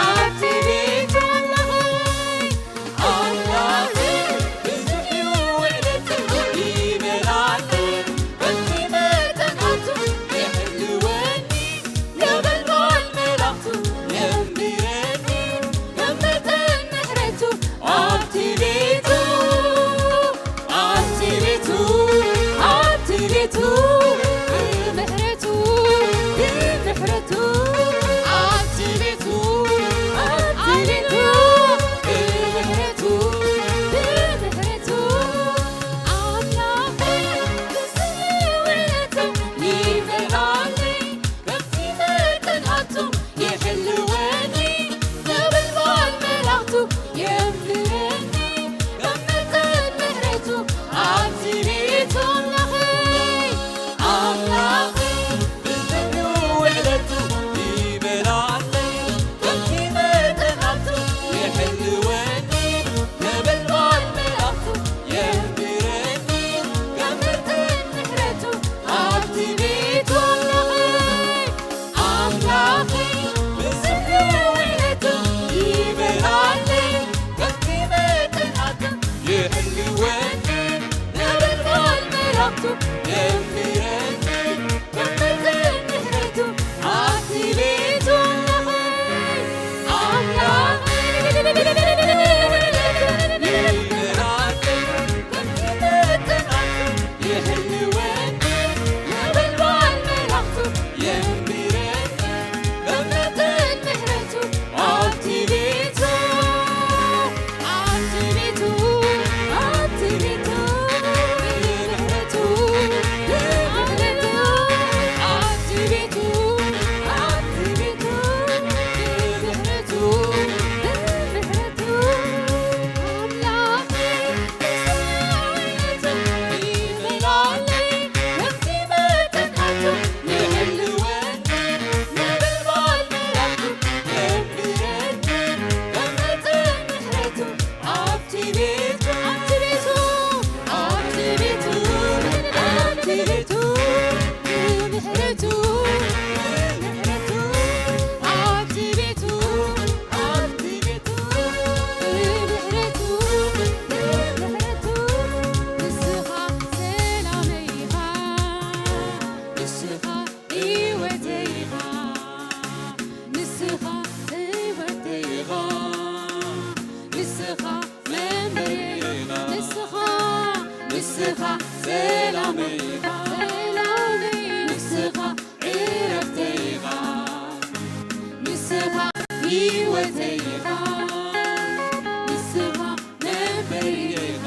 ኣብቲ ቤት ኣምላኸይ ኣምላኸይ ብዙሕ እዩ ውዕለቱ ይበላሉ በቲ መጠናቱ ይሕልወኒ ነበልባል መላእኽቱ የንብረኒ ከም መጠን ምሕረቱ ኣብቲ ቤቱ ኣብቲ ቤቱ ኣብቲ ቤቱ ብምሕረቱ ብምሕረቱ ኣብቲ ቤቱ ኣብቲ ቤቱ ብምሕረቱ ብምሕረቱ ኣምላኸይ ብስሙ ውዕለቱ ይበራለይ በቲ መጠን ኣቱ ይሕልወኒ ነበልባል መላእኽቱ የንብረኒ በመጠን ምሕረቱ ኣብቲ ቤቱ ኣምላኸይ ኣምላኸይ ብዝሕሉ ውዕለቱ ይበራለይ በቲ መጠን ኣቱ ይሕልወኒ ነበልባል መላእኽቱ የንብረኒ በመጠን ምሕረቱ ኣብቲ ቤቱ ኣምላኸይ ኣምላኸይ ብስሙ ውዕለቱ ይበራለይ በቲ መጠን ኣቱ ይሕልወኒ ነበልባል መላእኽቱ የንብረኒ በመጠን ምሕረቱ ኣብቲ ቤቱ ኣምላኸይ ኣምላኸይ ብስሙ ውዕለቱ ይበራለይ በቲ መጠን ኣቱ ይሕልወኒ ነበልባል መላእኽቱ የንብረኒ በመጠን ምሕረቱ ኣብቲ ቤቱ ኣብቲ ቤቱ ኣብቲ ቤቱ ብምሕረቱ ብምሕረቱ ኣብቲ ቤቱ ኣብቲ ቤቱ ብምሕረቱ ብምሕረቱ ኣምላኸይ ንስኻ ህይወተይ ኢኻ ንስኻ ህይወተይ ኢኻ ንስኻ መንበረይ ኢኻ ንስኻ ንስኻ ሰላመይ ኢኻ ሰላመይ ንስኻ ዕረፍተይ ኢኻ ንስኻ ህይወተይ ኢኻ ንስኻ መንበረይ ኢኻ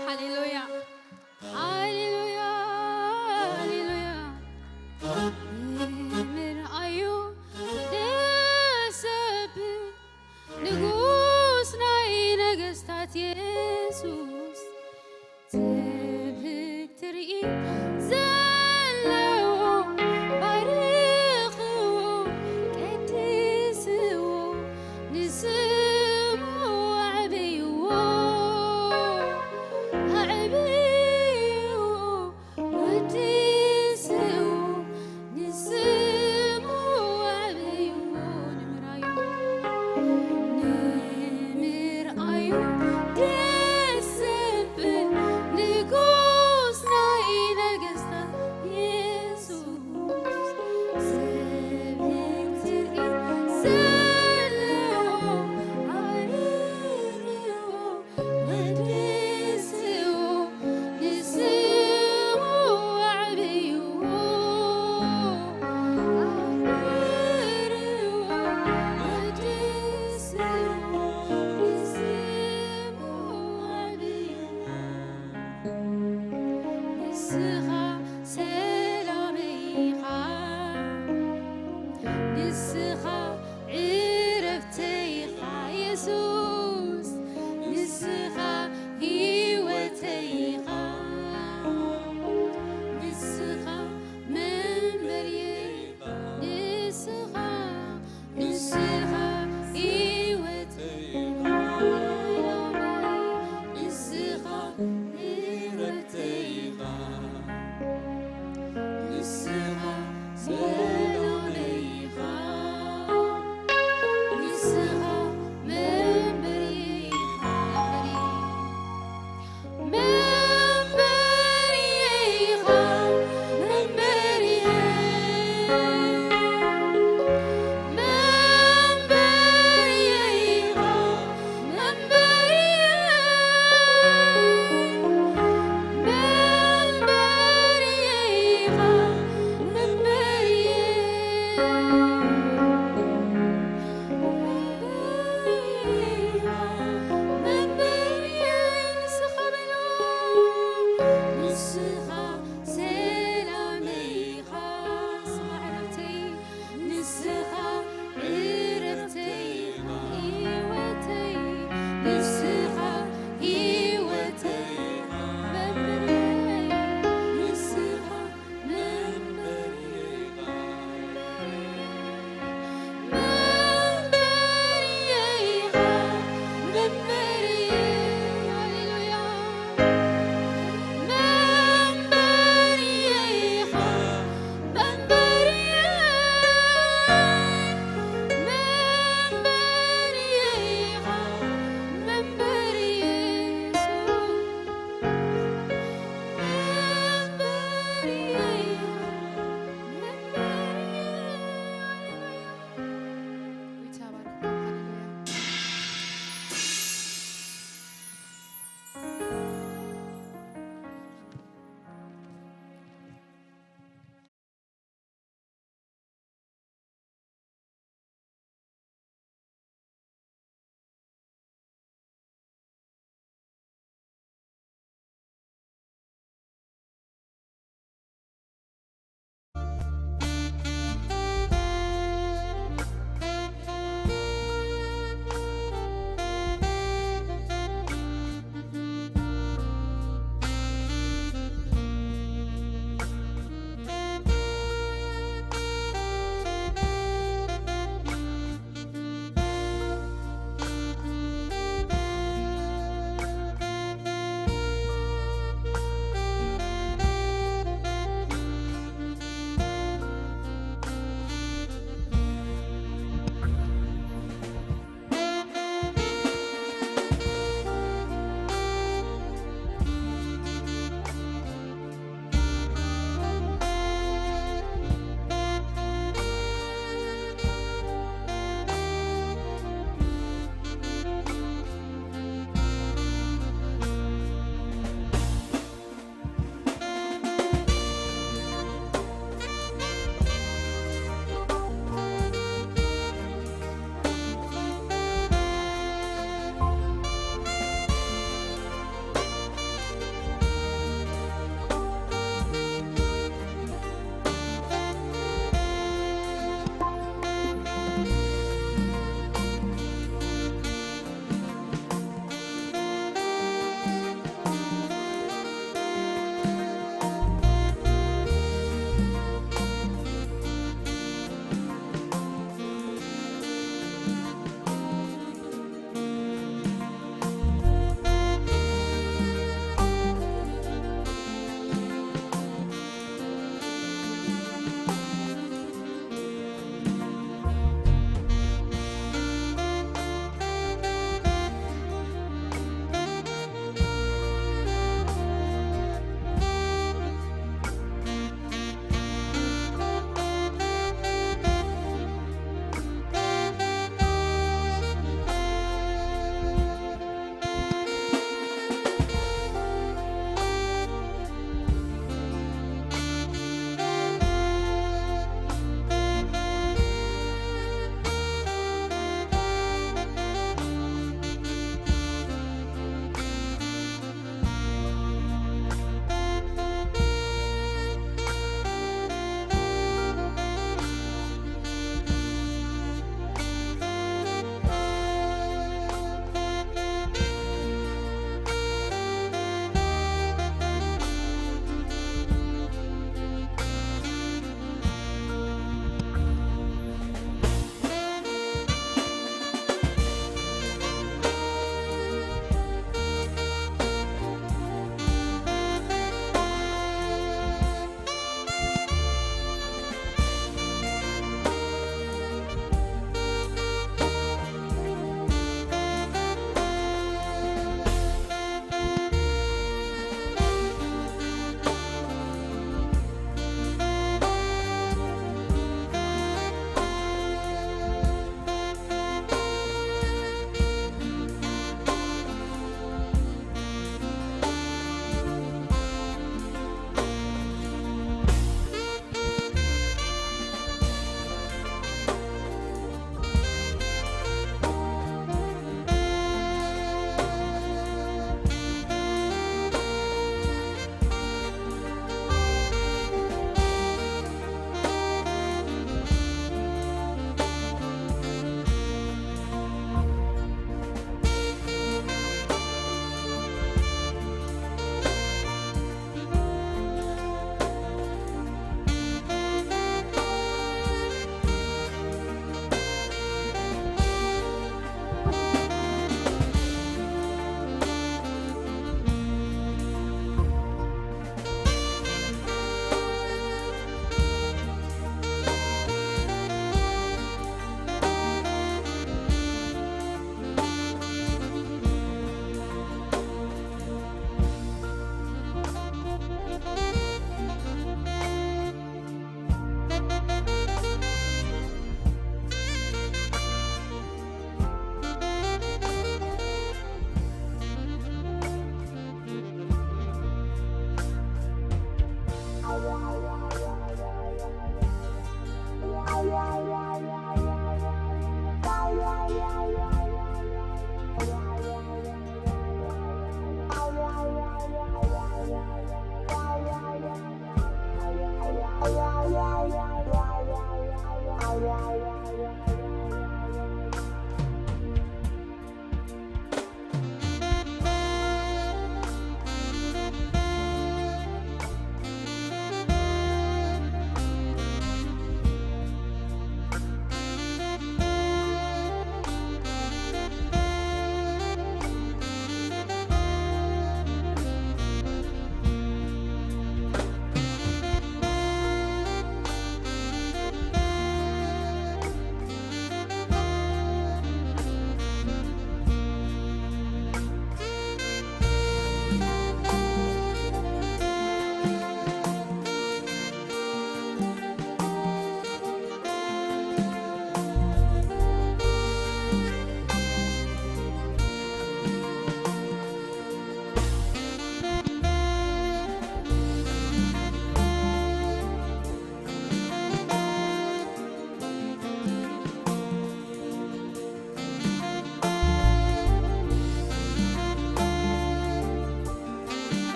ሃሌሉያ፣ ሃሌሉያ፣ ሃሌሉያ። ንምርኣዩ ደስ ዘብል ንጉስ ናይ ነገስታት የሱስ፣ ትብህግ ትርኢት ዘለዎ፣ ባርኽዎ፣ ቀድስዎ፣ ንስሙ ኣዕብይዎ። ኣዕብይዎ፣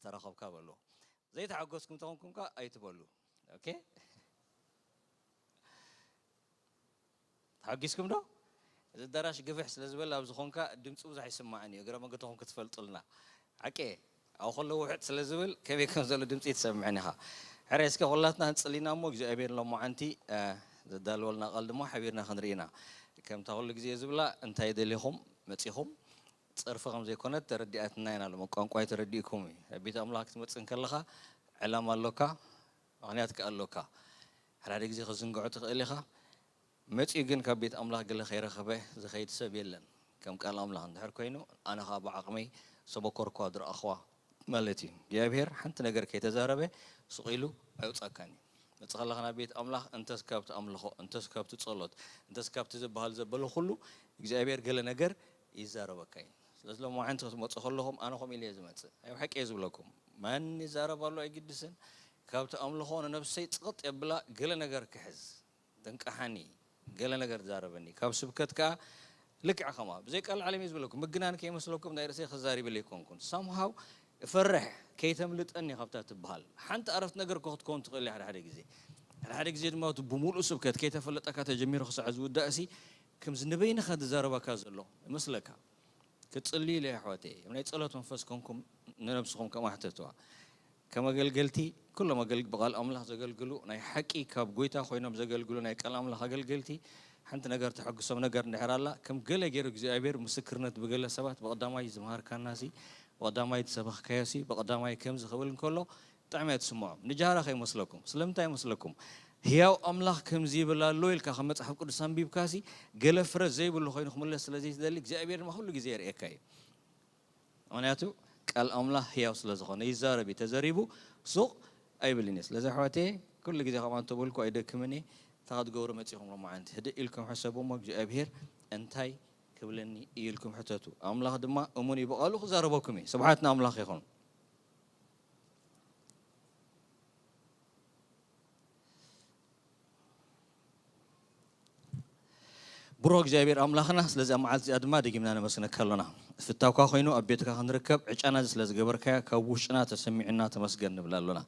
ተረኸብካ በሉ። ዘይተሓጎስኩም ተኾንኩም ከ ኣይትበሉ። ኦኬ? ተሓጊስኩም ዶ? እዚ ኣዳራሽ ግፍሕ ስለ ዝበል ኣብ ዝኾንካ ድምፂ ብዙሕ ኣይስማዕን እዩ። እግረ መንገድኹም ክትፈልጡልና። ሓቂ ኣብ ከሎ ውሕጥ ስለ ዝብል ከመይ ከም ዘሎ ድምፂ ትሰምዕን ኢኻ። ሕራይ እስከ ኩላትና ንፅሊና እሞ እግዚኣብሔር ሎማዓንቲ ዘዳልወልና ቃል ድማ ሓቢርና ክንርኢ ኢና። ከምታ ኩሉ ግዜ ዝብላ እንታይ ደሊኹም መፂኹም? ፀርፊ ከም ዘይኮነት ተረዲኣትና ኢና። ሎም ቋንቋይ ተረዲእኩም እዩ። ኣብ ቤት ኣምላኽ ክትመፅእ እንከለኻ ዕላማ ኣሎካ፣ ምኽንያት ከ ኣሎካ። ሓደ ሓደ ግዜ ክዝንግዖ ትኽእል ኢኻ። መፂኡ ግን ካብ ቤት ኣምላኽ ገለ ከይረኸበ ዝኸይድ ሰብ የለን። ከም ቃል ኣምላኽ እንድሕር ኮይኑ ኣነ ኸዓ ብዓቕመይ ሰበኮርኳ ዝረኣኽዋ ማለት እዩ። እግዚኣብሔር ሓንቲ ነገር ከይተዛረበ ስቕ ኢሉ ኣይውፃካን እዩ። መፅእ ከለኻ ናብ ቤት ኣምላኽ እንተስ ካብቲ ኣምልኾ፣ እንተስ ካብቲ ጸሎት፣ እንተስ ካብቲ ዝበሃል ዘበለ ኩሉ እግዚኣብሔር ገለ ነገር ይዛረበካ እዩ። ስለዚ ሎማዓንቲ ክትመፁ ከለኹም ኣነ ከምኡ ኢለ እየ ዝመፅእ። ኣብ ሓቂ እየ ዝብለኩም። መን ይዛረብ ኣሎ ኣይግድስን። ካብቲ ኣምልኾ ንነብሰይ ፅቕጥ የብላ፣ ገለ ነገር ክሕዝ። ተንቀሓኒ፣ ገለ ነገር ትዛረበኒ። ካብ ስብከት ከኣ ልክዕ ከምኣ ብዘይ ቃል ዓለም እየ ዝብለኩም። ምግናን ከይመስለኩም ናይ ርእሰይ ክዛሪበለ ኣይኮንኩን። ሳምሃው እፈርሕ ከይተምልጠኒ ካብታ ትበሃል ሓንቲ ኣረፍት ነገር እኮ ክትከውን ትኽእል እያ ሓደ ሓደ ግዜ። ሓደ ሓደ ግዜ ድማ እቲ ብምሉእ ስብከት ከይተፈለጠካ ተጀሚሩ ክሳዕ ዝውዳእሲ ከምዚ ንበይንኻ ዝዛረበካ ዘሎ ይመስለካ። ክትጽልዩ ኢለ ኣሕዋተይ፣ ኣብ ናይ ጸሎት መንፈስ ኮንኩም ንነብስኹም ከም ኣሕተትዋ። ከም ኣገልገልቲ፣ ኩሎም ኣገል-፣ ብቓል ኣምላኽ ዘገልግሉ፣ ናይ ሓቂ ካብ ጎይታ ኮይኖም ዘገልግሉ ናይ ቃል ኣምላኽ ኣገልገልቲ፣ ሓንቲ ነገር ተሐጉሶም ነገር እንድሕር ኣላ፣ ከም ገለ ገይሩ እግዚኣብሔር ምስክርነት ብገለ ሰባት፣ ብቐዳማይ ዝመሃርካናሲ፣ ብቐዳማይ ዝሰበኽካዮሲ፣ ብቐዳማይ ከምዚ ክብል እንከሎ፣ ብጣዕሚ እያ ትስምዖም። ንጃህራ ከይመስለኩም። ስለምንታይ ይመስለኩም? ህያው ኣምላኽ ከምዚ ይብል ኣሎ ኢልካ ካብ መጽሓፍ ቅዱስ ኣንቢብካሲ፣ ገለ ፍረ ዘይብሉ ኮይኑ ክምለስ ስለ ዘይትደሊ፣ እግዚኣብሔር ድማ ኩሉ ግዜ የርእየካ እዩ። ምኽንያቱ ቃል ኣምላኽ ህያው ስለ ዝኾነ ይዛረብ እዩ። ተዘሪቡ ሱቕ ኣይብልን እዩ። ስለዚ ኣሕዋተየ፣ ኩሉ ግዜ ከምኣ እንተበልኩ ኣይደክምን እየ። እንታይ ክትገብሩ መጺኹም ሎማዓንቲ? ህድእ ኢልኩም ሕሰቡ እሞ እግዚኣብሔር እንታይ ክብለኒ እዩ ኢልኩም ሕተቱ። ኣምላኽ ድማ እሙን እዩ፣ ብቓሉ ክዛረበኩም እዩ። ስብሓት ንኣምላኽ ይኹን። ብሩኽ እግዚኣብሔር ኣምላኽና፣ ስለዚ ኣብ መዓልቲ እዚኣ ድማ ደጊምና ነመስግነካ ኣሎና። ፍታውካ ኮይኑ ኣብ ቤትካ ክንርከብ ዕጫና እዚ ስለ ዝገበርካዮ ካብ ውሽጥና ተሰሚዑና ተመስገን ንብል ኣሎና።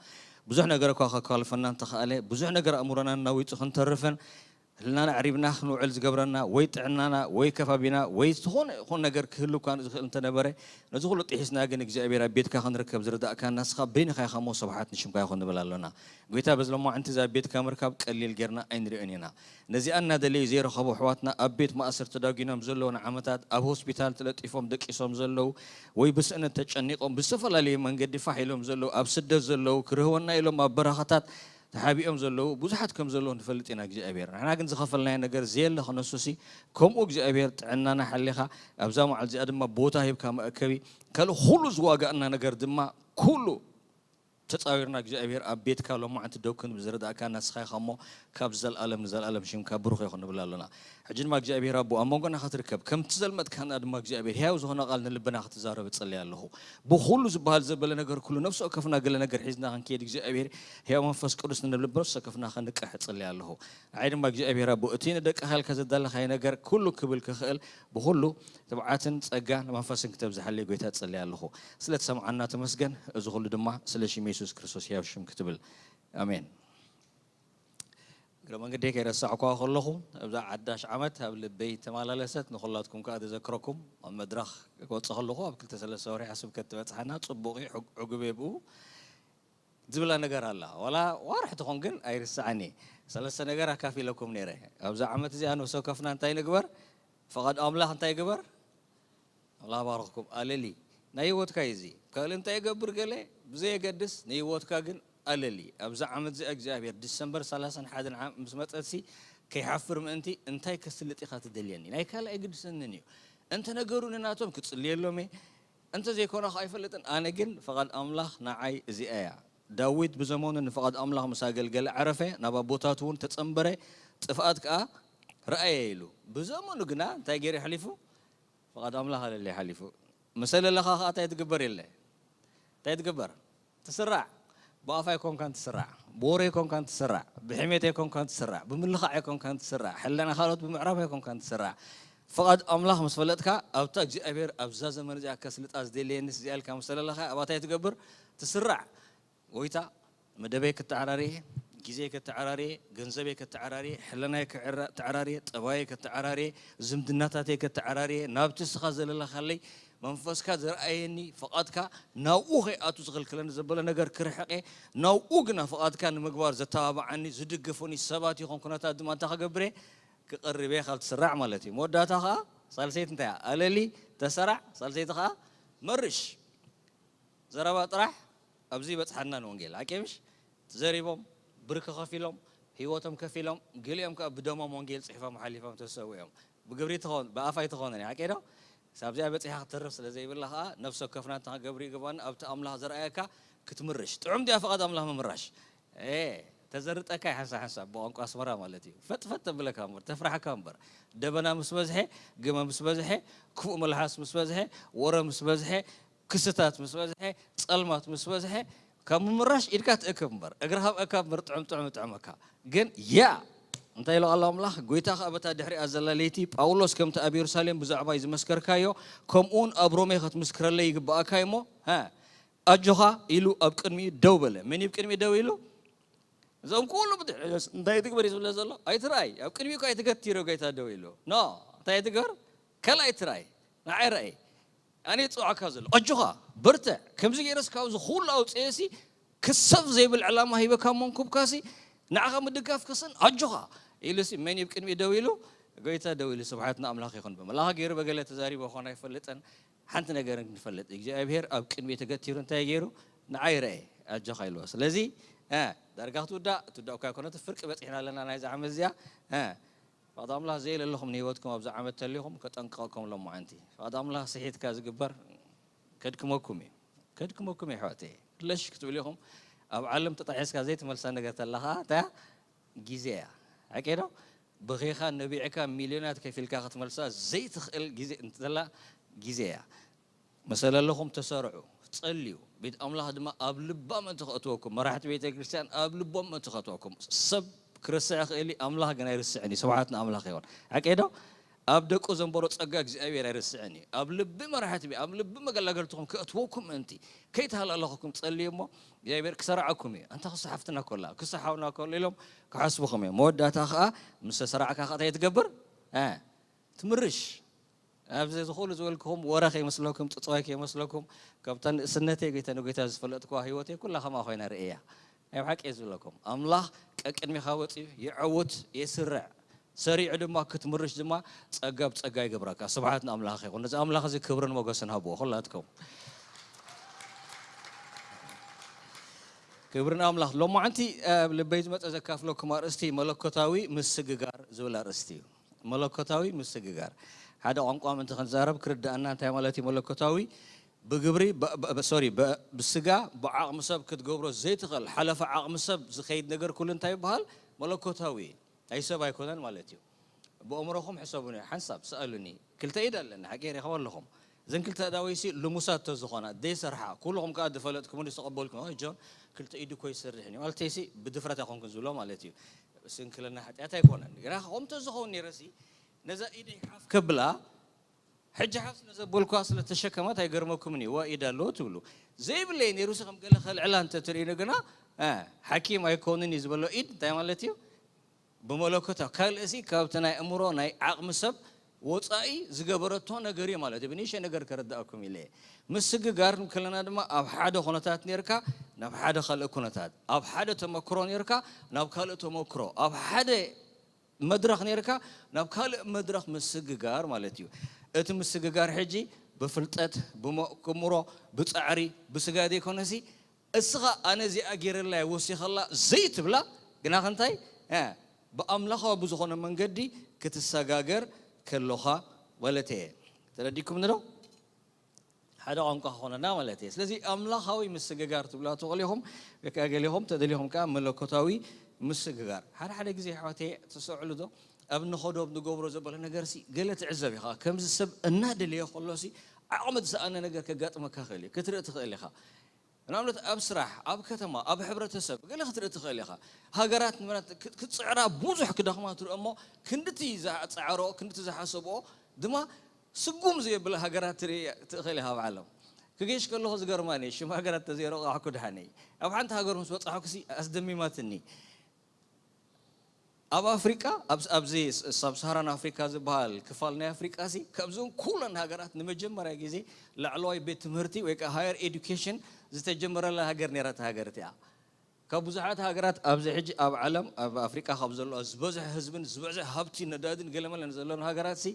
ብዙሕ ነገር እኳ ከኳልፈና እንተኸኣለ፣ ብዙሕ ነገር ኣእምሮና እናዊጹ ክንተርፍን ህልናና ኣዕሪብና ክንውዕል ዝገብረና ወይ ጥዕናና ወይ ከባቢና ወይ ዝኾነ ይኹን ነገር ክህሉ እኳ ዝኽእል እንተነበረ፣ ነዚ ኩሉ ጥሒስና ግን እግዚኣብሔር ኣብ ቤትካ ክንርከብ ዝረዳእካ ንስኻ በይንኻ ኢኻ እሞ ስብሓት ንሽምካ ይኹን ንብል ኣሎና። ጎይታ በዚ ሎማዕንቲ እዚ ኣብ ቤትካ ምርካብ ቀሊል ጌርና ኣይንሪኦን ኢና። ነዚኣ እናደለዩ ዘይረኸቡ ኣሕዋትና ኣብ ቤት ማእሰር ተዳጒኖም ዘለዉ ንዓመታት ኣብ ሆስፒታል ተለጢፎም ደቂሶም ዘለዉ ወይ ብስእነት ተጨኒቖም ብዝተፈላለየ መንገዲ ፋሕ ኢሎም ዘለዉ ኣብ ስደት ዘለዉ ክርህወና ኢሎም ኣብ በረኻታት ተሓቢኦም ዘለዉ ብዙሓት ከም ዘለዉ ንፈልጥ ኢና እግዚኣብሔር። ንሕና ግን ዝኸፈልናዮ ነገር ዘየለ ክነሱሲ ከምኡ እግዚኣብሔር ጥዕናና ሓሊኻ ኣብዛ መዓልቲ እዚኣ ድማ ቦታ ሂብካ መእከቢ ካልእ ኩሉ ዝዋጋእና ነገር ድማ ኩሉ ተጻዊርና እግዚኣብሔር ኣብ ቤትካ ሎማዕንቲ ደው ክንብል ዝረዳእካ ንስኻ ኢኻ እሞ ካብ ዘለኣለም ንዘለኣለም ሽምካ ብሩኽ ይኹን ንብል ኣሎና። ሕጂ ድማ እግዚኣብሔር ኣቦ ኣብ መንጎና ክትርከብ ከምቲ ዘልመጥካና ድማ እግዚኣብሔር ሕያው ዝኾነ ቃል ንልብና ክትዛረብ እጽልይ ኣለኹ። ብኹሉ ዝበሃል ዘበለ ነገር ኩሉ ነፍሲ ወከፍና ገለ ነገር ሒዝና ክንከይድ እግዚኣብሔር ሕያው መንፈስ ቅዱስ ንልቢ ነፍሲ ወከፍና ክንቃሕ እጽልይ ኣለኹ። ንዓይ ድማ እግዚኣብሔር ኣቦ እቲ ንደቅኻ ኢልካ ዘዳለኻዮ ነገር ኩሉ ክብል ክኽእል ብኹሉ ትብዓትን ጸጋን መንፈስን ክተብዝሓለይ ጎይታ እጽልይ ኣለኹ። ስለ ትሰምዓና ተመስገን። እዚ ኩሉ ድማ ስለ ሽም የሱስ ክርስቶስ ሕያው ሽም ክትብል ኣሜን። እግረ መንገደይ ከይረሳዕኳ ከለኹ እዛ ዓዳሽ ዓመት ኣብ ልበይ ተመላለሰት፣ ንኹላትኩም ከኣ ተዘክረኩም ኣብ መድረኽ ክወጽእ ከለኹ ኣብ ክልተ ሰለስተ ወርሒ ስብከት ትበጽሓና ጽቡቕ እዩ፣ ዕጉ- ዕጉብ እየ ብኡ ዝብላ ነገር ኣላ። ዋላ ዋርሒ ትኾን ግን ኣይርስዓን እየ። ሰለስተ ነገር ኣካፊለኩም ነይረ። ኣብዛ ዓመት እዚኣ ነፍሲ ወከፍና እንታይ ንግበር? ፍቓድ ኣምላኽ እንታይ ግበር? ኣምላኽ ባርኽኩም። ኣለሊ ናይ ህይወትካ እዩ እዚ። ካልእ እንታይ ይገብር ገለ ብዘየገድስ ንህይወትካ ግን ኣለሊ። ኣብዛ ዓመት እዚኣ እግዚኣብሔር ዲሰምበር ሰላሳን ሓደን ዓም-፣ ምስ መጸትሲ ከይሓፍር ምእንቲ እንታይ ከስልጥ ኢኻ ትደልየኒ? ናይ ካልእ ኣይግድሰንን እዩ። እንተ ነገሩ ንናቶም ክጽልየሎም እየ። እንተ ዘይኮነ ኸኣ ኣይፈልጥን። ኣነ ግን ፍቓድ ኣምላኽ ንዓይ እዚኣ እያ። ዳዊት ብዘመኑ ንፍቓድ ኣምላኽ ምስ ኣገልገለ ዓረፈ፣ ናብ ኣቦታቱ እውን ተጸንበረ፣ ጥፍኣት ከኣ ረኣየ ኢሉ። ብዘመኑ ግና እንታይ ገይሩ ኣሕሊፉ? ፍቓድ ኣምላኽ ኣለለ ሓሊፉ። ምስ ኣለለኻ ኸኣ እንታይ ትግበር የለ? እንታይ ትግበር? ትስራዕ። ብኣፍ ኣይኮንካን ትስራዕ፣ ብወረ ኣይኮንካን ትስራዕ፣ ብሕሜት ኣይኮንካን ትስራዕ፣ ብምልኻዕ ኣይኮንካን ትስራዕ፣ ሕልና ካልኦት ብምዕራፍ ኣይኮንካን ትስራዕ። ፍቓድ ኣምላኽ ምስ ፈለጥካ ኣብታ እግዚኣብሔር ኣብዛ ዘመን እዚኣ ከስልጣ ዝደለየንስ እዚኣ ኢልካ ምስ ተለለኻ ኣብኣ እንታይ ትገብር? ትስራዕ። ጎይታ፣ መደበይ ከተዓራርየ፣ ግዜይ ከተዓራርየ፣ ገንዘበይ ከተዓራርየ፣ ሕልናይ ከተዓራርየ፣ ጠባየይ ከተዓራርየ፣ ዝምድናታተይ ከተዓራርየ፣ ናብቲ እስኻ ዘለለኻለይ መንፈስካ ዘርኣየኒ ፍቓድካ ናብኡ ከይኣቱ ዝኽልክለኒ ዘበለ ነገር ክርሕቕ እየ። ናብኡ ግና ፍቓድካ ንምግባር ዘተባብዓኒ ዝድግፉኒ ሰባት ይኹን ኩነታት ድማ እንታይ ክገብር እየ? ክቐርብ እየ ካብ ትስራዕ ማለት እዩ። መወዳእታ ኸዓ ሳልሰይቲ እንታይ እያ? ኣለሊ፣ ተሰራዕ፣ ሳልሰይቲ ኸዓ መርሽ። ዘረባ ጥራሕ ኣብዚ ይበጽሓና ንወንጌል። ሓቂ ምሽ? ተዘሪቦም፣ ብርኪ ከፊሎም፣ ህይወቶም ከፊሎም፣ ገሊኦም ከኣ ብደሞም ወንጌል ጽሒፎም ሓሊፎም ተሰዊኦም። ብግብሪ ትኾን፣ ብኣፍ ኣይትኾንን እያ። ሓቂ ዶ? ሳብዚኣ በጺሓ ክትተርፍ ስለ ዘይብላ ከኣ ነፍሲ ወከፍና እንታይ ክንገብር ይግባና? ኣብቲ ኣምላኽ ዘርኣየካ ክትምርሽ። ጥዑም ድያ ፍቓድ ኣምላኽ ምምራሽ? ኤ፣ ተዘርጠካ እያ ሓንሳብ ሓንሳብ ብቋንቋ ኣስመራ ማለት እዩ። ፈጥፈጥ ተብለካ እምበር፣ ተፍራሕካ እምበር። ደበና ምስ በዝሐ፣ ግመ ምስ በዝሐ፣ ክፉእ መልሓስ ምስ በዝሐ፣ ወረ ምስ በዝሐ፣ ክስታት ምስ በዝሐ፣ ጸልማት ምስ በዝሐ፣ ካብ ምምራሽ ኢድካ ትእክብ እምበር፣ እግርኻ ኣብ እካብ እምበር ጥዑም ጥዑም ይጥዕመካ። ግን ያ! እንታይ ኢሉ ኣሎ ኣምላኽ? ጎይታ ኸኣ በታ ድሕሪኣ ዘላ ለይቲ፣ ጳውሎስ ከምቲ ኣብ የሩሳሌም ብዛዕባይ ዝመስከርካዮ፣ ከምኡውን ኣብ ሮሜ ኸትምስክረለይ ይግብኣካ እዩ እሞ፣ ሃ፣ ኣጆኻ ኢሉ ኣብ ቅድሚኡ ደው በለ። መን እዩ ኣብ ቅድሚኡ ደው ኢሉ? እዞም ኩሉ ብድሕሪ እንታይ ትግበር እዩ ዝብለ ዘሎ? ኣይትርኣይ። ኣብ ቅድሚኡ እኮ ኣይትገትሮ ጎይታ ደው ኢሉ። ኖ፣ እንታይ ትግበር? ካልኣይ ትርኣይ። ንዓይ ርኣይ። ኣነ ይጽውዓካ ዘሎ። ኣጆኻ፣ በርትዕ። ከምዚ ገይረስ ካብዚ ኩሉ ኣውጽኤሲ ክሰብ ዘይብል ዕላማ ሂበካ እሞ እንኩብካሲ ንዓኻ ምድጋፍ ክስን ኣጆኻ ኢሉሲ መን እዩ ኣብ ቅድሚኡ ደው ኢሉ? ጎይታ ደው ኢሉ። ስብሓት ንኣምላኽ ይኹን። ብመልኣኽ ገይሩ በገለ ተዛሪቦ ኾን ኣይፈልጥን። ሓንቲ ነገር ንፈልጥ፣ እግዚኣብሔር ኣብ ቅድሚኡ ተገቲሩ እንታይ ገይሩ? ንዓይ ረኤ፣ ኣጆኻ ኢልዎ። ስለዚ፣ እ፣ ዳርጋ ክትውዳእ፣ ክትውዳእ እኳ ኣይኮነትን፣ ፍርቂ በጺሕና ኣለና ናይዛ ዓመት እዚኣ። እ፣ ፍቓድ ኣምላኽ ዘየለለኹም ንህይወትኩም ኣብዚ ዓመት ተሊኹም፣ ከጠንቅቐኩም ሎማዓንቲ። ፍቓድ ኣምላኽ ስሒትካ ዝግበር ከድክመኩም እዩ። ከድክመኩም እዩ፣ ኣሕዋተይ። ለሽ ክትብሉ ኢኹም። ኣብ ዓለም ተጣሒስካ ዘይትመልሳ ነገር ተላ ኸዓ፣ እንታይ እያ? ግዜ እያ። ሓቂ ዶ? በኺኻ ነቢዕካ ሚልዮናት ከፊልካ ክትመልሳ ዘይትኽእል ግዜ እንተላ ግዜ እያ። መሰለለኹም ተሰርዑ፣ ጸልዩ፣ ቤት ኣምላኽ ድማ ኣብ ልባ ምእንቲ ከእትወኩም፣ መራሕቲ ቤተ ክርስቲያን ኣብ ልቦም ምእንቲ ከእትወኩም። ሰብ ክርስዕ ይኽእል እዩ፣ ኣምላኽ ግን ኣይርስዕን እዩ። ስብሓት ንኣምላኽ ይኹን። ሓቂ ዶ? ኣብ ደቁ ዘንበሮ ጸጋ እግዚኣብሔር ኣይርስዕን እዩ። ኣብ ልቢ መራሕቲ ቤት፣ ኣብ ልቢ መገላገልትኹም ከእትወኩም ምእንቲ፣ ከይተሃላለኸኩም ጸልዩ እሞ፣ እግዚኣብሔር ክሰርዓኩም እዩ። ኣንታ ክሳ ሓፍትና ኮላ፣ ክሳ ሓውና ኮሎ ኢሎም ክሓስቡኹም እዮም። መወዳእታ ኸዓ ምስ ተሰራዕካ ኸዓ እንታይ ትገብር? እ፣ ትምርሽ። ኣብዚ እዚ ኩሉ ዝበልኩኹም ወረ ከይመስለኩም፣ ጥጥዋይ ከይመስለኩም፣ ካብታ ንእስነተይ ጌታ ንጌታ ዝፈለጥኩዋ ህይወተይ ኩላ ከምኣ ኮይና ርእያ። ናይ ብሓቂ እየ ዝብለኩም። ኣምላኽ ቀቅድሚኻ ወፂኡ ይዐውት፣ የስርዕ። ሰሪዑ ድማ ክትምርሽ ድማ ጸጋ ብጸጋ ይገብረካ። ስብሓት ንኣምላኽ ይኹን። ነዚ ኣምላኽ እዚ ክብርን ሞገስን ሃብዎ ኩላትኩም። ክብሪ ንኣምላኽ። ሎማዓንቲ ኣብ ልበይ ዝመጸ ዘካፍለኩም ኣርእስቲ መለኮታዊ ምስግጋር ዝብል ኣርእስቲ እዩ። መለኮታዊ ምስግጋር። ሓደ ቋንቋ ምእንቲ ክንዛረብ ክርድኣና እንታይ ማለት እዩ መለኮታዊ? ብግብሪ፣ ብ-፣ ብ-፣ ሶሪ፣ ብ-፣ ብስጋ፣ ብዓቕሚ ሰብ ክትገብሮ ዘይትኽእል፣ ሓለፈ ዓቕሚ ሰብ ዝኸይድ ነገር ኩሉ እንታይ ይበሃል? መለኮታዊ እዩ። ናይ ሰብ ኣይኮነን ማለት እዩ። ብኣእምሮኹም ሕሰቡኒ፣ ሓንሳብ ስኣሉኒ። ክልተ ኢድ ኣለኒ፣ ሓቂ ሬኸባ ኣለኹም። እዘን ክልተ ኣእዳወይሲ ልሙሳት ተዝኾና፣ ዘይሰርሓ፣ ኩልኹም ከኣ ዝፈለጥኩምኒ ዝተቐበልኩም፣ "ኦይ ጆን፣ ክልተ ኢዱ እኮ ይሰርሕን እዩ" ማለተይሲ ብድፍረት ኣይኮንኩን ዝብሎ ማለት እዩ። ስንክልና ሓጢኣት ኣይኮነን። ግና ከምኡ ተዝኸውን ነይረሲ፣ ነዛ ኢደይ ሓፍ ከብላ፣ ሕጂ ሓፍ ስለ ዘበልኩዋ ስለ ተሸከመት ኣይገርመኩምን እዩ። "ዋ ኢድ ኣለዎ" ትብሉ። ዘይብለይ ነይሩሲ ከም ገለ ከልዕላ እንተ ትርእዩኒ ግና፣ እ፣ ሓኪም ኣይኮንን እዩ ዝበሎ ኢድ እንታይ ማለት እዩ? ብመለኮታዊ ካልእሲ ካብቲ ናይ ኣእምሮ ናይ ዓቕሚ ሰብ ወጻኢ ዝገበረቶ ነገር እዩ ማለት እዩ። ብንእሽተይ ነገር ከረድኣኩም ኢለ እየ። ምስግጋር ከለና ድማ ኣብ ሓደ ኩነታት ነርካ ናብ ሓደ ካልእ ኩነታት፣ ኣብ ሓደ ተመክሮ ነርካ ናብ ካልእ ተመክሮ፣ ኣብ ሓደ መድረኽ ነርካ ናብ ካልእ መድረኽ ምስግጋር ማለት እዩ። እቲ ምስግጋር ሕጂ ብፍልጠት፣ ብመእምሮ፣ ብጻዕሪ፣ ብስጋ ዘይኮነሲ፣ እስኻ ኣነ እዚኣ ገይረላ እየ ወሲኸላ ዘይትብላ፣ ግና ኸ እንታይ? እ፣ ብኣምላኻዊ ብዝኾነ መንገዲ ክትሰጋገር ከሎኻ ማለት እየ። ተረዲእኩምኒ ዶ? ሓደ ቋንቋ ክኾነና ማለት እየ። ስለዚ ኣምላኻዊ ምስግጋር ትብላ ትኽእሉ ኢኹም፣ ወይ ከኣ ገሊኹም ተደሊኹም ከኣ መለኮታዊ ምስግጋር። ሓደ ሓደ ግዜ ኣሕዋተይ ትሰዕሉ ዶ? ኣብ ንኸዶ፣ ኣብ ንገብሮ ዘበለ ነገርሲ ገለ ትዕዘብ ኢኻ። ከምዚ ሰብ እናደለየ ከሎሲ ዓቕሚ ዝሰኣነ ነገር ከጋጥመካ ይኽእል እዩ። ክትርኢ ትኽእል ኢኻ። ንኣብነት ኣብ ስራሕ፣ ኣብ ከተማ፣ ኣብ ሕብረተሰብ ገለ ክትርኢ ትኽእል ኢኻ። ሃገራት ንብረት ክት-፣ ክትጽዕራ ብዙሕ ክደኽማ ትርኢ እሞ ክንድቲ ዝጸዓሮ፣ ክንድቲ ዝሓሰብኦ ድማ ስጉም ዘየብለ ሃገራት ትርኢ ትኽእል ኢኻ ኣብ ዓለም። ክገሽ ከለኹ ዝገርማኒ ሽም ሃገራት ተዘይረቐዕኩ ድሓነይ። ኣብ ሓንቲ ሃገር ምስ በጻሕኩሲ ኣስደሚማትኒ። ኣብ ኣፍሪቃ፣ ኣብ-፣ ኣብዚ ሳብ ሳሃራን ኣፍሪካ ዝበሃል ክፋል ናይ ኣፍሪቃ ሲ፣ ካብዞን ኩለን ሃገራት ንመጀመርያ ግዜ ላዕለዋይ ቤት ትምህርቲ ወይ ከዓ ሃየር ኤዱኬሽን ዝተጀመረላ ሃገር ነይራ እታ ሃገር እቲኣ። ካብ ብዙሓት ሃገራት ኣብዚ ሕጂ ኣብ ዓለም፣ ኣብ ኣፍሪቃ ካብ ዘለዋ ዝበዝሐ ህዝብን ዝበዝሐ ሃብቲ ነዳድን ገለመለን ዘለውን ሃገራት ሲ፣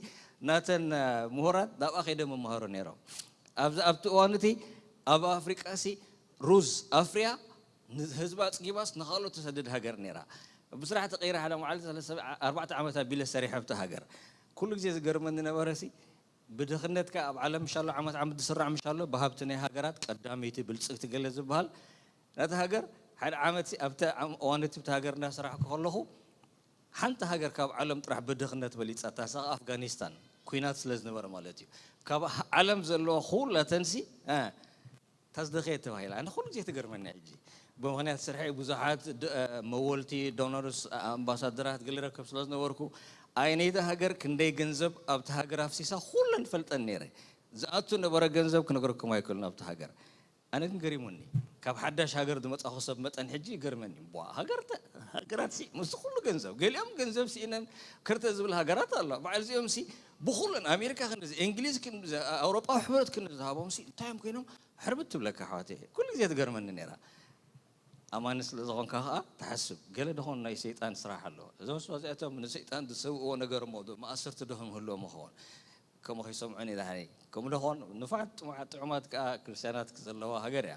ናተን፣ እ፣ ምሁራት ናብኣ ከይደ መምሃሩ ነይሮም። ኣብዚ ኣብቲ እዋን እቲ ኣብ ኣፍሪቃ ሲ ሩዝ ኣፍርያ ንህዝባ ኣጽጊባስ ንኻልኦት ተሰድድ ሃገር ነይራ። ብስራሕ ተቐይረ ሓደ መዓልቲ ሰለስተ ኣርባዕተ ዓመት ኣቢለ ሰሪሐ ኣብቲ ሃገር። ኩሉ ግዜ ዝገርመኒ ነበረ ሲ፣ ብድኽነት ከኣ ኣብ ዓለም ምሻሎ ዓመት ዓመት ዝስራዕ ምሻሎ ብሃብቲ ናይ ሃገራት ቀዳመይቲ ብልጽግቲ ገለ ዝበሃል ናቲ ሃገር ሓደ ዓመት ሲ፣ ኣብቲ ዓም-፣ እዋን እቲ ብቲ ሃገር እናሰራሕኩ ከለኹ ሓንቲ ሃገር ካብ ዓለም ጥራሕ ብድኽነት በሊጻታ፣ እሳ ከኣ ኣፍጋኒስታን፣ ኲናት ስለ ዝነበረ ማለት እዩ። ካብ ዓለም ዘለዋ ኩላተንሲ፣ እ፣ እታ ዝደኸየት ተባሂላ። ኣነ ኩሉ ግዜ ትገርመኒ ሕጂ። ብምኽንያት ስርሐይ ብዙሓት ድ-፣ እ፣ መወልቲ፣ ዶነርስ፣ እ፣ ኣምባሳደራት ገለ ረከብ ስለ ዝነበርኩ፣ ኣይ ነይቲ ሃገር ክንደይ ገንዘብ ኣብቲ ሃገር ኣፍሲሳ ኩለን ፈልጠን ነይረ። ዝኣቱ ነበረ ገንዘብ ክነግረኩም ኣይክእልን ኣብቲ ሃገር። ኣነ ግን ገሪሙኒ። ካብ ሓዳሽ ሃገር ዝመጻኹ ሰብ መጠን ሕጂ ይገርመኒ። ቧ፣ ሃገር ተ-፣ ሃገራት ሲ፣ ምስ ኩሉ ገንዘብ፣ ገሊኦም ገንዘብ ሲእነን ክርተ ዝብል ሃገራት ኣሎ። በዓል እዚኦም ሲ፣ ብኹለን ኣሜሪካ ክንዚ፣ እንግሊዝ ክንዚ፣ ኣውሮጳዊ ሕብረት ክንዚ ዝሃቦም ሲ፣ እንታይ እዮም ኮይኖም? ሕርብት ትብለካ ኣሕዋተይ። ኩሉ ግዜ ትገርመኒ ነይራ። ኣማኒ ስለ ዝኾንካ ኸኣ ትሓስብ። ገለ ደኾን ናይ ሰይጣን ስራሕ ኣሎ። እዞም ሰባት እዚኣቶም ንሰይጣን ዝሰውእዎ ነገር እሞ ዶ መኣሰርቲ ዶ ምህልዎም ይኸውን? ከምኡ ከይሰምዑኒ ድሓኒ። ከምኡ ደኾን ንፉዓት ጥሙዓት ጥዑማት ከኣ ክርስትያናት ዘለዋ ሃገር እያ።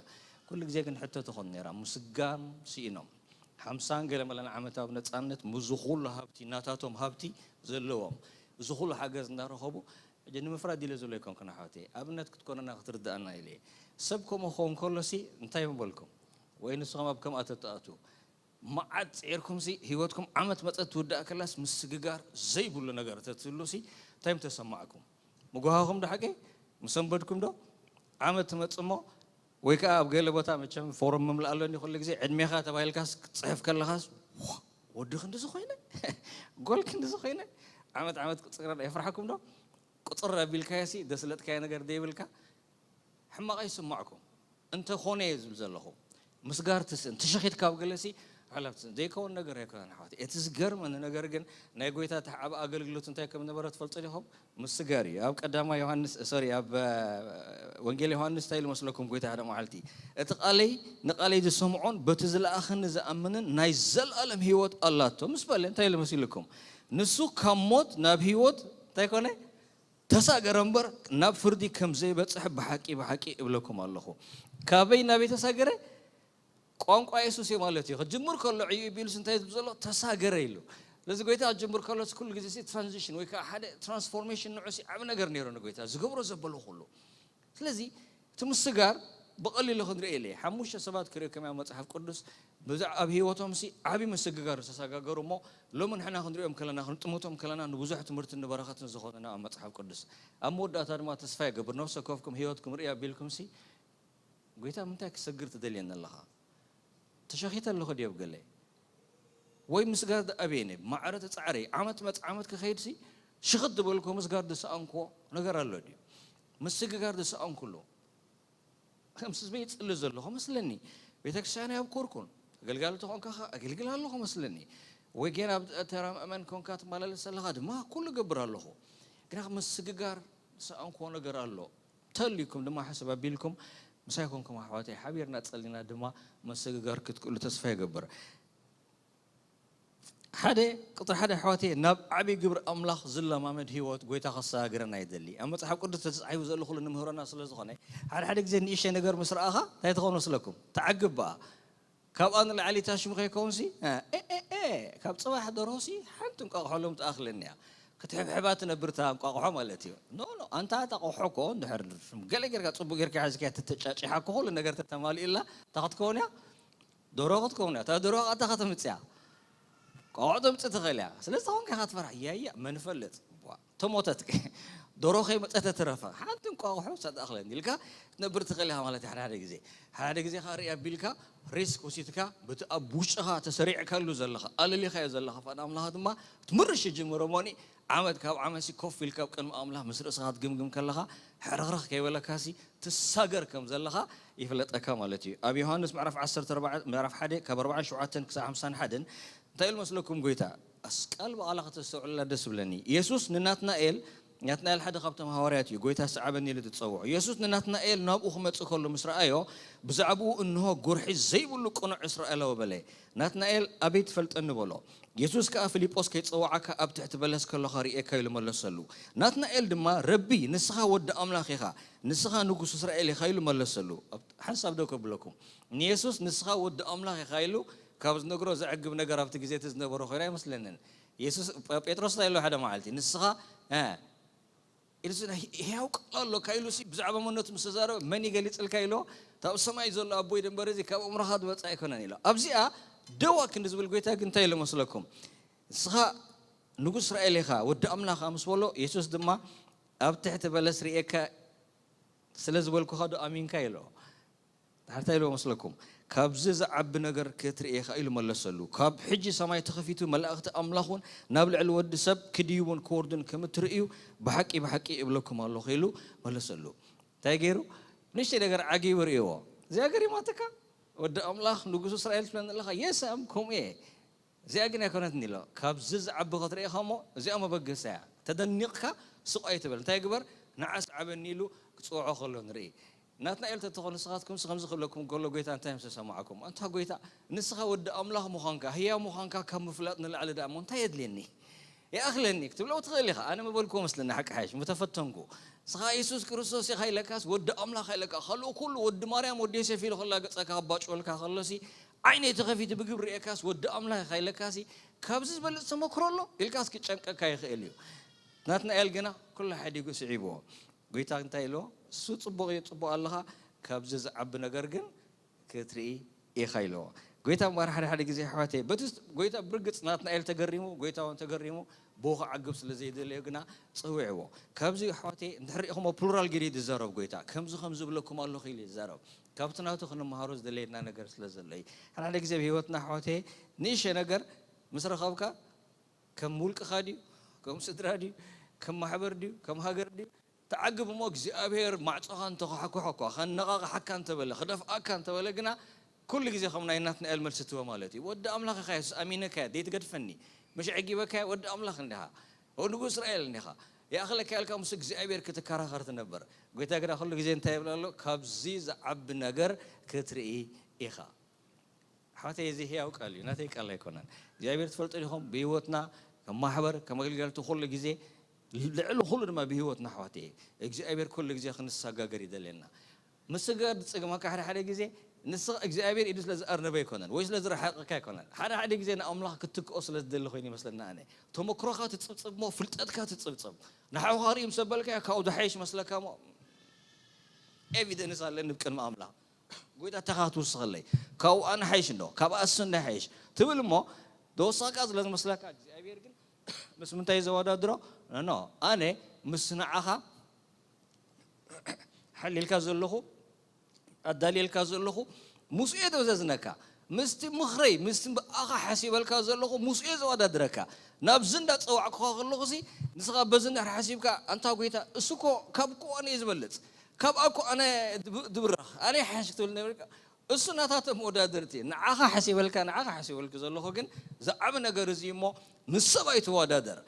ኩሉ ግዜ ግን ሕቶ ትኾን ነይራ። ምስጋን ስኢኖም። ሓምሳን ገለ መለን ዓመት ኣብ ነጻነት ምስዚ ኩሉ ሃብቲ፣ ናታቶም ሃብቲ ዘለዎም፣ እዚ ኩሉ ሓገዝ እናረኸቡ፣ ሕጂ ንምፍራድ ኢለ ዝብሎ ኣይኮንኩን ኣሕዋተይ። ኣብነት ክትኮነና ክትርድኣና ኢለ እየ። ሰብ ከምኡ ክኸውን ከሎሲ እንታይ ምበልኩም? ወይ ንስኹም ኣብ ከምኣ ተትኣትዉ? መዓት ጽዒርኩምሲ ህይወትኩም ዓመት መጸት ትውዳእ ከላስ ምስግጋር ዘይብሉ ነገር ተትህሉሲ እንታይ ምተሰማዕኩም? ምጉሃኹም ዶ ሓቀይ? ምሰንበድኩም ዶ? ዓመት ትመጽእ እሞ ወይ ከኣ ኣብ ገለ ቦታ መቸም ፎርም ምምላእ ኣሎኒ ኩሉ ግዜ ዕድሜኻ ተባሂልካስ ክትጽሕፍ ከለኻስ፣ "ዋ፣ ወዲ ክንድዚ ኮይነ? ጎል ክንድዚ ኮይነ?" ዓመት ዓመት ክትጽግረር የፍርሓኩም ዶ? ቁጽር ኣቢልካዮሲ ዘስለጥካዮ ነገር ዘይብልካ ሕማቕ ኣይስማዕኩም። እንተኾነ እየ ዝብል ዘለኹ። ምስጋር ትስእን፣ ትሸኺትካ ኣብ ገለሲ ሓላፍ ትስእን። ዘይከውን ነገር ኣይኮነን ኣሕዋተይ። እቲ ዝገርመኒ ነገር ግን ናይ ጎይታ እቲ ዓቢ ኣገልግሎት እንታይ ከም ነበረ ትፈልጡ ዲኹም? ምስጋር እዩ። ኣብ ቀዳማይ ዮሃንስ፣ ሶሪ፣ ኣብ፣ እ፣ ወንጌል ዮሃንስ እንታይ ኢሉ መስለኩም ጎይታ ሓደ መዓልቲ? "እቲ ቃለይ ንቃለይ ዝሰምዖን በቲ ዝለኣኸኒ ዝኣምንን ናይ ዘለኣለም ህይወት ኣላቶ" ምስ በለ እንታይ ኢሉ መሲልኩም? ንሱ ካብ ሞት ናብ ህይወት እንታይ ኮነ? ተሳገረ እምበር ናብ ፍርዲ ከም ዘይበጽሕ ብሓቂ ብሓቂ እብለኩም ኣለኹ። ካበይ ናበይ ተሳገረ? ቋንቋ የሱስ እዩ ማለት እዩ። ክጅምር ከሎ ዕዩ ቢሉስ እንታይ ዝብል ዘሎ? ተሳገረ ኢሉ። ስለዚ ጎይታ ክጅምር ከሎስ ኩሉ ግዜ ሲ ትራንዚሽን ወይ ከዓ ሓደ ትራንስፎርሜሽን ንዑ ሲ ዓቢ ነገር ነይሩ ንጎይታ ዝገብሮ ዘበሎ ኩሉ። ስለዚ እቲ ምስጋር ብቐሊሉ ክንሪኦ ኢለ እየ። ሓሙሽተ ሰባት ክሪኦ ከመይ ኣብ መጽሓፍ ቅዱስ ብዛዕ-፣ ኣብ ህይወቶም ሲ ዓቢ ምስግጋር ዝተሰጋገሩ እሞ ሎሚ ንሕና ክንሪኦም ከለና ክንጥምቶም ከለና ንብዙሕ ትምህርትን ንበረኸትን ዝኾኑና ኣብ መጽሓፍ ቅዱስ። ኣብ መወዳእታ ድማ ተስፋ ይገብር ነፍሲ ወከፍኩም ህይወትኩም ርኢ ኣቢልኩም ሲ ጎይታ ምንታይ ክሰግር ትደልየኒ ኣለኻ? ተሸኺተ ኣለኹ ድየ ኣብ ገለ? ወይ ምስጋር ኣበየነ? ማዕረ ተጻዕረ። ዓመት መጽ-፣ ዓመት ክኸይድ ሲ ሽኽት ዝበልኩ ምስጋር ዝሰኣንኩዎ ነገር ኣሎ ድዩ? ምስግጋር ዝሰኣንኩሉ። ከም ስበይ ይጽሊ ዘለኹ መስለኒ። ቤተክርስትያን ኣብኮርኩን። ኣገልጋሊ ተኾንካ ኸ ኣገልግል ኣለኹ መስለኒ። ወይ ጌና ኣብ ተራ ምእመን ኮንካ ትመላለስ ዘለኻ ድማ ኩሉ ገብር ኣለኹ። ግና ምስግጋር ዝሰኣንኩዎ ነገር ኣሎ። ተልዩኩም ድማ ሓስብ ኣቢልኩም ምሳይ ኮንኩም ኣሕዋተይ ሓቢርና ጸሊና ድማ መስግጋር ክትክእሉ ተስፋ ይገብር። ሓደ፣ ቁጽሪ ሓደ ኣሕዋተይ፣ ናብ ዓቢ ግብሪ ኣምላኽ ዝለማመድ ህይወት ጎይታ ከሰጋግረና ይደሊ። ኣብ መጽሓፍ ቅዱስ ተጻሒፉ ዘሎ ኩሉ ንምህሮና ስለ ዝኾነ፣ ሓደ ሓደ ግዜ ንእሽተይ ነገር ምስ ረኣኻ እንታይ ትኸውን መስለኩም? ትዓግብ በኣ። ካብኣ ንላዕሊ ታሽሙ ከይከውንሲ፣ እ፣ እ፣ እ፣ እ፣ ካብ ጽባሕ ደርሆሲ ሓንቲ እንቋቑሖ ሎም ትኣኽለኒ እያ። ክትሕብሕባ ትነብር እታ እንቋቑሖ ማለት እዩ። ኖ፣ ኖ፣ ኣንታ እታ ቆሖ እኮ እንድሕር ገለ ጌርካ ጽቡቕ ጌርካ ሓዝካያ ተተጫጪሓ እኮ ኩሉ ነገር ተተማሊእላ፣ እንታይ ክትከውን እያ? ደርሆ ክትከውን እያ። እታ ደርሆ ኣታ ከተምጽያ። ቆሖ ተምጽእ ትኽእል እያ። ስለዚ ተኾንካ ኢኻ ትፈርሕ። ያያ፣ መን ይፈልጥ? ቧ፣ ተሞተት። ደሮ ከይመፀ ተተረፈ ሓንቲ እንቋቑሖ ሳትኣኽለኒ ኢልካ ክትነብር ትኽእል ኢኻ ማለት እዩ። ሓደ ሓደ ግዜ ሓደ ሓደ ግዜ ከዓ ርኢ ኣቢልካ ሪስክ ወሲድካ በቲ ኣብ ውሽጥኻ ተሰሪዕካሉ ዘለኻ ኣለሊኻዮ ዘለኻ ፋን ኣምላኽ ድማ ትምርሽ ይጅምሮ ሞኒ ዓመት ካብ ዓመት ኮፍ ኢልካ ኣብ ቅድሚ ኣምላኽ ምስ ርእስኻ ትግምግም ከለኻ ሕርኽርኽ ከይበለካሲ ትሳገር ከም ዘለኻ ይፍለጠካ ማለት እዩ። ኣብ ዮሃንስ ምዕራፍ ዓሰርተ ኣርባዕተ ምዕራፍ ሓደ ካብ ኣርባዕተ ሸውዓተ ክሳብ ሓምሳ ሓደን እንታይ ኢሉ መስለኩም ጎይታ ኣስቃል ብቓላ ከተስተውዕሉላ ደስ ብለኒ። የሱስ ንናትናኤል ናትናኤል ሓደ ካብቶም ሃዋርያት እዩ ጎይታ ሰዓበኒ ኢሉ ዝጸውዖ። የሱስ ንናትናኤል ናብኡ ክመጽእ ከሎ ምስ ረኣዮ ብዛዕባኡ እንሆ ጉርሒ ዘይብሉ ቅኑዕ እስራኤላዊ በለ። ናትናኤል ኣበይ ትፈልጠኒ በሎ። የሱስ ከኣ ፊልጶስ ከይጸውዓካ ኣብ ትሕቲ በለስ ከሎኻ ርእየካ ኢሉ መለሰሉ። ናትናኤል ድማ ረቢ ንስኻ ወዲ ኣምላኽ ኢኻ ንስኻ ንጉስ እስራኤል ኢኻ ኢሉ መለሰሉ። ሓንሳብ ደው ከብለኩም ንየሱስ ንስኻ ወዲ ኣምላኽ ኢኻ ኢሉ ካብ ዝነግሮ ዘዕግብ ነገር ኣብቲ ግዜ እቲ ዝነበሮ ኮይኑ ኣይመስለንን። የሱስ ጴጥሮስ እንታይ ኢሎ ሓደ መዓልቲ ንስኻ ኢሉ ሕያው ቃል ኣሎ ካይሉ ብዛዕባ መነቱ ምስ ተዛረበ መን ይገሊፅልካ ኢሎ ታብ ሰማይ ዘሎ ኣቦይ ደንበር እዚ ካብ እምሮኻ ዝወፃ ኣይኮነን ኢሎ ኣብዚኣ ደዋ ክንዲ ዝብል ጎይታ ግን እንታይ ኢሎ መስለኩም ንስኻ ንጉስ እስራኤል ኢኻ ወዲ ኣምላኻ ምስ በሎ የሱስ ድማ ኣብ ትሕቲ በለስ ርእየካ ስለ ዝበልኩኻ ዶ ኣሚንካ ኢሎ እንታይ ኢልዎ መስለኩም? ካብዚ ዝዓቢ ነገር ክትርኢ ኢኻ ኢሉ መለሰሉ። ካብ ሕጂ ሰማይ ተኸፊቱ መላእኽቲ ኣምላኽ እውን ናብ ልዕሊ ወዲ ሰብ ክድይቡን ክወርዱን ከም እትርእዩ ብሓቂ ብሓቂ እብለኩም ኣለኹ ኢሉ መለሰሉ። እንታይ ገይሩ? ንእሽተይ ነገር ዓጊቡ ርእይዎ። እዚኣ ገሪማትካ? ወዲ ኣምላኽ ንጉስ እስራኤል ትብለኒ ኣለኻ? የስ ኣም ከምኡ እየ። እዚኣ ግን ኣይኮነትን ኢሎ። ካብዚ ዝዓቢ ክትርኢ ኢኻ እሞ እዚኣ መበገሲ እያ። ተደኒቕካ ስቕ ኣይትበል። እንታይ ግበር? ንዓስ ዓበኒ ኢሉ ክፅውዖ ከሎ ንርኢ። ናትናኤል ተተኾኑ ንስኻትኩም ከምዚ ክብለኩም ከሎ ጎይታ እንታይ ምስ ተሰማዕኩም ኣንታ ጎይታ ንስኻ ወዲ ኣምላኽ ምዃንካ ህያው ምዃንካ ካብ ምፍላጥ ንላዕሊ ደኣ እሞ እንታይ የድልየኒ ይኣኽለኒ ክትብለው ትኽእል ኢኻ ኣነ ምበልክዎ መስለኒ ሓቂ ሓይሽ ምተፈተንኩ ንስኻ የሱስ ክርስቶስ ኢኻ ኢለካስ ወዲ ኣምላኽ ኢለካ ካልኡ ኩሉ ወዲ ማርያም ወዲ ዮሴፍ ኢሉ ከላገጸካ ክባጭወልካ ከሎሲ ዓይነይ ተኸፊቱ ብግብሪ ርእየካስ ወዲ ኣምላኽ ኢኻ ኢለካሲ ካብዚ ዝበልጽ ተመክሮ ኣሎ ኢልካስ ክጨንቀካ ይኽእል እዩ ናትናኤል ግና ኩሉ ሓዲጉ ስዒብዎ ጎይታ እንታይ ኢልዎ? እሱ ጽቡቕ እዩ፣ ጽቡቕ ኣለኻ፣ ካብዚ ዝዓቢ ነገር ግን ክትርኢ ኢኻ ኢልዎ። ጎይታ እምበኣር ሓደ ሓደ ግዜ ኣሕዋተይ፣ በቲ ጎይታ ብርግጽ ናትናኤል ተገሪሙ፣ ጎይታ እውን ተገሪሙ፣ ብኡ ክዓግብ ስለ ዘይደለዮ ግና ጸዊዕዎ። ካብዚ ኣሕዋተይ እንድሕር ርኢኹሞ ፕሉራል ገይሩ እዩ ዝዛረብ ጎይታ። ከምዚ ከምዚ እብለኩም ኣለኹ ኢሉ እዩ ዝዛረብ። ካብቲ ናቱ ክንመሃሮ ዝደለየና ነገር ስለ ዘሎ እዩ። ሓደ ሓደ ግዜ ኣብ ህይወትና ኣሕዋተይ ንእሽተይ ነገር ምስ ረኸብካ ከም ውልቅኻ ድዩ ከም ስድራ ድዩ ከም ማሕበር ድዩ ከም ሃገር ድዩ ትዓግብ እሞ እግዚኣብሔር ማዕፆኻ እንተኸሓኩሖ እኳ ከነቓቕሓካ እንተበለ ክደፍኣካ እንተበለ ግና ኩሉ ግዜ ከም ናይ ናትናኤል መልሲ ትህቦ ማለት እዩ ወዲ ኣምላኽ ኢኻ የሱስ ኣሚነካ እየ ዘይትገድፈኒ ምሽ ዕጊበካ እየ ወዲ ኣምላኽ እንዲኻ ንጉስ እስራኤል እንዲኻ ይኣኽለካ ኢልካ ምስ እግዚኣብሔር ክትከራኸር ትነብር ጎይታ ግና ኩሉ ግዜ እንታይ ይብል ኣሎ ካብዚ ዝዓቢ ነገር ክትርኢ ኢኻ ኣሕዋተይ እዚ ህያው ቃል እዩ ናተይ ቃል ኣይኮነን እግዚኣብሔር ትፈልጡ ዲኹም ብህይወትና ከም ማሕበር ከም ኣገልገልቲ ኩሉ ግዜ ልዕሊ ኩሉ ድማ ብህይወትና ኣሕዋተይ እግዚኣብሔር ኩሉ ግዜ ክንሰጋገር ይደልየና ምስጋድ ዝፅግመካ ሓደ ሓደ ግዜ ንስ እግዚኣብሔር ኢዱ ስለ ዝኣርነበ ኣይኮነን ወይ ስለ ዝረሓቀካ ኣይኮነን ሓደ ሓደ ግዜ ንኣምላኽ ክትክኦ ስለ ዝደሊ ኮይኑ ይመስለና ኣነ ተመክሮካ ትፅብፅብ ሞ ፍልጠትካ ትፅብፅብ ንሓውካ ርኢ ምስ በልካ ካብኡ ዝሓይሽ መስለካ ሞ ኤቪደንስ ኣለኒ ብቅድሚ ኣምላኽ ጎይታ ተኻ ክትውስኸለይ ካብኡ ኣነ ሓይሽ እንዶ ካብ ኣሱ እንደ ሓይሽ ትብል እሞ ተወሳካ ስለ ዝመስለካ እግዚኣብሔር ግን ምስ ምንታይ ዘወዳድሮ ኖ ኣነ ምስ ንዓኻ ሓሊልካ ዘለኹ ኣዳልየልካ ዘለኹ ምስኡ እየ ዘዝነካ ምስቲ ምኽረይ ምስቲ ብኣኻ ሓሲበልካ ዘለኹ ምስኡ እየ ዘወዳድረካ ናብዚ እንዳፀዋዕኩኻ ከለኹ ሲ ንስኻ በዚ እንድሕር ሓሲብካ ኣንታ ጎይታ እሱ እኮ ካብ እኮ ኣነ እየ ዝበልፅ ካብ ኣኮ ኣነ ድብራኽ ኣነ ሓሽ ክትብል ነብርካ እሱ ናታተ መወዳድርቲ ንዓኻ ሓሲበልካ ንዓኻ ሓሲበልኩ ዘለኹ ግን ዝዓቢ ነገር እዚ እሞ ምስ ሰብ ኣይትወዳደር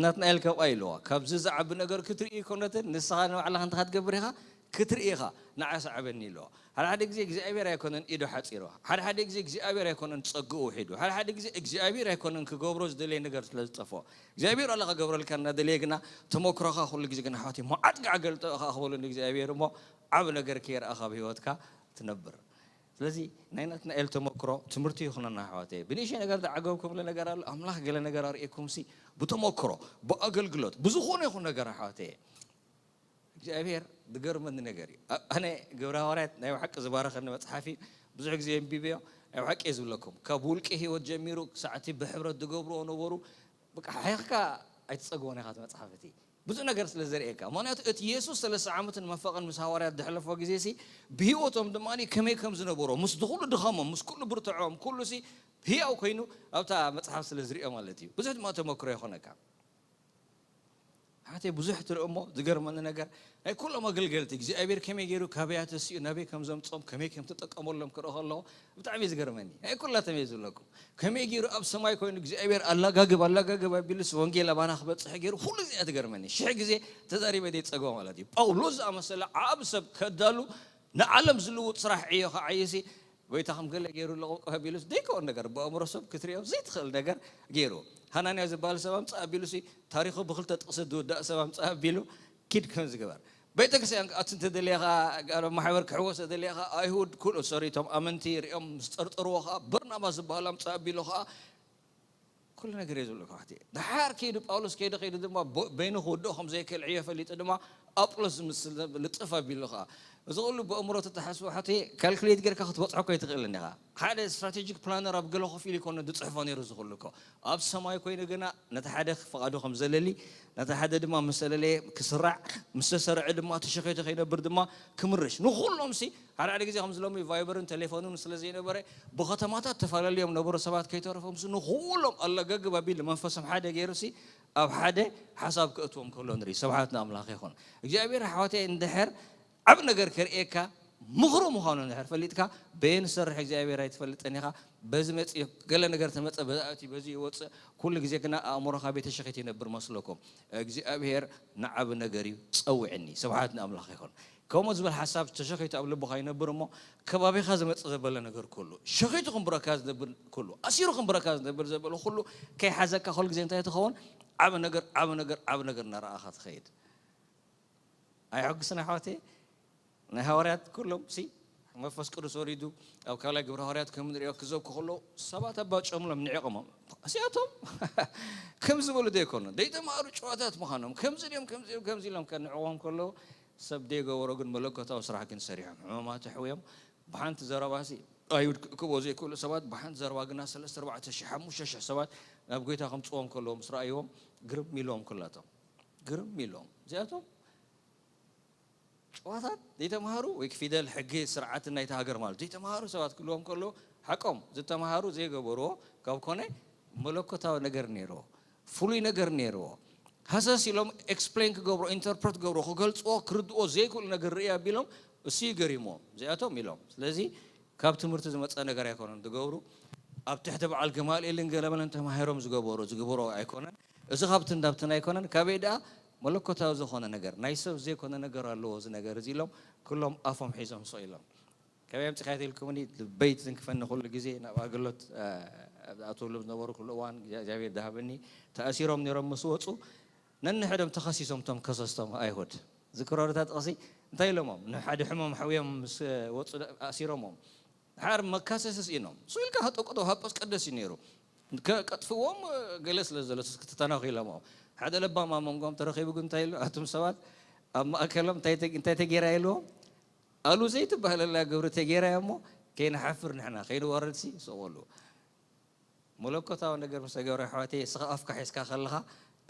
ናትናኤል ካብኣ ኢልዋ ካብዚ ዝዓቢ ነገር ክትርኢ ይኮነትን ንስኻ ንባዕልኻ እንተ ክትገብር ኢኻ ክትርኢ ኢኻ ንዓ ሰዓበኒ ኢልዋ ሓደ ሓደ ግዜ እግዚኣብሔር ኣይኮነን ኢዱ ሓፂርዋ ሓደ ሓደ ግዜ እግዚኣብሔር ኣይኮነን ፀግኡ ውሒዱ ሓደ ሓደ ግዜ እግዚኣብሔር ኣይኮነን ክገብሮ ዝደለየ ነገር ስለ ዝጠፍኦ እግዚኣብሔር ኣለ ክገብረልካ እናደለየ ግና ተመክሮኻ ኩሉ ግዜ ግን ኣሕዋተይ መዓጥቂ ዓገልጠ ከኣ ክበሉ ንእግዚኣብሔር እሞ ዓብ ነገር ከይረኣኻ ኣብ ህይወትካ ትነብር ስለዚ ናይ ናትናኤል ተመክሮ ትምህርቲ ይኹነና ኣሕዋተይ ብንእሽተይ ነገር ዝዓገብኩም ገለ ነገር ኣሎ ኣምላኽ ገለ ነገር ኣርእየኩም ሲ ብተመክሮ ብኣገልግሎት ብዝኾነ ይኹን ነገር ኣሕዋተይ እግዚኣብሔር ዝገርመኒ ነገር እዩ ኣነ ግብረ ሃዋርያት ናይ ብሓቂ ዝባረኸኒ መፅሓፍ እዩ ብዙሕ ግዜ የንቢብዮ ናይ ብሓቂ እየ ዝብለኩም ካብ ውልቂ ህይወት ጀሚሩ ክሳዕቲ ብሕብረት ዝገብርዎ ነበሩ ብቃ ሓይኽካ ኣይትፀግቦን ኢኻ መፅሓፍ እቲ ብዙሕ ነገር ስለ ዘርእየካ። ምኽንያቱ እቲ የሱስ ሰለስተ ዓመትን መፈቐን ምስ ሃዋርያት ዘሕለፎ ግዜ ሲ ብህይወቶም ድማ ከመይ ከም ዝነበሩ፣ ምስ ኩሉ ድኻሞም፣ ምስ ኩሉ ብርትዖም፣ ኩሉ ሲ ህያው ኮይኑ ኣብታ መጽሓፍ ስለ ዝርእዮ ማለት እዩ። ብዙሕ ድማ ተመክሮ ይኾነካ። ሓተይ ብዙሕ ትርኢ እሞ ዝገርመኒ ነገር ናይ ኩሎም ኣገልገልቲ እግዚኣብሔር ከመይ ገይሩ ካበይ ኣተሲኡ ናበይ ከም ዘምጾም ከመይ ከም ተጠቀመሎም ክርኢ ከለኹ ብጣዕሚ እዩ ዝገርመኒ። ናይ ኩላቶም እየ ዝብለኩም። ከመይ ገይሩ ኣብ ሰማይ ኮይኑ እግዚኣብሔር ኣላጋግብ ኣላጋግብ ኣቢሉስ ወንጌል ኣባና ክበጽሕ ገይሩ ኩሉ ግዜ እያ ትገርመኒ። ሽሕ ግዜ ተዛሪበ ዘይጸግባ ማለት እዩ። ጳውሎስ ዝኣመሰለ ዓቢ ሰብ ከዳሉ ንዓለም ዝልውጥ ስራሕ ዕዮ ክዓይሲ ጎይታ ከም ገለ ገይሩ ለቆቆ ኣቢሉስ ዘይከውን ነገር ብኣእምሮ ሰብ ክትሪኦ ዘይትኽእል ነገር ገይሩ። ሃናንያ ዝበሃል ሰብ ኣምጻእ ኣቢሉሲ ታሪኹ ብክልተ ጥቕሲ ዝውዳእ ሰብ ኣምጻእ ኣቢሉ ኪድ ከም ዝገበር ቤተክርስትያን ክኣቱ እንተደልየ ኸዓ ማሕበር ክሕወስ ተደልየ ኸዓ ኣይሁድ ኩሉ ሶሪ እቶም ኣመንቲ ሪኦም ምስ ጠርጠርዎ ኸዓ በርናባስ ዝበሃል ኣምጻእ ኣቢሉ ኸዓ ኩሉ ነገር እየ ዝብለካ ኣሕዋተይ። ደሓር ከይዱ ጳውሎስ ከይዱ ከይዱ ድማ ቦ- በይኑ ክውድኦ ከም ዘይክእል ዕዮ ፈሊጡ ድማ ኣጵሎስ ዝምስል ልጥፍ ኣቢሉ ኸዓ እዚ ኩሉ ብኣእምሮ ተተሓስቦ ኣሕዋተይ ካልኩሌት ጌርካ ክትበፅሖ እኮ ኣይትኽእልን ኢኻ። ሓደ ስትራቴጂክ ፕላነር ኣብ ገለ ኮፍ ኢሉ ይኮነ ዝፅሕፎ ነይሩ እዚ ኩሉ እኮ ኣብ ሰማይ ኮይኑ ግና ነቲ ሓደ ፍቓዱ ከም ዘለሊ ነቲ ሓደ ድማ ምስ ዘለለየ ክስራዕ ምስ ተሰርዐ ድማ ተሸኺቱ ከይነብር ድማ ክምርሽ ንኹሎም ሲ ሓደ ሓደ ግዜ ከምዚ ሎሚ ቫይበርን ቴሌፎንን ስለ ዘይነበረ ብኸተማታት ተፈላለዮም ነበሩ ሰባት ከይተረፎም ሲ ንኹሎም ኣለገግብ ኣቢሉ መንፈሶም ሓደ ገይሩ ሲ ኣብ ሓደ ሓሳብ ክእትዎም ከሎ ንርኢ። ስብሓት ንኣምላኽ ይኹን። እግዚኣብሔር ኣሕዋተይ እንድሕር ዓብ ነገር ከርእየካ ምኽሩ ምዃኑ እንድሕር ፈሊጥካ በየን ዝሰርሕ እግዚኣብሔር ኣይትፈልጥን ኢኻ። በዚ መፂ ገለ ነገር ተመፀ በዚ ኣእቲ በዚ ይወፅእ ኩሉ ግዜ ግና ኣእምሮኻ ቤተ ሸኺት ይነብር መስለኩም። እግዚኣብሔር ንዓብ ነገር እዩ ጸውዕኒ። ስብሓት ንኣምላኽ ይኹን። ከምኡ ዝበል ሓሳብ ተሸኺቱ ኣብ ልብኻ ይነብር እሞ ከባቢኻ ዝመፅእ ዘበለ ነገር ኩሉ ሸኺቱ ክንብረካ ዝነብር ኩሉ ኣሲሩ ክንብረካ ዝነብር ዘበለ ኩሉ ከይሓዘካ ኩሉ ግዜ እንታይ ትኸውን? ዓብ ነገር ዓብ ነገር ዓብ ነገር እናረኣኻ ትኸይድ። ኣይሐጉስን ኣሕዋተይ? ናይ ሃዋርያት ኩሎም ሲ መንፈስ ቅዱስ ወሪዱ ኣብ ካልኣይ ግብረ ሃዋርያት ከም ንሪኦ ክዘብኩ ከለዉ ሰባት ኣባጨምሎም ንዒቖሞም እሲኣቶም ከም ዝበሉ ዘይኮኑ ዘይተማሃሩ ጨዋታት ምዃኖም ከምዚ ድዮም ከምዚ ድዮም ከምዚ ኢሎም ከንዕዎም ከለዉ ሰብ ደይገበሮ ግን መለኮታዊ ስራሕ ግን ሰሪሖም ሕመማት ኣሕውዮም ብሓንቲ ዘረባ ሲ ኣይሁድ ክእክቦ ዘይክእሉ ሰባት ብሓንቲ ዘረባ ግና ሰለስተ ኣርባዕተ ሽሕ ሓሙሽተ ሽሕ ሰባት ናብ ጎይታ ከምፅዎም ከለዉ ምስ ረኣይዎም ግርም ኢልዎም ኩላቶም ግርም ኢሎም እዚኣቶም ጨዋታት ዘይተምሃሩ ወይ ፊደል ሕጊ ስርዓትን ናይቲ ሃገር ማለት ዘይተምሃሩ ሰባት ክልዎም ከለዉ ሓቆም ዝተምሃሩ ዘይገበርዎ ካብ ኮነ መለኮታዊ ነገር ነይርዎ ፍሉይ ነገር ነይርዎ ሃሰስ ኢሎም explain ክገብሮ interpret ክገብሮ ክገልፅዎ ክርድዎ ዘይክእሉ ነገር ርኢ ኣቢሎም እሱ ገሪምዎም እዚኣቶም ኢሎም ስለዚ ካብ ትምህርቲ ዝመፀ ነገር ኣይኮነን ዝገብሩ ኣብ ትሕቲ በዓል ገማልኤልን ገለመለን ተማሂሮም ዝገበሩ ዝግበሮ ኣይኮነን እዚ ካብትን ናብትን ኣይኮነን ካበይ ደኣ መለኮታዊ ዝኾነ ነገር ናይ ሰብ ዘይኮነ ነገር ኣለዎ እዚ ነገር እዚ ኢሎም ኩሎም ኣፎም ሒዞም ስቕ ኢሎም ከበይ ኣምፂኻዮ ኢልኩምኒ ልበይ ትዝንክፈኒ ኩሉ ግዜ ናብ ኣገልግሎት ኣብ ዝኣትወሉ ዝነበሩ ኩሉ እዋን እግዚኣብሔር ዝሃበኒ ተኣሲሮም ነይሮም ምስ ወፁ ነንሕዶም ተኸሲሶም እቶም ከሰስቶም ኣይሁድ ዝክረሩ እታ ጥቕሲ እንታይ ኢሎሞም ንሓደ ሕሞም ሓውዮም ምስ ወፁ ኣሲሮሞም ሓር መካሰሲ ስኢኖም እሱ ኢልካ ሃጠቆጦ ሃጳስ ቀደስ እዩ ነይሩ ከቀጥፍዎም ገለ ስለ ዘሎ ክትተናኺ ኢሎሞ ሓደ ለባም ኣብ መንጎም ተረኺቡ ግን እንታይ ኢሉ ኣቱም ሰባት ኣብ ማእከሎም እንታይ ተጌራ ኢልዎም ኣሉ ዘይትባህለላ ግብሪ ተጌራ እሞ ከይንሓፍር ንሕና ከይንወርድ ሲ ስቕሉ መለኮታዊ ነገር ምስ ተገብረ ኣሕዋተይ እስኻ ኣፍካ ሒዝካ ከለኻ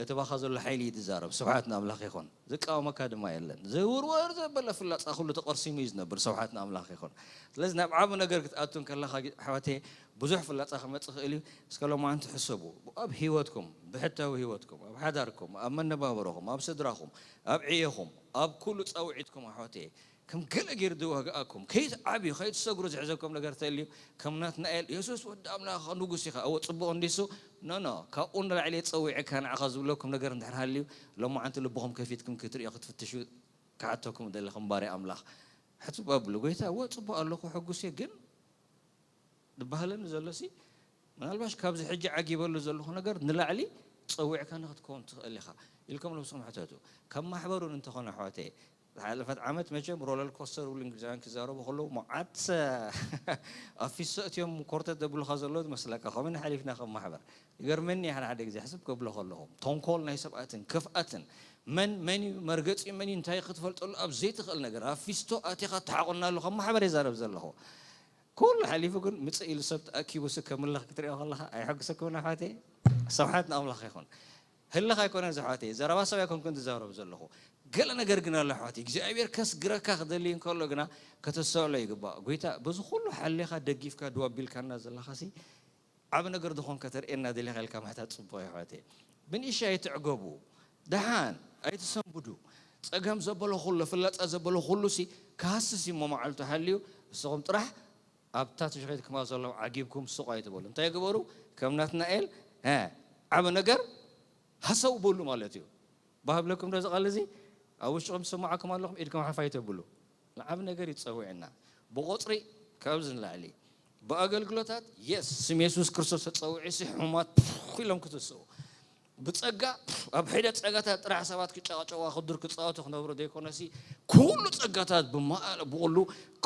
እቲ ባኻ ዘሎ ሓይሊ እዩ ዝዛረብ። ስብሓት ንኣምላኽ ይኹን። ዝቃወመካ ድማ የለን። ዝውርወር ዘበለ ፍላጻ ኩሉ ተቐርሲሙ እዩ ዝነብር። ስብሓት ንኣምላኽ ይኹን። ስለዚ ናብ ዓቢ ነገር ክትኣቱ እንከለኻ ኣሕዋተይ ብዙሕ ፍላጻ ክመጽእ ይኽእል እዩ። እስከ ሎማዓንቲ ሕሰቡ። ኣብ ህይወትኩም፣ ብሕታዊ ህይወትኩም፣ ኣብ ሓዳርኩም፣ ኣብ መነባብሮኹም፣ ኣብ ስድራኹም፣ ኣብ ዕዮኹም፣ ኣብ ኩሉ ጻውዒትኩም ኣሕዋተይ ከም ገለ ገይሩ ዝዋግኣኩም ከይትዓብዩ ከይትሰግሩ ዝሕዘኩም ነገር ተልዩ ከም ናትናኤል የሱስ ወዲ ኣምላኽ ንጉስ ኢኻ እወ ጽቡቕ እንዲሱ ኖኖ ካብኡ ንላዕሊ የጸዊዐካ ንዓኻ ዝብለኩም ነገር እንድሕር ሃልዩ ሎማዓንቲ ልብኹም ከፊትኩም ክትርእዮ ክትፍትሹ ክሓተኩም እደሊ ከም ባርያ ኣምላኽ ሕትብ ኣብሉ ጎይታ እወ ጽቡቕ ኣለኹ ሕጉስ እየ ግን ዝበሃለኒ ዘሎ ሲ ምናልባሽ ካብዚ ሕጂ ዓጊበሉ ዘለኹ ነገር ንላዕሊ ጸዊዕካኒ ክትከውን ትኽእል ኢኻ ኢልኩም ነብስኹም ሕተቱ። ካብ ማሕበር እውን እንተኾነ ኣሕዋተይ ዝሓለፈት ዓመት መቸም ሮለር ኮስተር ብሉ እንግሊዛውያን ክዛረቡ ከለዉ መዓት ኣፊሶ እትዮም ኮርተት ዘብሉኻ ዘለዉ ዝመስለካ ከምኡ ሓሊፍና ከም ማሕበር ይገርመኒ ሓደ ሓደ ግዜ ሕስብ ከብሎ ከለኹ ተንኮል ናይ ሰብኣትን ክፍኣትን መን መን እዩ መርገፂ መን እዩ እንታይ ክትፈልጠሉ ኣብ ዘይትኽእል ነገር ኣፊስቶ ኣቲኻ ተሓቆናሉ ከም ማሕበር ይዛረብ ዘለኹ ኩሉ ሓሊፉ ግን ምፅእ ኢሉ ሰብ ተኣኪቡ ስ ከምልኽ ክትሪኦ ከለኻ ኣይሐግሰኩምን ኣሕዋተይ ሰብሓት ንኣምላኽ ይኹን ህልኽ ኣይኮነን ዝሓወተይ፣ ዘረባ ሰብ ኣይኮንኩን ዝዛረብ ዘለኹ። ገለ ነገር ግን ኣሎ ኣሕዋተይ፣ እግዚኣብሔር ከስግረካ ክደሊ እንከሎ ግና ከተስተውዕሎ ይግባእ። ጎይታ በዚ ኩሉ ሓሊኻ ደጊፍካ ድው ኣቢልካና ዘለኻሲ ዓቢ ነገር ዝኾን ከተርእየና ደሊኻ ኢልካ ምሕታት ጽቡቕ እዩ ኣሕዋተይ። ብንእሽተይ ኣይትዕገቡ፣ ደሓን ኣይትሰንብዱ። ጸገም ዘበሎ ኩሉ፣ ፍላጻ ዘበሎ ኩሉሲ ክሃስስ እዩ እሞ መዓልቱ ሓልዩ፣ ንስኹም ጥራሕ ኣብታ ትሽኺት ክማ ዘለዉ ዓጊብኩም ስቕ ኣይትበሉ። እንታይ ግበሩ? ከም ናትናኤል፣ እ፣ ዓቢ ነገር ሃሰው በሉ ማለት እዩ። ባህ ብለኩም ዶ እዚ ቃል እዚ? ኣብ ውሽጥኹም ዝሰማዓኩም ኣለኹም፣ ኢድኩም ሓፍ ኣይተብሉ። ንዓቢ ነገር እዩ ጸዊዕና። ብቑጽሪ ካብዚ ንላዕሊ። ብኣገልግሎታት፣ የስ፣ ስም የሱስ ክርስቶስ ተጸዊዑ ሲ ሕሙማት ፕፍ ኢሎም ክትስኡ። ብጸጋ፣ ኣብ ሕደ ጸጋታት ጥራሕ ሰባት ክጨቐጨቑ፣ ክድር ክጻወቱ ክነብሩ ዘይኮነሲ፣ ኩሉ ጸጋታት ብማእለ ብቑሉ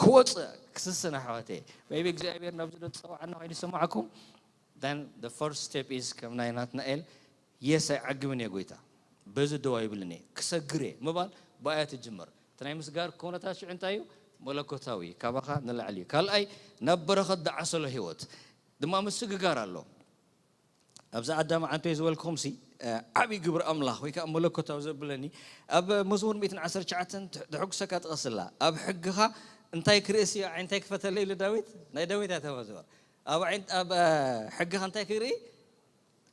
ክወጽእ፣ ክስስን ኣሕዋተይ። ሜቢ እግዚኣብሔር ናብዚ ዶ ዝጸውዓና ኮይኑ ይሰማዓኩም? Then the first step is ከም ናይ ናትናኤል፣ የስ ኣይዓግብን እየ ጎይታ፣ በዚ ደው ኣይብልን እየ፣ ክሰግር እየ ምባል ብኣያ ትጅምር። እቲ ናይ ምስጋር ኮነታት ሽዑ እንታይ እዩ? መለኮታዊ፣ ካባኻ ንላዕሊ እዩ። ካልኣይ፣ ናብ በረኸት ዝዓሰሎ ህይወት ድማ ምስግጋር ኣሎ። ኣብዚ ኣዳም ዓንቶይ ዝበልኩኹም ሲ፣ እ፣ ዓብዪ ግብሪ ኣምላኽ ወይ ከዓ መለኮታዊ ዘብለኒ፣ ኣብ መዝሙር ሚእትን ዓሰርተ ትሽዓተን ትሕ-፣ ተሐጉሰካ ጥቐስላ። ኣብ ሕግኻ እንታይ ክርእሲ ዓይንታይ ክፈተለይ ኢሉ ዳዊት? ናይ ዳዊት እያ እታ መዝሙር። ኣብ ዓይን-፣ ኣብ፣ እ፣ ሕግኻ እንታይ ክርኢ?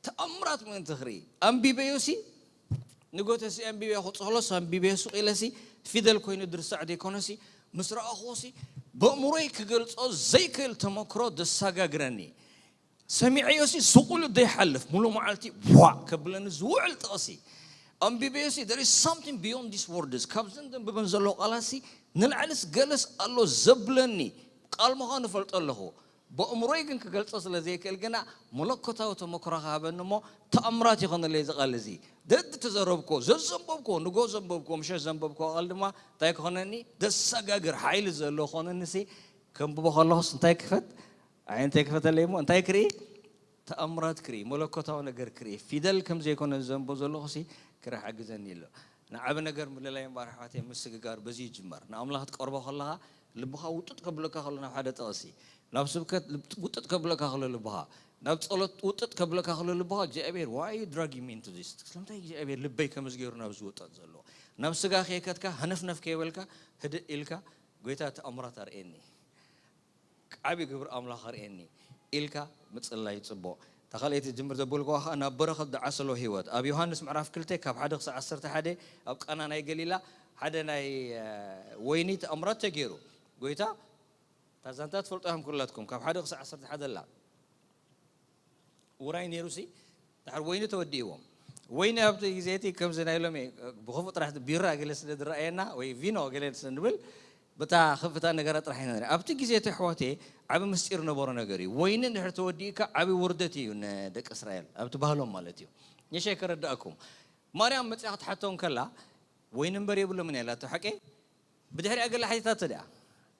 ተኣምራት ምእንቲ ክርኢ። ኣንቢበዮ ሲ፣ ንጎተ ሲ ኣንቢበዮ ክጽህሎ ሲ ኣንቢበዮ ሱቕ ኢለ ሲ፣ ፊደል ኮይኑ ድርሳዕ ዘይኮነ ሲ፣ ምስ ረኣኹዎ ሲ፣ በእምሮይ ክገልጾ ዘይክእል ተመክሮ ዘሳጋግረኒ። ሰሚዐዮ ሲ፣ ስቕ ኢሉ ዘይሓልፍ፣ ሙሉ መዓልቲ ዋእ ከብለኒ ዝውዕል ጥቕሲ። ኣንቢበዮ ሲ፣ there is something beyond these words። ካብዘን ዘንብበን ዘለዉ ቃላት ሲ፣ ንላዕልስ ገለስ ኣሎ ዘብለኒ ቃል ምዃኑ እፈልጦ ኣለኹ። በእምሮይ ግን ክገልጾ ስለ ዘይክእል ግና፣ መለኮታዊ ተመክሮ ክሃበኒ እሞ፣ ተኣምራት ይኾነለይ እዚ ቃል እዚ። ደድ ተዘረብኮ፣ ዘዘንበብኮ፣ ንጎ ዘንበብኮ፣ ምሸት ዘንበብኮ ቃል ድማ እንታይ ክኾነኒ? ደሳጋግር ሓይሊ ዘለዎ ክኾነኒ ሲ፣ ከንብቦ ከለኹስ እንታይ ክፈት? ኣዒንተይ ክፈተለይ እሞ፣ እንታይ ክርኢ? ተኣምራት ክርኢ፣ መለኮታዊ ነገር ክርኢ። ፊደል ከም ዘይኮነ ዘንቦ ዘለኹ ሲ፣ ክርኢ ሓግዘኒ ኣሎ። ንዓቢ ነገር ምልላይ እምበኣር ኣሕዋተይ፣ ምስግጋር በዚ ይጅመር። ንኣምላኽ ትቀርቦ ከለኻ፣ ልብኻ ውጥጥ ከብለካ ከሎ ናብ ሓደ ጥቕሲ፣ ናብ ስብከት ልብ-፣ ውጥጥ ከብለካ ከሎ ልብኻ፣ ናብ ጸሎት ውጥጥ ከብለካ ከሎ ልብኻ፣ እግዚኣብሔር፣ why are you dragging me into this? ስለምንታይ እግዚኣብሔር ልበይ ከምዚ ገይሩ ናብዚ ዝውጠጥ ዘለዎ? ናብ ስጋ ከይከድካ፣ ሃነፍነፍ ከይበልካ፣ ህድእ ኢልካ፣ ጎይታ ተኣምራት ኣርእየኒ። ዓቢ ግብሪ ኣምላኽ ኣርእየኒ ኢልካ ምጽላይ ጽቡቕ። እታ ካልኣይቲ ጅምር ዘበልኩዋ ኸኣ ናብ በረኸት ዝዓሰሎ ህይወት። ኣብ ዮሃንስ ምዕራፍ ክልተ ካብ ሓደ ክሳዕ ዓሰርተ ሓደ ኣብ ቃና ናይ ገሊላ ሓደ ናይ፣ እ፣ ወይኒ ተኣምራት ተገይሩ። ጎይታ እታ ዛንታ ትፈልጦ ኢኹም ኩላትኩም፣ ካብ ሓደ ክሳዕ ዓሰርተ ሓደ ኣላ። ውራይ ነይሩሲ፣ ድሓር ወይኒ ተወዲእዎም። ወይኒ ኣብቲ ግዜ እቲ ከምዚ ናይ ሎሚ ብኽፉእ ጥራሕ ቢራ ገለ ስለ ዝረኣየና፣ ወይ ቪኖ ገለ ስለ ንብል፣ በታ ከፍታ ነገራት ጥራሕ ኢና ንርኢ። ኣብቲ ግዜ እቲ ኣሕዋተይ ዓቢ ምስጢር ነበሮ ነገር እዩ። ወይኒ እንድሕር ተወዲእካ ዓቢ ውርደት እዩ ንደቂ እስራኤል፣ ኣብቲ ባህሎም ማለት እዩ። ንእሽተይ ከረድኣኩም። ማርያም መጺኣ ክትሓቶም ከላ፣ ወይኒ እምበር የብሎምን እያ ኢላቶ፣ ሓቀይ? ብድሕሪኣ ገለ ሓቲታቶ ድኣ?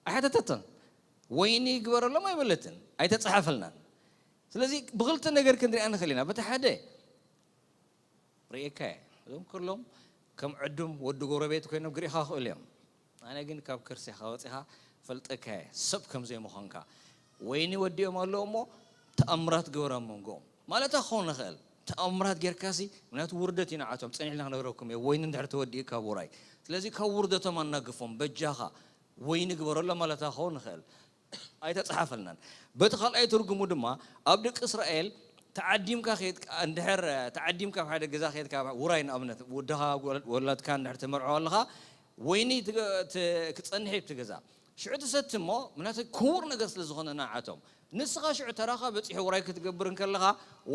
ኣይሓተተቶን። ወይኒ ይግበረሎም ኣይበለትን፣ ኣይተጻሓፈልናን። ስለዚ ብኽልተ ነገር ክንሪኣ ንኽእል ኢና። በቲ ሓደ ርእየካ እየ። እዞም ኩሎም ከም ዕዱም ወዲ ጎረቤት ኮይኖም ክሪእኻ ይኽእሉ እዮም። ኣነ ግን ካብ ከርሲኻ ወጺኻ ፈልጠካ እየ፣ ሰብ ከም ዘይምዃንካ። ወይኒ ወዲኦም ኣለዉ እሞ ተኣምራት ግበር ኣብ መንጎኦም። ማለታ ክኸውን ይኽእል። ተኣምራት ጌርካሲ፣ ምኽንያቱ ውርደት እዩ ንዓቶም። ጸኒሕና ክነግረኩም እየ፣ ወይኒ እንድሕር ተወዲኡ ካብ ውራይ። ስለዚ ካብ ውርደቶም ኣናግፎም፣ በጃኻ ወይኒ ግበረሎም ማለታ ክኸውን ይኽእል። ኣይተጻሓፈልናን። በቲ ካልኣይ ትርጉሙ ድማ፣ ኣብ ደቂ እስራኤል ተዓዲምካ ከይድካ፣ እንድሕር ተዓዲምካ ኣብ ሓደ ገዛ ከይድካ፣ ውራይ ንኣብነት፣ ወድኻ፣ ወላድካ እንድሕር ተመርዖ ኣለኻ፣ ወይኒ ትገ-፣ ት-፣ ክጸንሕ እዩ ኣብቲ ገዛ። ሽዑ ትሰቲ እሞ፣ ምኽንያቱ ክቡር ነገር ስለ ዝኾነ ንዓቶም። ንስኻ ሽዑ ተራኻ በጺሑ ውራይ ክትገብር እንከለኻ፣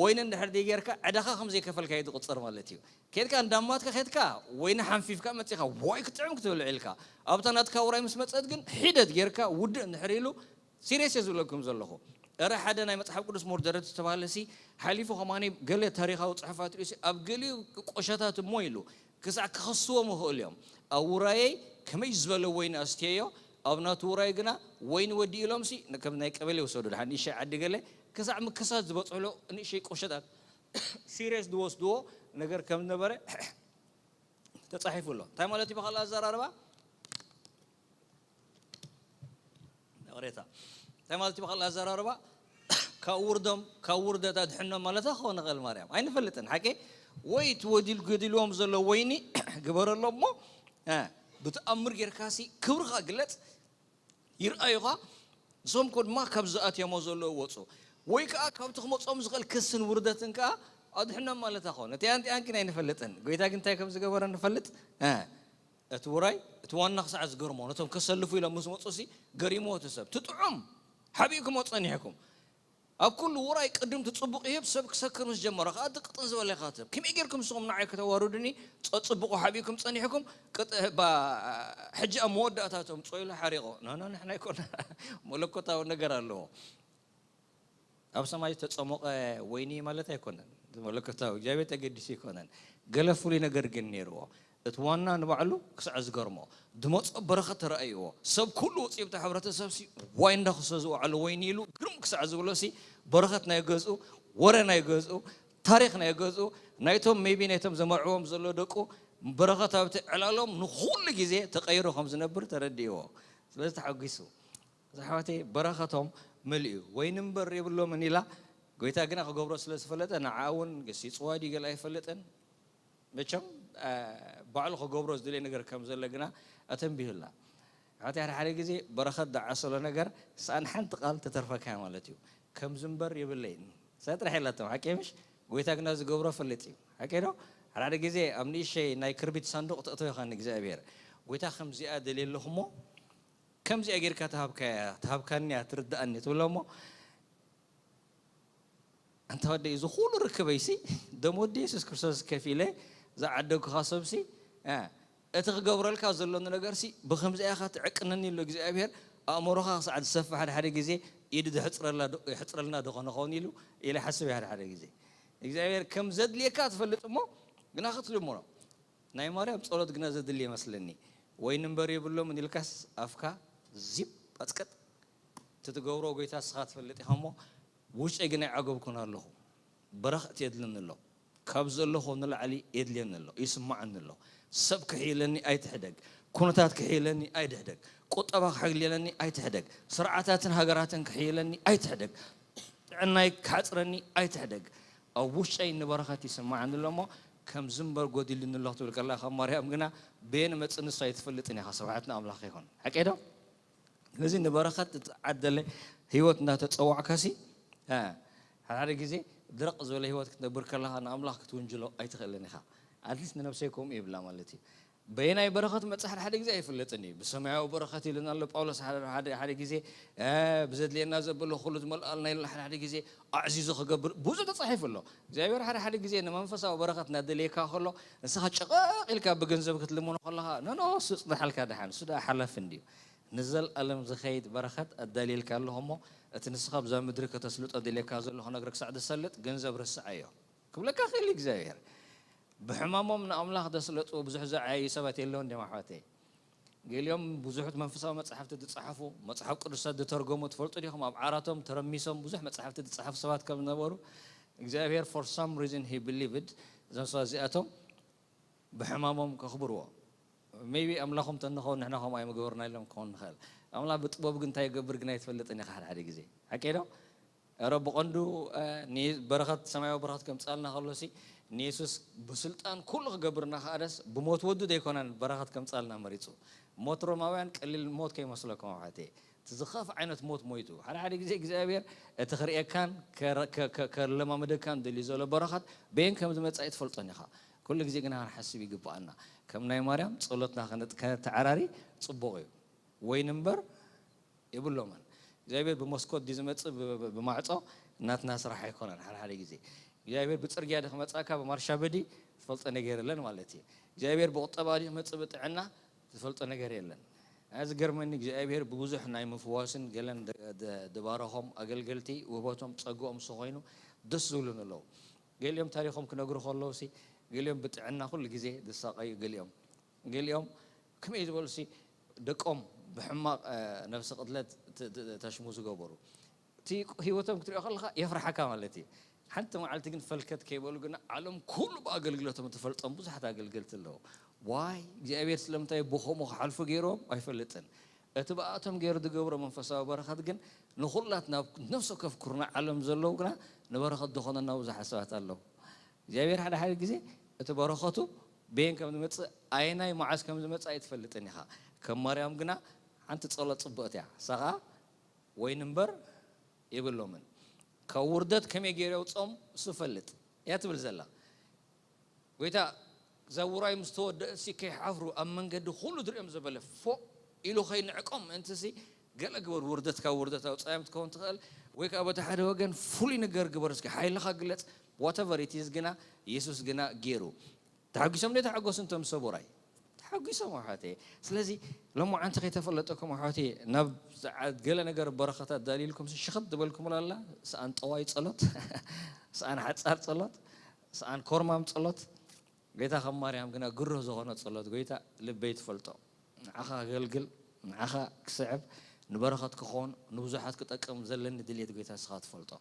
ወይኒ እንድሕር ዘይጌርካ፣ ዕዳኻ ከም ዘይከፈልካ እዩ ዝቑጸር ማለት እዩ። ከድካ እንዳማትካ ከድካ፣ ወይኒ ሓንፊፍካ መጺኻ፣ ዋይ ክጥዕም ክትብል ኢልካ። ኣብታ ናትካ ውራይ ምስ መጸት ግን፣ ሒደት ጌርካ፣ ውድእ እንድሕር ኢሉ፣ ሲሪየስ እየ ዝብለኩም ዘለኹ። እረ ሓደ ናይ መጽሓፍ ቅዱስ ምሁር ደረት ዝተባህለ ሲ፣ ሓሊፉ ከማኒ ገለ ታሪኻዊ ጽሑፋት ርእሲ፣ ኣብ ገሊኡ ቆሸታት እሞ ኢሉ፣ ክሳዕ ክኸስዎም ይኽእሉ እዮም። ኣብ ውራየይ ከመይ ዝበለ ወይኒ ኣስትየዮ፣ ኣብ ናቱ ውራይ ግና ወይኒ ወዲኡ ኢሎም ሲ፣ ከም ናይ ቀበሌ ይውሰዱ፣ ድሓን ንእሽተይ ዓዲ ገለ፣ ክሳዕ ምክሳት ዝበጽሕሉ ንእሽተይ ቆሸታት፣ ሲሪየስ ዝወስድዎ ነገር ከም ዝነበረ ተጻሒፉ ኣሎ። እንታይ ማለት እዩ ብኻልእ ኣዘራርባ? ይቕሬታ። እንታይ ማለት እዩ ብኻልእ ኣዘራርባ? ካብ ውርዶም፣ ካብ ውርደት ኣድሕኖም ማለታ ክኸውን ይኽእል ማርያም። ኣይንፈልጥን፣ ሓቂ? ወይ እቲ ወዲል ገዲልዎም ዘሎ ወይኒ ግበረሎም እሞ፣ እ፣ ብተኣምር ጌርካሲ ክብርኻ ግለጽ፣ ይርኣዩኻ። ንሶም እኮ ድማ ካብ ዝኣትዮሞ ዘለዉ ወጹ። ወይ ከኣ ካብቲ ክመጾም ዝኽእል ክስን ውርደትን ከኣ ኣድሕኖም ማለት ኣይኮነ። ነቲ ኣንቲኣንኪን ኣይንፈልጥን። ጎይታ ግን እንታይ ከም ዝገበረ ንፈልጥ? እ፣ እቲ ውራይ፣ እቲ ዋና ክሳዕ ዝገርሞ፣ ነቶም ከሰልፉ ኢሎም ምስ መጹሲ ገሪምዎ እቲ ሰብ። ትጥዑም ሓቢእኩሞ ጸኒሕኩም። ኣብ ኩሉ ውራይ ቅድም ትጽቡቕ ይህብ፣ ሰብ ክሰክር ምስ ጀመረ ከኣ ድቅጥን ዝበለ ኢኻ ትህብ። ከመይ ጌርኩም ንስኹም ንዓይ ከተዋርዱኒ፣ ጸ-፣ ጽቡቕ ሓቢእኩም ጸኒሕኩም፣ ቅጥ-፣ ባ-፣ ሕጂ ኣብ መወዳእታ ተምጽኦ ኢሉ ሓሪቖ። ኖ፣ ኖ፣ ንሕና ኣይኮና። መለኮታዊ ነገር ኣለዎ። ኣብ ሰማይ ዝተጸሞቐ ወይኒ ማለት ኣይኮነን። መለኮታዊ እግዚኣብሔር ተገዲሱ ኣይኮነን። ገለ ፍሉይ ነገር ግን ነይርዎ። እቲ ዋና ንባዕሉ ክሳዕ ዝገርሞ፣ ዝመጾ በረኸት ተራእይዎ። ሰብ ኩሉ ወጺኡ፣ ኣብታ ሕብረተሰብሲ ዋይ እንዳኸሰ ዝወዓሎ ወይኒ ኢሉ ግርም ክሳዕ ዝብሎሲ፣ በረኸት ናይ ገዝኡ፣ ወረ ናይ ገዝኡ፣ ታሪኽ ናይ ገዝኡ፣ ናይቶም ሜቢ ናይቶም ዘመርዕዎም ዘሎ ደቁ በረኸት ኣብቲ ዕላሎም ንኹሉ ግዜ ተቐይሩ ከም ዝነብር ተረዲእዎ። ስለዚ ተሓጒሱ። እዚ ኣሕዋተይ በረኸቶም ምልእ እዩ። ወይኒ እምበር የብሎምን ኢላ፣ ጎይታ ግና ክገብሮ ስለ ዝፈለጠ፣ ንዓ እውን ገሲጽዋ ድዩ ገለ ኣይፈልጥን። መቸም፣ እ፣ ባዕሉ ክገብሮ ዝደልዮ ነገር ከም ዘሎ ግና ኣተንቢሁላ። ኣሕዋተይ፣ ሓደ ሓደ ግዜ በረኸት ዝዓሰሎ ነገር፣ ሰኣን ሓንቲ ቃል ተተርፈካ ማለት እዩ። ከምዚ እምበር የብለይን። እሳ ጥራሕ የላቶም፣ ሓቂ ምሽ? ጎይታ ግና ዝገብሮ ፈልጥ እዩ። ሓቂ ዶ? ሓደ ሓደ ግዜ ኣብ ንእሸይ ናይ ክርቢት ሳንዱቕ ተእተው ኢኻ ንእግዚኣብሔር። ጎይታ ከምዚኣ ደልየ ኣለኹ እሞ፣ ከምዚኣ ጌርካ ተሃብካያ፣ ተሃብካንያ፣ ትርድኣኒ ትብሎ እሞ፣ ኣንታ ወደይ፣ እዚ ኩሉ ርክበይሲ፣ ደም ወዲ የሱስ ክርስቶስ ከፊለ ዝዓደግኩኻ ሰብሲ፣ እ፣ እቲ ክገብረልካ ዘለኒ ነገርሲ፣ ብኸምዚ ኢኻ ትዕቅነኒ ኣሎ እግዚኣብሔር፣ ኣእምሮኻ ክሳዕ ዝሰፍሕ ሓደ ሓደ ግዜ፣ ኢዱ ዝሕጽረላ ዶ-፣ ይሕጽረልና ዶ ኾነ ኸውን ኢሉ፣ ኢለ ሓስብ እየ ሓደ ሓደ ግዜ። እግዚኣብሔር ከም ዘድልየካ ትፈልጥ እሞ፣ ግና ክትልምኖ። ናይ ማርያም ጸሎት ግና ዘድሊ ይመስለኒ። ወይኒ እምበር የብሎምን ኢልካስ ኣፍካ ዚብ ኣጽቅጥ። እቲ ትገብሮ ጎይታ ንስኻ ትፈልጥ ኢኻ እሞ፣ ውሽጠይ ግን ኣይዓገብኩን ኣለኹ። በረኸት የድልኒ ኣሎ። ካብ ዘለኹ ንላዕሊ የድልየኒ ኣሎ፣ ይስምዓኒ ኣሎ። ሰብ ክሕይለኒ ኣይትሕደግ፣ ኩነታት ክሕይለኒ ኣይትሕደግ፣ ቁጠባ ክሕይለኒ ኣይትሕደግ፣ ስርዓታትን ሃገራትን ክሕይለኒ ኣይትሕደግ፣ ጥዕናይ ክሓጽረኒ ኣይትሕደግ። ኣብ ውሽጠይ ንበረኸት ይስምዓኒ ኣሎ እሞ፣ ከምዚ እምበር ጎዲሉኒ ኣሎ ክትብል ከላ፣ ካብ ማርያም ግና በየን መጽእ ንሳ ኣይትፈልጥን ኢኻ። ስብሓት ንኣምላኽ ይኹን። ሓቀይ ዶ? ስለዚ ንበረኸት እተዓደለ ህይወት እናተጸዋዕካሲ፣ እ፣ ሓደ ሓደ ግዜ ድርቕ ዝበለ ህይወት ክትነብር ከለኻ ንኣምላኽ ክትውንጅሎ ኣይትኽእልን ኢኻ። ኣትሊስት ንነብሰይ ከምኡ ይብላ ማለት እዩ። በየናይ በረኸት መጽእ ሓደ ሓደ ግዜ ኣይፍለጥን እዩ። ብሰማያዊ በረኸት ኢሉና ኣሎ ጳውሎስ ሓደ፣ ሓደ፣ ሓደ ግዜ፣ እ፣ ብዘድልየና ዘበሎ ኩሉ ዝመልኣልና ኢሉና ሓደ ሓደ ግዜ ኣዕዚዙ ክገብር ብዙሕ ተጻሒፉ ኣሎ። እግዚኣብሔር ሓደ ሓደ ግዜ ንመንፈሳዊ በረኸት እናደልየካ ከሎ፣ ንስኻ ጨቐቕ ኢልካ ብገንዘብ ክትልምኖ ከለኻ፣ ኖ፣ ኖ፣ እሱ ጽንሓልካ ደሓን፣ እሱ ደኣ ሓላፊ እንድዩ። ንዘለኣለም ዝኸይድ በረኸት ኣዳልየልካ ኣለኹ እሞ፣ እቲ ንስኻ ብዛ ምድሪ ከተስልጦ ደልየካ ዘለኹ ነገር ክሳዕ ዝሰልጥ ገንዘብ ርስዓዮ ክብለካ ክእል እዩ እግዚኣብሔር። ብሕማሞም ንኣምላኽ ዘስለጡ ብዙሕ ዝዓየዩ ሰባት የለውን ድዮም ኣሕዋተይ? ገሊኦም ብዙሕ መንፈሳዊ መጻሕፍቲ ዝጸሓፉ፣ መጽሓፍ ቅዱሳት ዝተርጎሙ ትፈልጡ ዲኹም? ኣብ ዓራቶም ተረሚሶም ብዙሕ መጻሕፍቲ ዝጸሓፉ ሰባት ከም ዝነበሩ እግዚኣብሔር for some reason he believed እዞም ሰባት እዚኣቶም ብሕማሞም ከኽብርዎ። ሜይቢ ኣምላኾም ተንኸውን ንሕና ከምኡ ኣይምገበርና ኢሎም ክኸውን ንኽእል። ኣምላኽ ብጥበቡ ግን እንታይ ይገብር ግን ኣይትፈልጥን ኢኻ ሓደ ሓደ ግዜ። ሓቀይ ዶ? ኧረ ብቐንዱ፣ እ፣ ን-፣ በረኸት፣ ሰማያዊ በረኸት ከምጻልና ከሎሲ፣ ንየሱስ ብስልጣን ኩሉ ክገብር እናኸኣለስ፣ ብሞት ወዱ ዘይኮነን በረኸት ከምጻልና መሪጹ። ሞት ሮማውያን ቀሊል ሞት ከይመስለኩም ኣሕዋተይ። እቲ ዝኸፍእ ዓይነት ሞት ሞይቱ። ሓደ ሓደ ግዜ እግዚኣብሔር እቲ ክርእየካን ከረ-፣ ከ-፣ ከ-፣ ከለማምደካን ደልዩ ዘሎ በረኸት በየን ከም ዝመጽእ ኣይትፈልጦን ኢኻ። ኩሉ ግዜ ግና ክንሓስብ ይግብኣና። ከም ናይ ማርያም ጸሎትና ከነ-፣ ከተዓራሪ ጽቡቕ እዩ። ወይኒ እምበር የብሎምን። እግዚኣብሔር ብመስኮት ድዩ ዝመጽእ ብ-፣ ብ-፣ ብማዕጾ? ናትና ስራሕ ኣይኮነን። ሓደ ሓደ ግዜ እግዚኣብሔር ብጽርግያ ድዩ ክመጽኣካ፣ ብማርሻ በዲ? ትፈልጦ ነገር የለን ማለት እዩ። እግዚኣብሔር ብቁጠባ ድዩ ክመጽእ፣ ብጥዕና? ትፈልጦ ነገር የለን። ኣነ ዝገርመኒ እግዚኣብሔር ብብዙሕ ናይ ምፍዋስን ገለን ደ-፣ ደ-፣ ድባረኾም ኣገልገልቲ ውህበቶም ጸግኦም እሱ ኮይኑ ደስ ዝብሉን ኣለዉ። ገሊኦም ታሪኾም ክነግሩ ከለዉሲ፣ ገሊኦም ብጥዕና ኩሉ ግዜ ዝሳቐዩ፣ ገሊኦም፣ ገሊኦም ከመይ ዝበሉሲ ደቆም ብሕማቕ፣ እ፣ ነፍሲ ቅትለት ት-፣ ት-፣ ተሽሙ ዝገበሩ። እቲ ህይወቶም ክትሪኦ ከለኻ የፍርሓካ ማለት እዩ። ሓንቲ መዓልቲ ግን ፈልከት ከይበሉ ግና ዓለም ኩሉ ብኣገልግሎቶም እትፈልጦም ብዙሓት ኣገልገልቲ ኣለዉ። ዋይ እግዚኣብሔር ስለምንታይ ብኸምኡ ክሓልፉ ገይሮም ኣይፈልጥን። እቲ ብኣቶም ገይሩ ዝገብሮ መንፈሳዊ በረኸት ግን ንኹላት ናብ ነፍሲ ወከፍ ኩርናዕ ዓለም ዘለዉ ግና ንበረኸት ዝኾነና ብዙሓት ሰባት ኣለዉ። እግዚኣብሔር ሓደ ሓደ ግዜ እቲ በረኸቱ በየን ከም ዝመፅእ ኣየናይ መዓዝ ከም ዝመፅእ ኣይትፈልጥን ኢኻ። ከም ማርያም ግና ሓንቲ ጸሎት ጽብቕቲ እያ። ንሳ ኸዓ ወይኒ እምበር የብሎምን። ካብ ውርደት ከመይ ገይሩ የውፅኦም እሱ ይፈልጥ እያ ትብል ዘላ። ጎይታ እዛ ውራይ ምስ ተወደእሲ ከይሓፍሩ ኣብ መንገዲ ኩሉ ዝሪኦም ዘበለ ፎእ ኢሉ ከይንዕቆም ምእንትሲ ገለ ግበር፣ ውርደት ካብ ውርደት ኣውፃዮም ትከውን ትኽእል ወይ ከዓ በቲ ሓደ ወገን ፍሉይ ነገር ግበር እስኪ ሓይልኻ ግለፅ። Whatever it is ግና ኢየሱስ ግና ገይሩ። ተሓጒሶም ዶ ተሓጎሱ እንቶም ሰብ ውራይ? ተሓጒሶም ኣሕዋተየ። ስለዚ ሎማዓንቲ ከይተፈለጠኩም ኣሕዋተየ ናብ ገለ ነገር በረኸት ኣዳልዩልኩም ሽኽት ዝበልኩምላ ኣላ። ሰኣን ጠዋይ ጸሎት፣ ሰኣን ሓጻር ጸሎት፣ ሰኣን ኮርማም ጸሎት። ጎይታ ከም ማርያም ግና ግሩህ ዝኾነ ጸሎት ጎይታ ልበይ ትፈልጦ። ንዓኻ ከገልግል፣ ንዓኻ ክስዕብ፣ ንበረኸት ክኾን፣ ንብዙሓት ክጠቅም ዘለኒ ድልየት ጎይታ ንስኻ ትፈልጦ።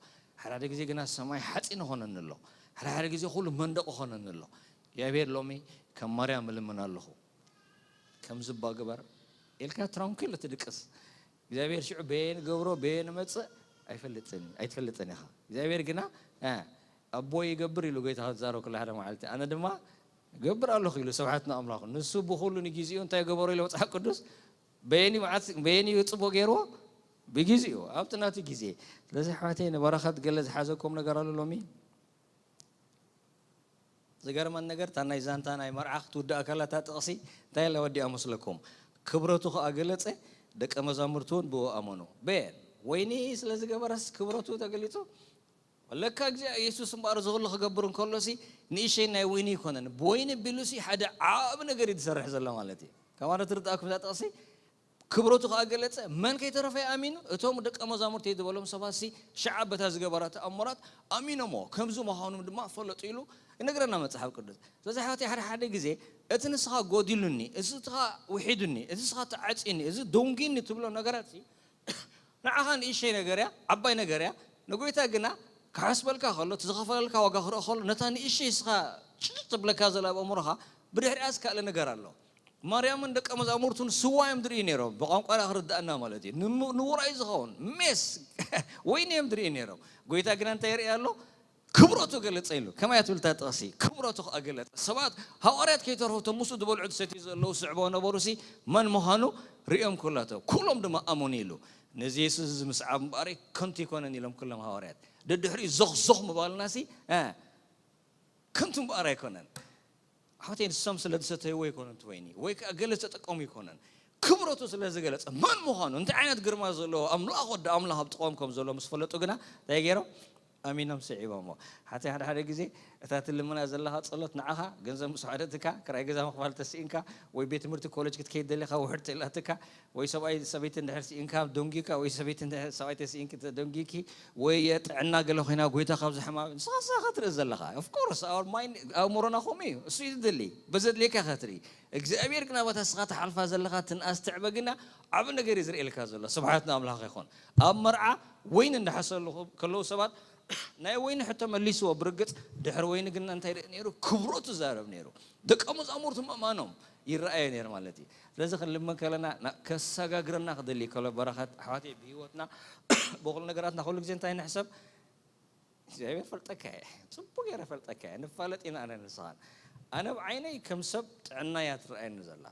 ሓደ ሓደ ግዜ ግና ሰማይ ሓጺን ይኾነኒ ኣሎ። ሓደ ሓደ ግዜ ኩሉ መንደቕ ይኾነኒ ኣሎ። እግዚኣብሔር ሎሚ ከም ማርያም እልምን ኣለኹ። ከምዚ እባ ግበር ኢልካ ትራንኩል ትድቅስ። እግዚኣብሔር ሽዑ በየን ገብሮ በየን መጽእ ኣይፈልጥን ኣይትፈልጥን ኢኻ። እግዚኣብሔር ግና ኣቦ ይገብር ኢሉ ጎይታ ክዛረብ ከሎ ሓደ መዓልቲ ኣነ ድማ እገብር ኣለኹ ኢሉ ስብሓት ንኣምላኹ። ንሱ ብኹሉ ንግዚኡ እንታይ ገበሮ ኢሉ መጽሓፍ ቅዱስ በየኒ መዓት በየኒ ጽቡቕ ገይርዎ ብግዚኡ ኣብቲ ናቱ ግዜ። ስለዚ ኣሕዋተይ ንበረኸት ገለ ዝሓዘኩም ነገር ኣሎ ሎሚ? ዝገርመን ነገር እታ ናይ ዛንታ ናይ መርዓ ክትውዳእ ከላ እታ ጥቕሲ እንታይ ኢላ ወዲኣ መስለኩም? ክብረቱ ከኣ ገለጸ፣ ደቀ መዛሙርቱ እውን ብኡ ኣመኑ። በየን ወይኒ ስለ ዝገበረስ ክብረቱ ተገሊጹ? ለካ እግዚኣብሔር የሱስ እምበኣር እዚ ኩሉ ክገብር እንከሎሲ ንእሸይ ናይ ወይኒ ኣይኮነን። ብወይኒ ቢሉሲ ሓደ ዓቢ ነገር እዩ ዝሰርሕ ዘሎ ማለት እዩ። ከማን ትርዳእኩም እዛ ጥቕሲ? ክብረቱ ከኣ ገለጸ፣ መን ከይተረፈ ኣሚኑ? እቶም ደቀ መዛሙርተይ ዝበሎም ሰባትሲ ሽዓ በታ ዝገበራ ተኣምራት ኣሚኖሞ፣ ከምዚ ምዃኑ ድማ ፈለጡ ኢሉ ይነግረና መጽሓፍ ቅዱስ። ስለዚ ኣሕዋተይ ሓደ ሓደ ግዜ እቲ ንስኻ ጎዲሉኒ፣ እዚ ንስኻ ውሒዱኒ፣ እዚ ንስኻ ተዓጽዩኒ፣ እዚ ደንጉዩኒ ትብሎ ነገራትሲ ንዓኻ ንእሸይ ነገር እያ፣ ዓባይ ነገር እያ። ንጎይታ ግና ክሓስበልካ ከሎ፣ እቲ ዝኸፈለልካ ዋጋ ክርኢ ከሎ፣ ነታ ንእሸይ ንስኻ ጭጭ ትብለካ ዘላ ኣብ ኣእምሮኻ፣ ብድሕሪኣስ ካልእ ነገር ኣሎ። ማርያምን ደቀ መዛሙርቱን ስዋ እዮም ዝርእዩ ነይሮም፣ ብቋንቋና ክርዳእና ማለት እዩ። ንሙ-፣ ንውራይ ዝኸውን ሜስ ወይኒ እዮም ዝርእዩ ነይሮም። ጎይታ ግና እንታይ ይርኢ ኣሎ? ክብረቱ ገለጸ ኢሉ። ከመይ እያ ትብል እታ ጥቕሲ? ክብረቱ ከኣ ገለጸ። ሰባት ሃዋርያት ከይተረፉ እቶም ምስኡ ዝበልዑ ዝሰትዩ ዘለዉ ዝስዕብዎ ነበሩሲ መን ምዃኑ ርእዮም ኩላቶም። ኩሎም ድማ ኣመኑ ኢሉ። ነዚ የሱስ እዚ ምስዓብ እምበኣር ከንቱ ኣይኮነን ኢሎም ኩሎም ሃዋርያት። ደድሕሪኡ ዞኽ ዞኽ ምባልናሲ፣ እ፣ ከንቱ እምበኣር ኣይኮነን። ኣሕዋተይ ንሶም ስለ ዝሰተይዎ ኣይኮነን እቲ ወይኒ፣ ወይ ከኣ ገለ ዝተጠቀሙ ኣይኮነን። ክብረቱ ስለ ዝገለጸ፣ መን ምዃኑ፣ እንታይ ዓይነት ግርማ ዘለዎ ኣምላኽ ወዲ ኣምላኽ ኣብ ጥቕኦም ከም ዘሎ ምስ ፈለጡ ግና እንታይ ገይሮም? ኣሚኖም ስዒቦሞ። ሓቲ ሓደ ሓደ ግዜ እታ ትልምና ዘለኻ ጸሎት ንዓኻ ገንዘብ ምስ ወሓደትካ፣ ክራይ ገዛ ምኽፋል ተስኢንካ፣ ወይ ቤት ትምህርቲ ኮሌጅ ክትከይድ ደሊኻ ውሕድ ተኢላትካ፣ ወይ ሰብኣይ ሰበይቲ እንድሕር ስኢንካ ደንጊካ፣ ወይ ሰበይቲ እንድሕር ሰብኣይ ተስኢንኪ ተደንጊኪ፣ ወይ የጥዕና ገለ ኮይና ጎይታ ካብዚ ሕማም ንስኻ ንስኻ ትርኢ ዘለኻ። Of course, our mind፣ ኣእምሮና ከምኡ እዩ። እሱ እዩ ዝደሊ። በዘድልየካ ኢኻ ትርኢ። እግዚኣብሔር ግና በታ ንስኻ ትሓልፋ ዘለኻ ትንኣስ ትዕበ ግና ዓቢ ነገር እዩ ዝርእየልካ ዘሎ። ስብሓት ንኣምላኽ ይኹን። ኣብ መርዓ ወይኒ እንዳሓሰሉ ከለዉ ሰባት ናይ ወይኒ ሕቶ መሊስዎ። ብርግጽ ድሕሪ ወይኒ ግን እንታይ ይርኢ ነይሩ? ክብረቱ ይዛረብ ነይሩ። ደቀ መዛሙርቱ ምእማኖም ይረኣየ ነይሩ ማለት እዩ። ስለዚ ክንልምን ከለና ና-፣ ከሰጋግረና ክደሊ ከሎ በረኸት ኣሕዋተይ ብህይወትና ብኹሉ ነገራትና ኩሉ ግዜ እንታይ ንሕሰብ? እግዚኣብሔር ፈልጠካ እየ፣ ጽቡቅ ገይረ ፈልጠካ እየ፣ ንፋለጥ ኢና ኣነ ንስኻን። ኣነ ብዓይነይ ከም ሰብ ጥዕና እያ ትረኣየኒ ዘላ።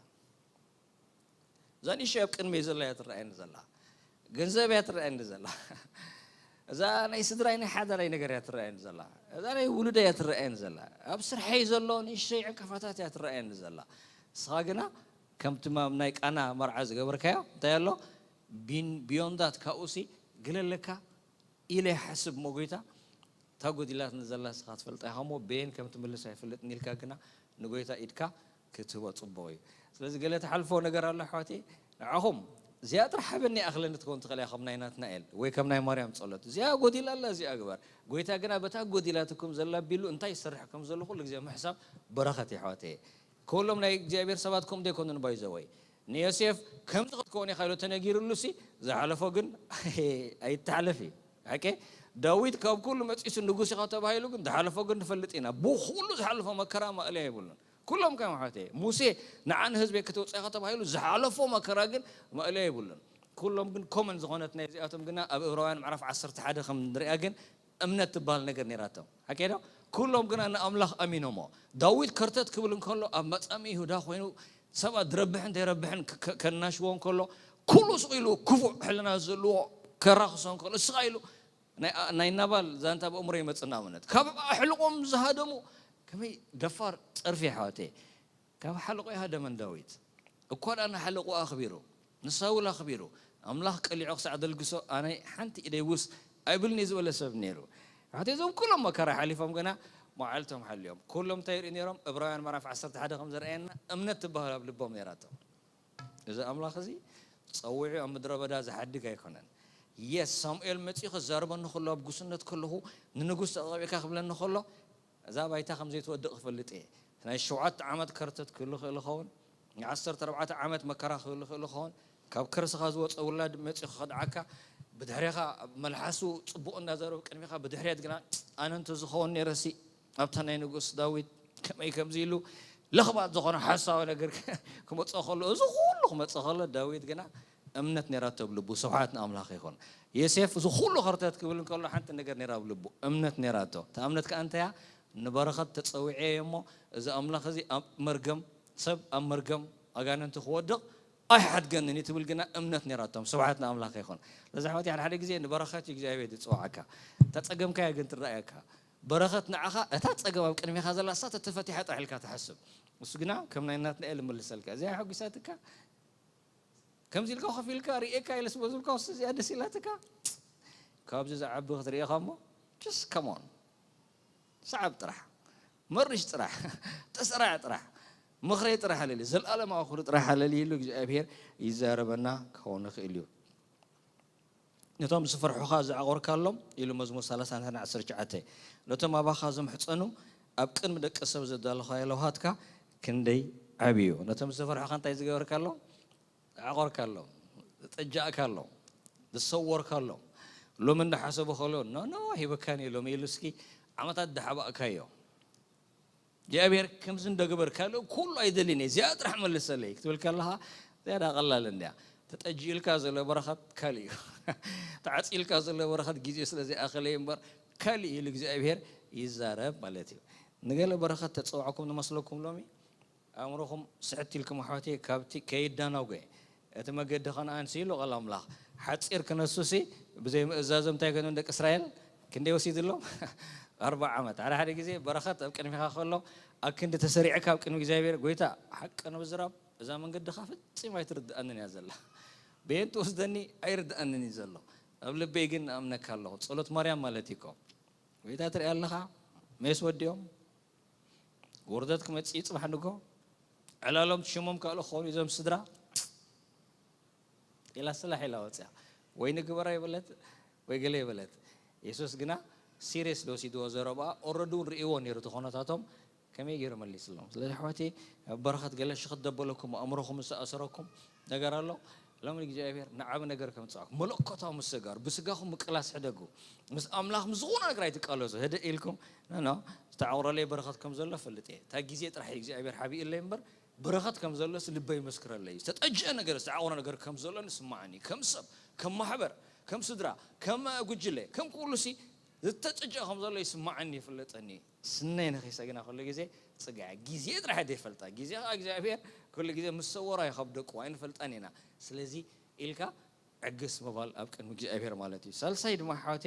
እዛ ንእሽተይ ኣብ ቅድመይ ዘላ እያ ትረኣየኒ ዘላ። ገንዘብ እያ ትረኣየኒ ዘላ። እዛ ናይ ስድራይ ናይ ሓዳራይ ነገር እያ ትረኣየኒ ዘላ። እዛ ናይ ውሉደይ እያ ትረኣየኒ ዘላ። ኣብ ስርሐይ ዘሎ ንእሽተይ ዕንቅፋታት እያ ትረኣየኒ ዘላ። ንስኻ ግና ከምቲ ማ-፣ ናይ ቃና መርዓ ዝገበርካዮ እንታይ ኣሎ? ቢን-፣ beyond that ካብኡሲ ገለ ኣለካ ኢለ ይሓስብ እሞ ጎይታ፣ እታ ጎዲላትኒ ዘላ ንስኻ ትፈልጣ ኢኻ እሞ በየን ከም ትምልስ ኣይፈልጥን ኢልካ ግና ንጎይታ ኢድካ ክትህቦ ጽቡቕ እዩ። ስለዚ ገለ ትሓልፎ ነገር ኣሎ ኣሕዋተይ፣ ንዓኹም እዚኣ ጥራሕ ሃበኒ ይኣኽለኒ ትኸውን ትኽእል እያ፣ ከም ናይ ናትናኤል ወይ ከም ናይ ማርያም ጸሎት፣ እዚኣ ጎዲላ ኣላ፣ እዚኣ ግበር። ጎይታ ግና በታ ጎዲላትኩም ዘላ ቢሉ እንታይ ይሰርሕ ከም ዘሎ ኩሉ ግዜ ምሕሳብ በረኸት እዩ ኣሕዋተየ። ኩሎም ናይ እግዚኣብሔር ሰባት ከምኡ ዘይኮኑን ባይዘወይ። ንዮሴፍ ከምዚ ክትከውን ኢኻ ኢሉ ተነጊሩሉሲ ዝሓለፎ ግን ኣይተሓለፍ እዩ። ሓቂ ዳዊት ካብ ኩሉ መጺሱ ንጉስ ኢኻ ተባሂሉ ግን ዝሓለፎ ግን ንፈልጥ ኢና። ብኹሉ ዝሓለፎ መከራ ማእለያ የብሉን። ኩሎም ከም ኣሕዋተየ ሙሴ ንዓ ንህዝበይ ከተውፅእ ኢኻ ተባሂሉ ዝሓለፎ መከራ ግን ማእለያ የብሉን። ኩሎም ግን ኮመን ዝኾነት ናይ እዚኣቶም ግና ኣብ ዕብራውያን ምዕራፍ ዓሰርተ ሓደ ከም ንሪኣ ግን እምነት ትበሃል ነገር ነይራቶም። ሓቂ ዶ? ኩሎም ግና ንኣምላኽ ኣሚኖሞ። ዳዊት ከርተት ክብል እንከሎ ኣብ መጻሚ ይሁዳ ኮይኑ ሰባት ዝረብሕን ዘይረብሕን ከናሽዎ እንከሎ ኩሉ ስቕ ኢሉ ክፉእ ሕልና ዘለዎ ከራኽሶ እንከሎ እስኻ ኢሉ ናይ ናባል ዛንታ ብእምሮ ይመጽና እውነት ካብ ኣሕልቆም ዝሃደሙ ከመይ ደፋር ጸርፊ ኣሕዋተይ ካብ ሓልቆ ይሃደመን ዳዊት እኳ ደኣ ንሓለቆ ኣኽቢሩ ንሳውል ኣኽቢሩ ኣምላኽ ቀሊዖ ክሳዕ ደልግሶ ኣነ ሓንቲ ኢደይ ውስ ኣይብልኒ ዝበለ ሰብ ነይሩ። ሕቲ እዞም ኩሎም መከራ ሓሊፎም ግና መዓልቶም ሓልዮም ኩሎም እንታይ ይርኢ ነይሮም? እብራውያን ምዕራፍ ዓሰርተ ሓደ ከም ዘርኣየና እምነት ትበሃል ኣብ ልቦም ነይራቶም። እዚ ኣምላኽ እዚ ጸዊዑ ኣብ ምድረ በዳ ዝሓድግ ኣይኮነን። የስ ሳሙኤል መጺኡ ክዛረበኒ ከሎ ኣብ ጉስነት ከለኹ ንንጉስ ተቐቢእካ ክብለኒ ከሎ እዛ ባይታ ከም ዘይትወድቕ ክፈልጥ እየ። ናይ ሸውዓተ ዓመት ከርተት ክህሉ ክእል ይኸውን፣ ናይ ዓሰርተ ኣርባዕተ ዓመት መከራ ክህሉ ክእል ይኸውን፣ ካብ ከርስኻ ዝወፀ ውላድ መፂኡ ክኸድዓካ ብድሕሬኻ መልሓሱ ፅቡቕ እናዘረቡ ቅድሜኻ ብድሕሬት ግና ኣነ እንተዝኸውን ነይረሲ ኣብታ ናይ ንጉስ ዳዊት ከመይ ከምዚ ኢሉ ለኽባጥ ዝኾነ ሓሳዊ ነገር ክመፅኦ ከሎ እዚ ኩሉ ክመፅእ ከሎ ዳዊት ግና እምነት ነይራቶ ኣብ ልቡ። ስብሓት ንኣምላኽ ይኹን። ዮሴፍ እዚ ኩሉ ከርተት ክብል እንከሎ ሓንቲ ነገር ነይራ ኣብ ልቡ እምነት ነይራቶ። እታ እምነት ከኣ እንታያ ንበረኸት ተጸዊዐ እየ እሞ እዚ ኣምላኽ እዚ ኣብ መርገም ሰብ ኣብ መርገም ኣጋንንቲ ክወድቕ ኣይሓድገንን እዩ ትብል ግና እምነት ነይራቶም። ስብሓት ንኣምላኽ ይኹን። ስለዚ ኣሕዋተይ ሓደ ሓደ ግዜ ንበረኸት እዩ እግዚኣብሔር ዝጽውዓካ። እታ ጸገምካያ ግን ትረኣየካ። በረኸት ንዓኻ እታ ጸገም ኣብ ቅድሜኻ ዘላ እሳ ተተፈቲሓ ጥራሕ ኢልካ ትሓስብ። እሱ ግና ከም ናይ ናትናኤል ይምልሰልካ። እዚኣ የሐጒሳትካ? ከምዚ ኢልካ ኮፍ ኢልካ ርእየካ ኢለ ስለ ዝብልካ ውስ እዚኣ ደስ ኢላትካ ካብዚ ዝዓቢ ክትርእኻ እሞ just come on ሰዓብ ጥራሕ መርሽ ጥራሕ ተሰራዕ ጥራሕ ምኽረይ ጥራሕ ኣለሊ ዘለኣለማዊ ክብሪ ጥራሕ ኣለሊ ኢሉ እግዚኣብሔር ይዛረበና ክኸውን ይኽእል እዩ። ነቶም ዝፈርሑኻ ዝዓቖርካሎም ኢሉ መዝሙር ሰላሳ ዓሰርተ ትሽዓተ ነቶም ኣባኻ ዝምሕፀኑ ኣብ ቅድሚ ደቂ ሰብ ዘዳለኻዮ ለውሃትካ ክንደይ ዓብዩ ነቶም ዝፈርሑኻ እንታይ ዝገበርካሎም ዝዓቖርካሎም ዝጠጃእካሎም ዝሰወርካሎም ሎም እንዳሓሰቡ ከሎ ኖ ኖ ሂበካን ኢሎም ኢሉ እስኪ ዓመታት ዳሓባእካዮ እግዚኣብሔር ከምዚ እንደገበር ካልእ ኩሉ ኣይደልን እየ እዚኣ ጥራሕ መልሰለይ ክትብል ከለኻ ዝያዳ ቀላል እንድያ ተጠጂእልካ ዘሎ በረኸት ካልእ እዩ ተዓፂልካ ዘሎ በረኸት ግዜ ስለ ዘይኣኸለይ እምበር ካልእ ኢሉ እግዚኣብሔር ይዛረብ ማለት እዩ ንገለ በረኸት ተፀዋዕኩም ንመስለኩም ሎሚ ኣእምሮኹም ስሕት ኢልኩም ኣሕዋተይ ካብቲ ከይዳናጉ እቲ መገዲ ከነኣንሲ ኢሉ ቃል ኣምላኽ ሓፂር ክነሱሲ ብዘይ ምእዛዞም እንታይ ገኑ ደቂ እስራኤል ክንደይ ወሲድሎም ኣርባ ዓመት ሓደ ሓደ ግዜ በረኸት ኣብ ቅድሚኻ ከሎ ኣብ ክንዲ ተሰሪዕካ ኣብ ቅድሚ እግዚኣብሔር ጎይታ ሓቂ ንምዝራብ እዛ መንገድኻ ፍፂም ኣይትርድኣንን እያ ዘላ በየን ትወስደኒ ኣይርድኣንን እዩ ዘሎ ኣብ ልበይ ግን ኣምነካ ኣለኹ ጸሎት ማርያም ማለት ይኮ ጎይታ ትርኢ ኣለኻ ሜስ ወዲኦም ውርደት ክመጽእ እዩ ጽባሕ ንጎ ዕላሎም ሽሞም ካልእ ክኾኑ እዞም ስድራ ኢላ ስላሕ ኢላ ወፅያ ወይ ንግበራ ይበለት ወይ ገለ ይበለት የሱስ ግና ሲሪየስ ዝወሲድዎ ዘረብኣ ኦረዲ እውን ርእይዎ ነይሩ እቲ ኮነታቶም ከመይ ገይሩ መሊስሎም ስለዚ ኣሕዋተይ ኣብ በረኸት ገለ ሽኽት ደበለኩም ኣእምሮኹም ዝተኣሰረኩም ነገር ኣሎ ሎም እግዚኣብሔር ንዓብ ነገር ከምፅኣኩም መለኮታዊ ምስጋር ብስጋኹም ምቅላስ ሕደጉ ምስ ኣምላኽ ምስ ዝኾነ ነገር ኣይትቃለሱ ህድእ ኢልኩም ኖ ዝተዓቑረለይ በረኸት ከም ዘሎ ፈልጥ እየ እታ ግዜ ጥራሕ እግዚኣብሔር ሓቢእለይ እምበር በረኸት ከም ዘሎስ ልበይ ይመስክረለይ ዝተጠጅአ ነገር ዝተዓቑረ ነገር ከም ዘሎ ንስማዓኒ ከም ሰብ ከም ማሕበር ከም ስድራ ከም ጉጅለ ከም ኩሉ ሲ ዝተጠጅአ ከም ዘሎ ይስማዓኒ ይፍለጠኒ ስነይ ነኺሰ ግና ኩሉ ግዜ ጽግዓ ግዜ ጥራሕ ዘይፈልጣ ግዜ ከዓ እግዚኣብሔር ኩሉ ግዜ ምስ ሰወራ ይኸብደቁ ኣይንፈልጣን ኢና ስለዚ ኢልካ ዕግስ ምባል ኣብ ቅድሚ እግዚኣብሔር ማለት እዩ ሳልሳይ ድማ ሓወቴ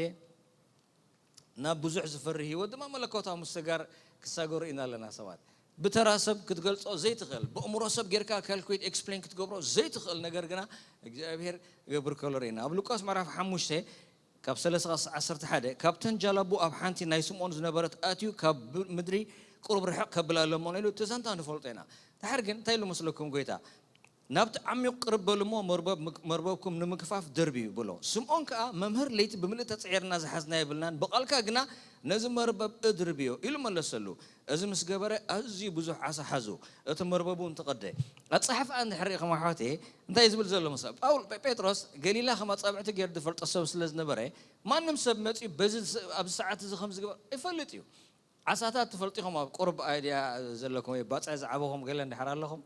ናብ ብዙሕ ዝፈሪ ህይወት ድማ መለኮታዊ ምስጋር ክሳገሩ ኢና ኣለና ሰባት ብተራ ሰብ ክትገልጾ ዘይትኽእል ብእምሮ ሰብ ጌርካ ካልኩሌት ኤክስፕሌን ክትገብሮ ዘይትኽእል ነገር ግና እግዚኣብሔር ገብር ከሎ ርኢና ኣብ ሉቃስ ምዕራፍ ሓሙሽተ ካብ ሰለስተ ዓሰርተ ሓደ ካብተን ጃላቡ ኣብ ሓንቲ ናይ ስምዖን ዝነበረት ኣትዩ ካብ ምድሪ ቁሩብ ርሕቕ ከብል ኣለሞን ኢሉ እቲ ዛንታ ንፈልጦ ኢና ድሓር ግን እንታይ ኢሉ መስለኩም ጎይታ ናብቲ ዓሚቕ ቅርብ በልሞ መርበብኩም ንምግፋፍ ደርብዩ ብሎ ስምዖን ከኣ መምህር ለይቲ ብምልእቲ ተጽዒርና ዝሓዝና የብልናን ብቓልካ ግና ነዚ መርበብ እድርብዮ ኢሉ መለሰሉ እዚ ምስ ገበረ ኣዝዩ ብዙሕ ዓሳ ሓዙ እቲ መርበብ እውን ተቐደ ኣጻሕፍኣ እንድሕር ርኢኹም ኣሕዋተየ እንታይ ዝብል ዘሎ መስ ጳውል ጴጥሮስ ገሊላ ከም ኣጻብዕቲ ገይሩ ዝፈልጦ ሰብ ስለ ዝነበረ ማንም ሰብ መጺኡ በዚ ኣብዚ ሰዓት እዚ ከም ዝግበር ይፈልጥ እዩ ዓሳታት ትፈልጡ ኢኹም ኣብ ቁርብ ኣይድያ ዘለኩም ወይ ባፅዕ ዝዓበኹም ገለ እንድሕር ኣለኹም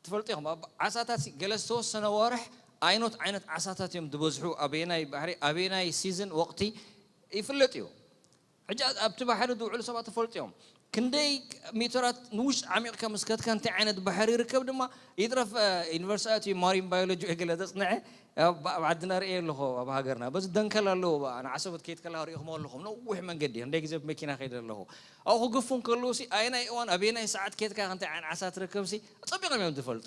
ትፈልጡ ኢኹም ኣብ ዓሳታት ገለ ዝተወሰነ ወርሕ ኣይኖት ዓይነት ዓሳታት እዮም ዝበዝሑ ኣበየናይ ባሕሪ ኣበየናይ ሲዝን ወቕቲ ይፍለጥ እዩ ሕጂ ኣብቲ ባሕሪ ዝውዕሉ ሰባት ትፈልጡ እዮም። ክንደይ ሜትራት ንውሽጢ ዓሚቕካ ምስ ከድካ እንታይ ዓይነት ባሕሪ ይርከብ ድማ ይትረፍ። ዩኒቨርሲቲ ኣትዩ ማሪን ባዮሎጂ ወይ ገለ ዘፅንዐ ኣብ ዓድና ርእየ ኣለኹ። ኣብ ሃገርና በዚ ደንከል ኣለዎ። ንዓሰበት ከይድ ከለኻ ሪኢኹሞ ኣለኹም። ነዊሕ መንገዲ ክንደይ ግዜ ብመኪና ከይደ ኣለኹ። ኣብኡ ክግፉ እንከለዉ ሲ ኣየናይ እዋን ኣበየናይ ሰዓት ከድካ እንታይ ዓይነት ዓሳ ትረከብ ሲ ፀቢቖም እዮም ዝፈልጡ።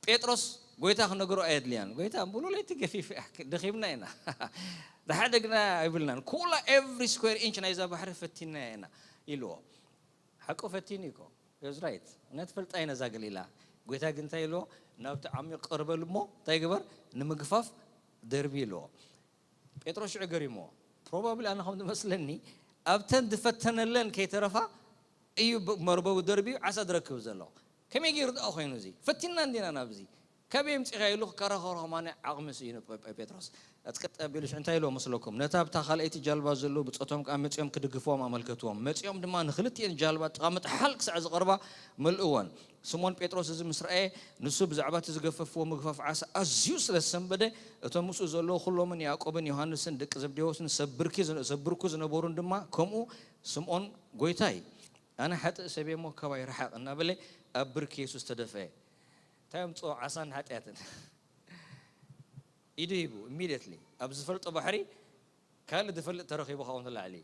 ጴጥሮስ ጎይታ ክነግሮ ኣየድልያን። ጎይታ ሙሉ ለይቲ ገፊፍ ደኺምና ኢና። ዝሓደግና ኣይብልናን። ኩላ every square inch ናይዛ ባሕሪ ፈቲና ኢና ኢልዎ። ሓቁ ፈቲኑ እኮ። He was right። እውነት ፈልጣ ኢና እዛ ገሊላ። ጎይታ ግን እንታይ ኢልዎ? ናብቲ ዓሚቕ ቅርበል እሞ እንታይ ግበር? ንምግፋፍ ደርቢ ኢልዎ። ጴጥሮስ ሽዑ ገሪምዎ። ፕሮባብሊ ኣነ ከም ዝመስለኒ ኣብተን ዝፈተነለን ከይተረፋ እዩ መርበቡ ደርቢዩ ዓሳ ዝረክብ ዘሎ። ከመይ ገይሩ ደኣ ኮይኑ እዚ? ፈቲንና እንዲና ናብዚ። ካበይ ኣምጺእካ ኢሉ ክከራኸሮ ከማን ዓቕሚ ስኢኑ ጴጥሮስ። ቀጥቀጥ ኣቢሉ ሽዑ እንታይ ኢልዎ መስለኩም? ነታ ኣብታ ካልኣይቲ ጃልባ ዘለዉ ብጾቶም ከኣ መጺኦም ክድግፍዎም ኣመልከትዎም። መጺኦም ድማ ንኽልቲኤን ጃልባ ጥቓ ምጥሓል ክሳዕ ዝቐርባ መልእወን። ስሞን ጴጥሮስ እዚ ምስ ረኣየ፣ ንሱ ብዛዕባ እቲ ዝገፈፍዎ ምግፋፍ ዓሳ ኣዝዩ ስለ ዝሰንበደ፣ እቶም ምስኡ ዘለዉ ኩሎምን ያዕቆብን ዮሃንስን ደቂ ዘብዴዎስን ሰብ ብርኪ ዝነ-፣ ሰብ ብርኩ ዝነበሩን ድማ ከምኡ ስምኦን፣ "ጐይታይ፣ ኣነ ሓጥእ ሰብ እየ እሞ ካባይ ርሓቕ" እናበለ ኣብ ብርኪ የሱስ ተደፍአ። እንታይ ኣምጽኦ? ዓሳን ሓጢኣትን። ኢዱ ሂቡ፣ ኢሚድየትሊ ኣብ ዝፈልጦ ባሕሪ ካልእ ዝፈልጥ ተረኺቡ ካብኡ ንላዕሊ።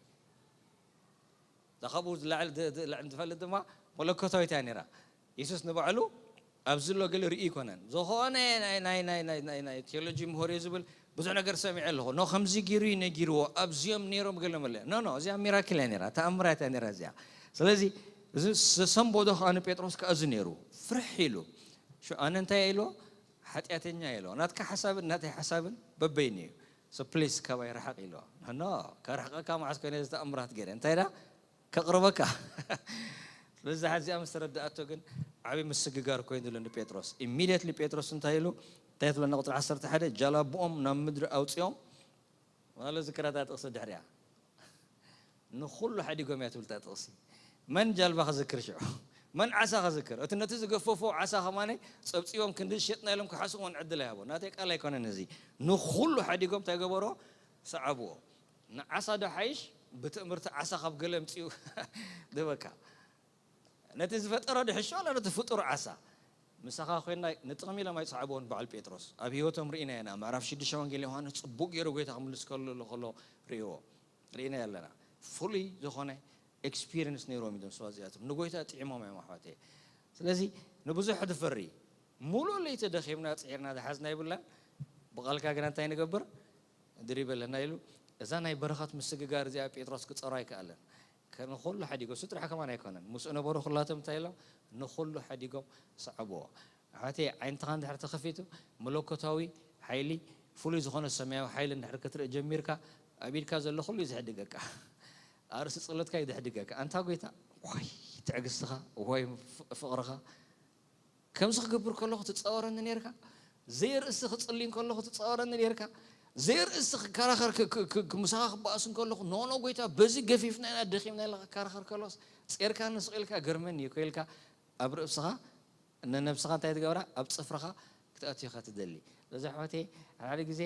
እዛ ካብኡ ዝላዕሊ ድ-፣ ድ-፣ ላዕሊ ዝፈልጥ ድማ መለኮታዊት እያ ነይራ። የሱስ ንባዕሉ ኣብዚ ዘሎ ገለ ርእዩ ኣይኮነን። ዝኾነ ናይ፣ ናይ፣ ናይ፣ ናይ፣ ናይ፣ ናይ ቴዎሎጂ ምሁር እየ ዝብል ብዙሕ ነገር ሰሚዐ ኣለኹ። ኖ፣ ከምዚ ገይሩ እዩ ነጊርዎ፣ ኣብዚኦም ነይሮም ገለ መለ። ኖ፣ ኖ፣ እዚኣ ሚራክል እያ ነይራ፣ ተኣምራት እያ ነይራ እዚኣ። ስለዚ እዚ ዘሰንበዶ ከኣ ንጴጥሮስ ከኣ እዚ ነይሩ። ፍርሕ ኢሉ። ሹ-፣ ኣነ እንታይ ኢልዎ? ሓጢኣተኛ ኢልዎ። ናትካ ሓሳብን ናተይ ሓሳብን በበይኑ እዩ። So ፕሊስ ካባይ ርሓቕ ኢልዎ። ኖ፣ ከርሕቐካ መዓስ ኮይነ እዚ ተኣምራት ገይረ። እንታይ ዳ? ከቕርበካ። ስለዚ እዚኣ ምስ ተረድኣቶ ግን ዓቢ ምስግጋር ኮይኑሉ ንጴጥሮስ። ኢሚድየትሊ ጴጥሮስ እንታይ ኢሉ? እንታይ ትብለና ቁጽሪ ዓሰርተ ሓደ? ጃላቦኦም ናብ ምድሪ ኣውጺኦም፣ ማለት ዝክር እታ ጥቕሲ ድሕሪኣ። ንኹሉ ሓዲጎም እያ ትብል እታ ጥቕሲ። መን ጃልባ ክዝክር ሽዑ? መን ዓሳ ክዝክር? እቲ ነቲ ዝገፈፎ ዓሳ ከማን ጸብጺቦም ክንዲ ሸጥና ኢሎም ክሓስቡ እውን ዕድል ኣይሃቦ። ናተይ ቃል ኣይኮነን እዚ። ንኹሉ ሓዲጎም እንታይ ገበሮ? ሰዓብዎ። ንዓሳ ዶ ሓይሽ? ብትእምርቲ ዓሳ ካብ ገለ ኣምጺኡ ድበካ። ነቲ ዝፈጠሮ ድሕሾ ኣላ ነቲ ፍጡር ዓሳ። ምሳኻ ኮይና ንጥቕሚ ኢሎም ኣይጸዓብዎን በዓል ጴጥሮስ። ኣብ ህይወቶም ርኢናዮ ኢና። ምዕራፍ ሽዱሽተ ወንጌል ዮሃንስ ጽቡቕ ገይሩ ጎይታ ክምልስ ከሎ ከሎ ርእይዎ። ርኢናዮ ኣለና። ፍሉይ ዝኾነ ኤክስፒሪየንስ ነይሮም እዮም ሰባት እዚኣቶም። ንጎይታ ጥዒሞም እዮም ኣሕዋተይ። ስለዚ ንብዙሕ ትፈሪ። ሙሉእ ለይቲ ደኺምና ጽዒርና ዝሓዝና ይብላን። ብቓልካ ግና እንታይ ንገብር? ድሪብ ኣለና ኢሉ። እዛ ናይ በረኸት ምስግጋር እዚኣ ጴጥሮስ ክጸሮ ኣይከኣለን። ከ-፣ ንኹሉ ሓዲጎም፣ እሱ ጥራሕ ከማን ኣይኮነን። ምስኡ ነበሩ ኩላቶም እንታይ ኢሎም? ንኹሉ ሓዲጎም ሰዓብዎ። ኣሕዋተይ፣ ዓይንትኻ እንድሕር ተኸፊቱ፣ መለኮታዊ ሓይሊ፣ ፍሉይ ዝኾነ ሰማያዊ ሓይሊ እንድሕር ክትርኢ ጀሚርካ፣ ኣብ ኢድካ ዘሎ ኩሉ እዩ ዝሕድገካ። ኣርእሲ ጸሎትካ እዩ ዝሕድገካ። ኣንታ ጎይታ፣ ዋይ ትዕግስትኻ፣ ዋይ ፍ-፣ ፍቕርኻ፣ ከምዚ ክገብር ከለኹ ትጻወረኒ ኔርካ፣ ዘይርእሲ ክጽሊ እንከለኹ ትጻወረኒ ኔርካ፣ ዘይርእሲ ክከራኸር ክ-፣ ክ-፣ ክ-፣ ምሳኻ ክበኣስ እንከለኹ፣ ኖ፣ ኖ፣ ጎይታ፣ በዚ ገፊፍና ኢና፣ ደኺምና ኢልካ ክከራኸር ከሎስ፣ ጼርካኒ ስቕ ኢልካ፣ ገርመኒ እኮ ኢልካ፣ ኣብ ርእስኻ፣ ንነብስኻ እንታይ ትገብራ? ኣብ ጽፍርኻ ክትኣቱ ኢኻ ትደሊ። ስለዚ ኣሕዋተይ፣ ሓደ ግዜ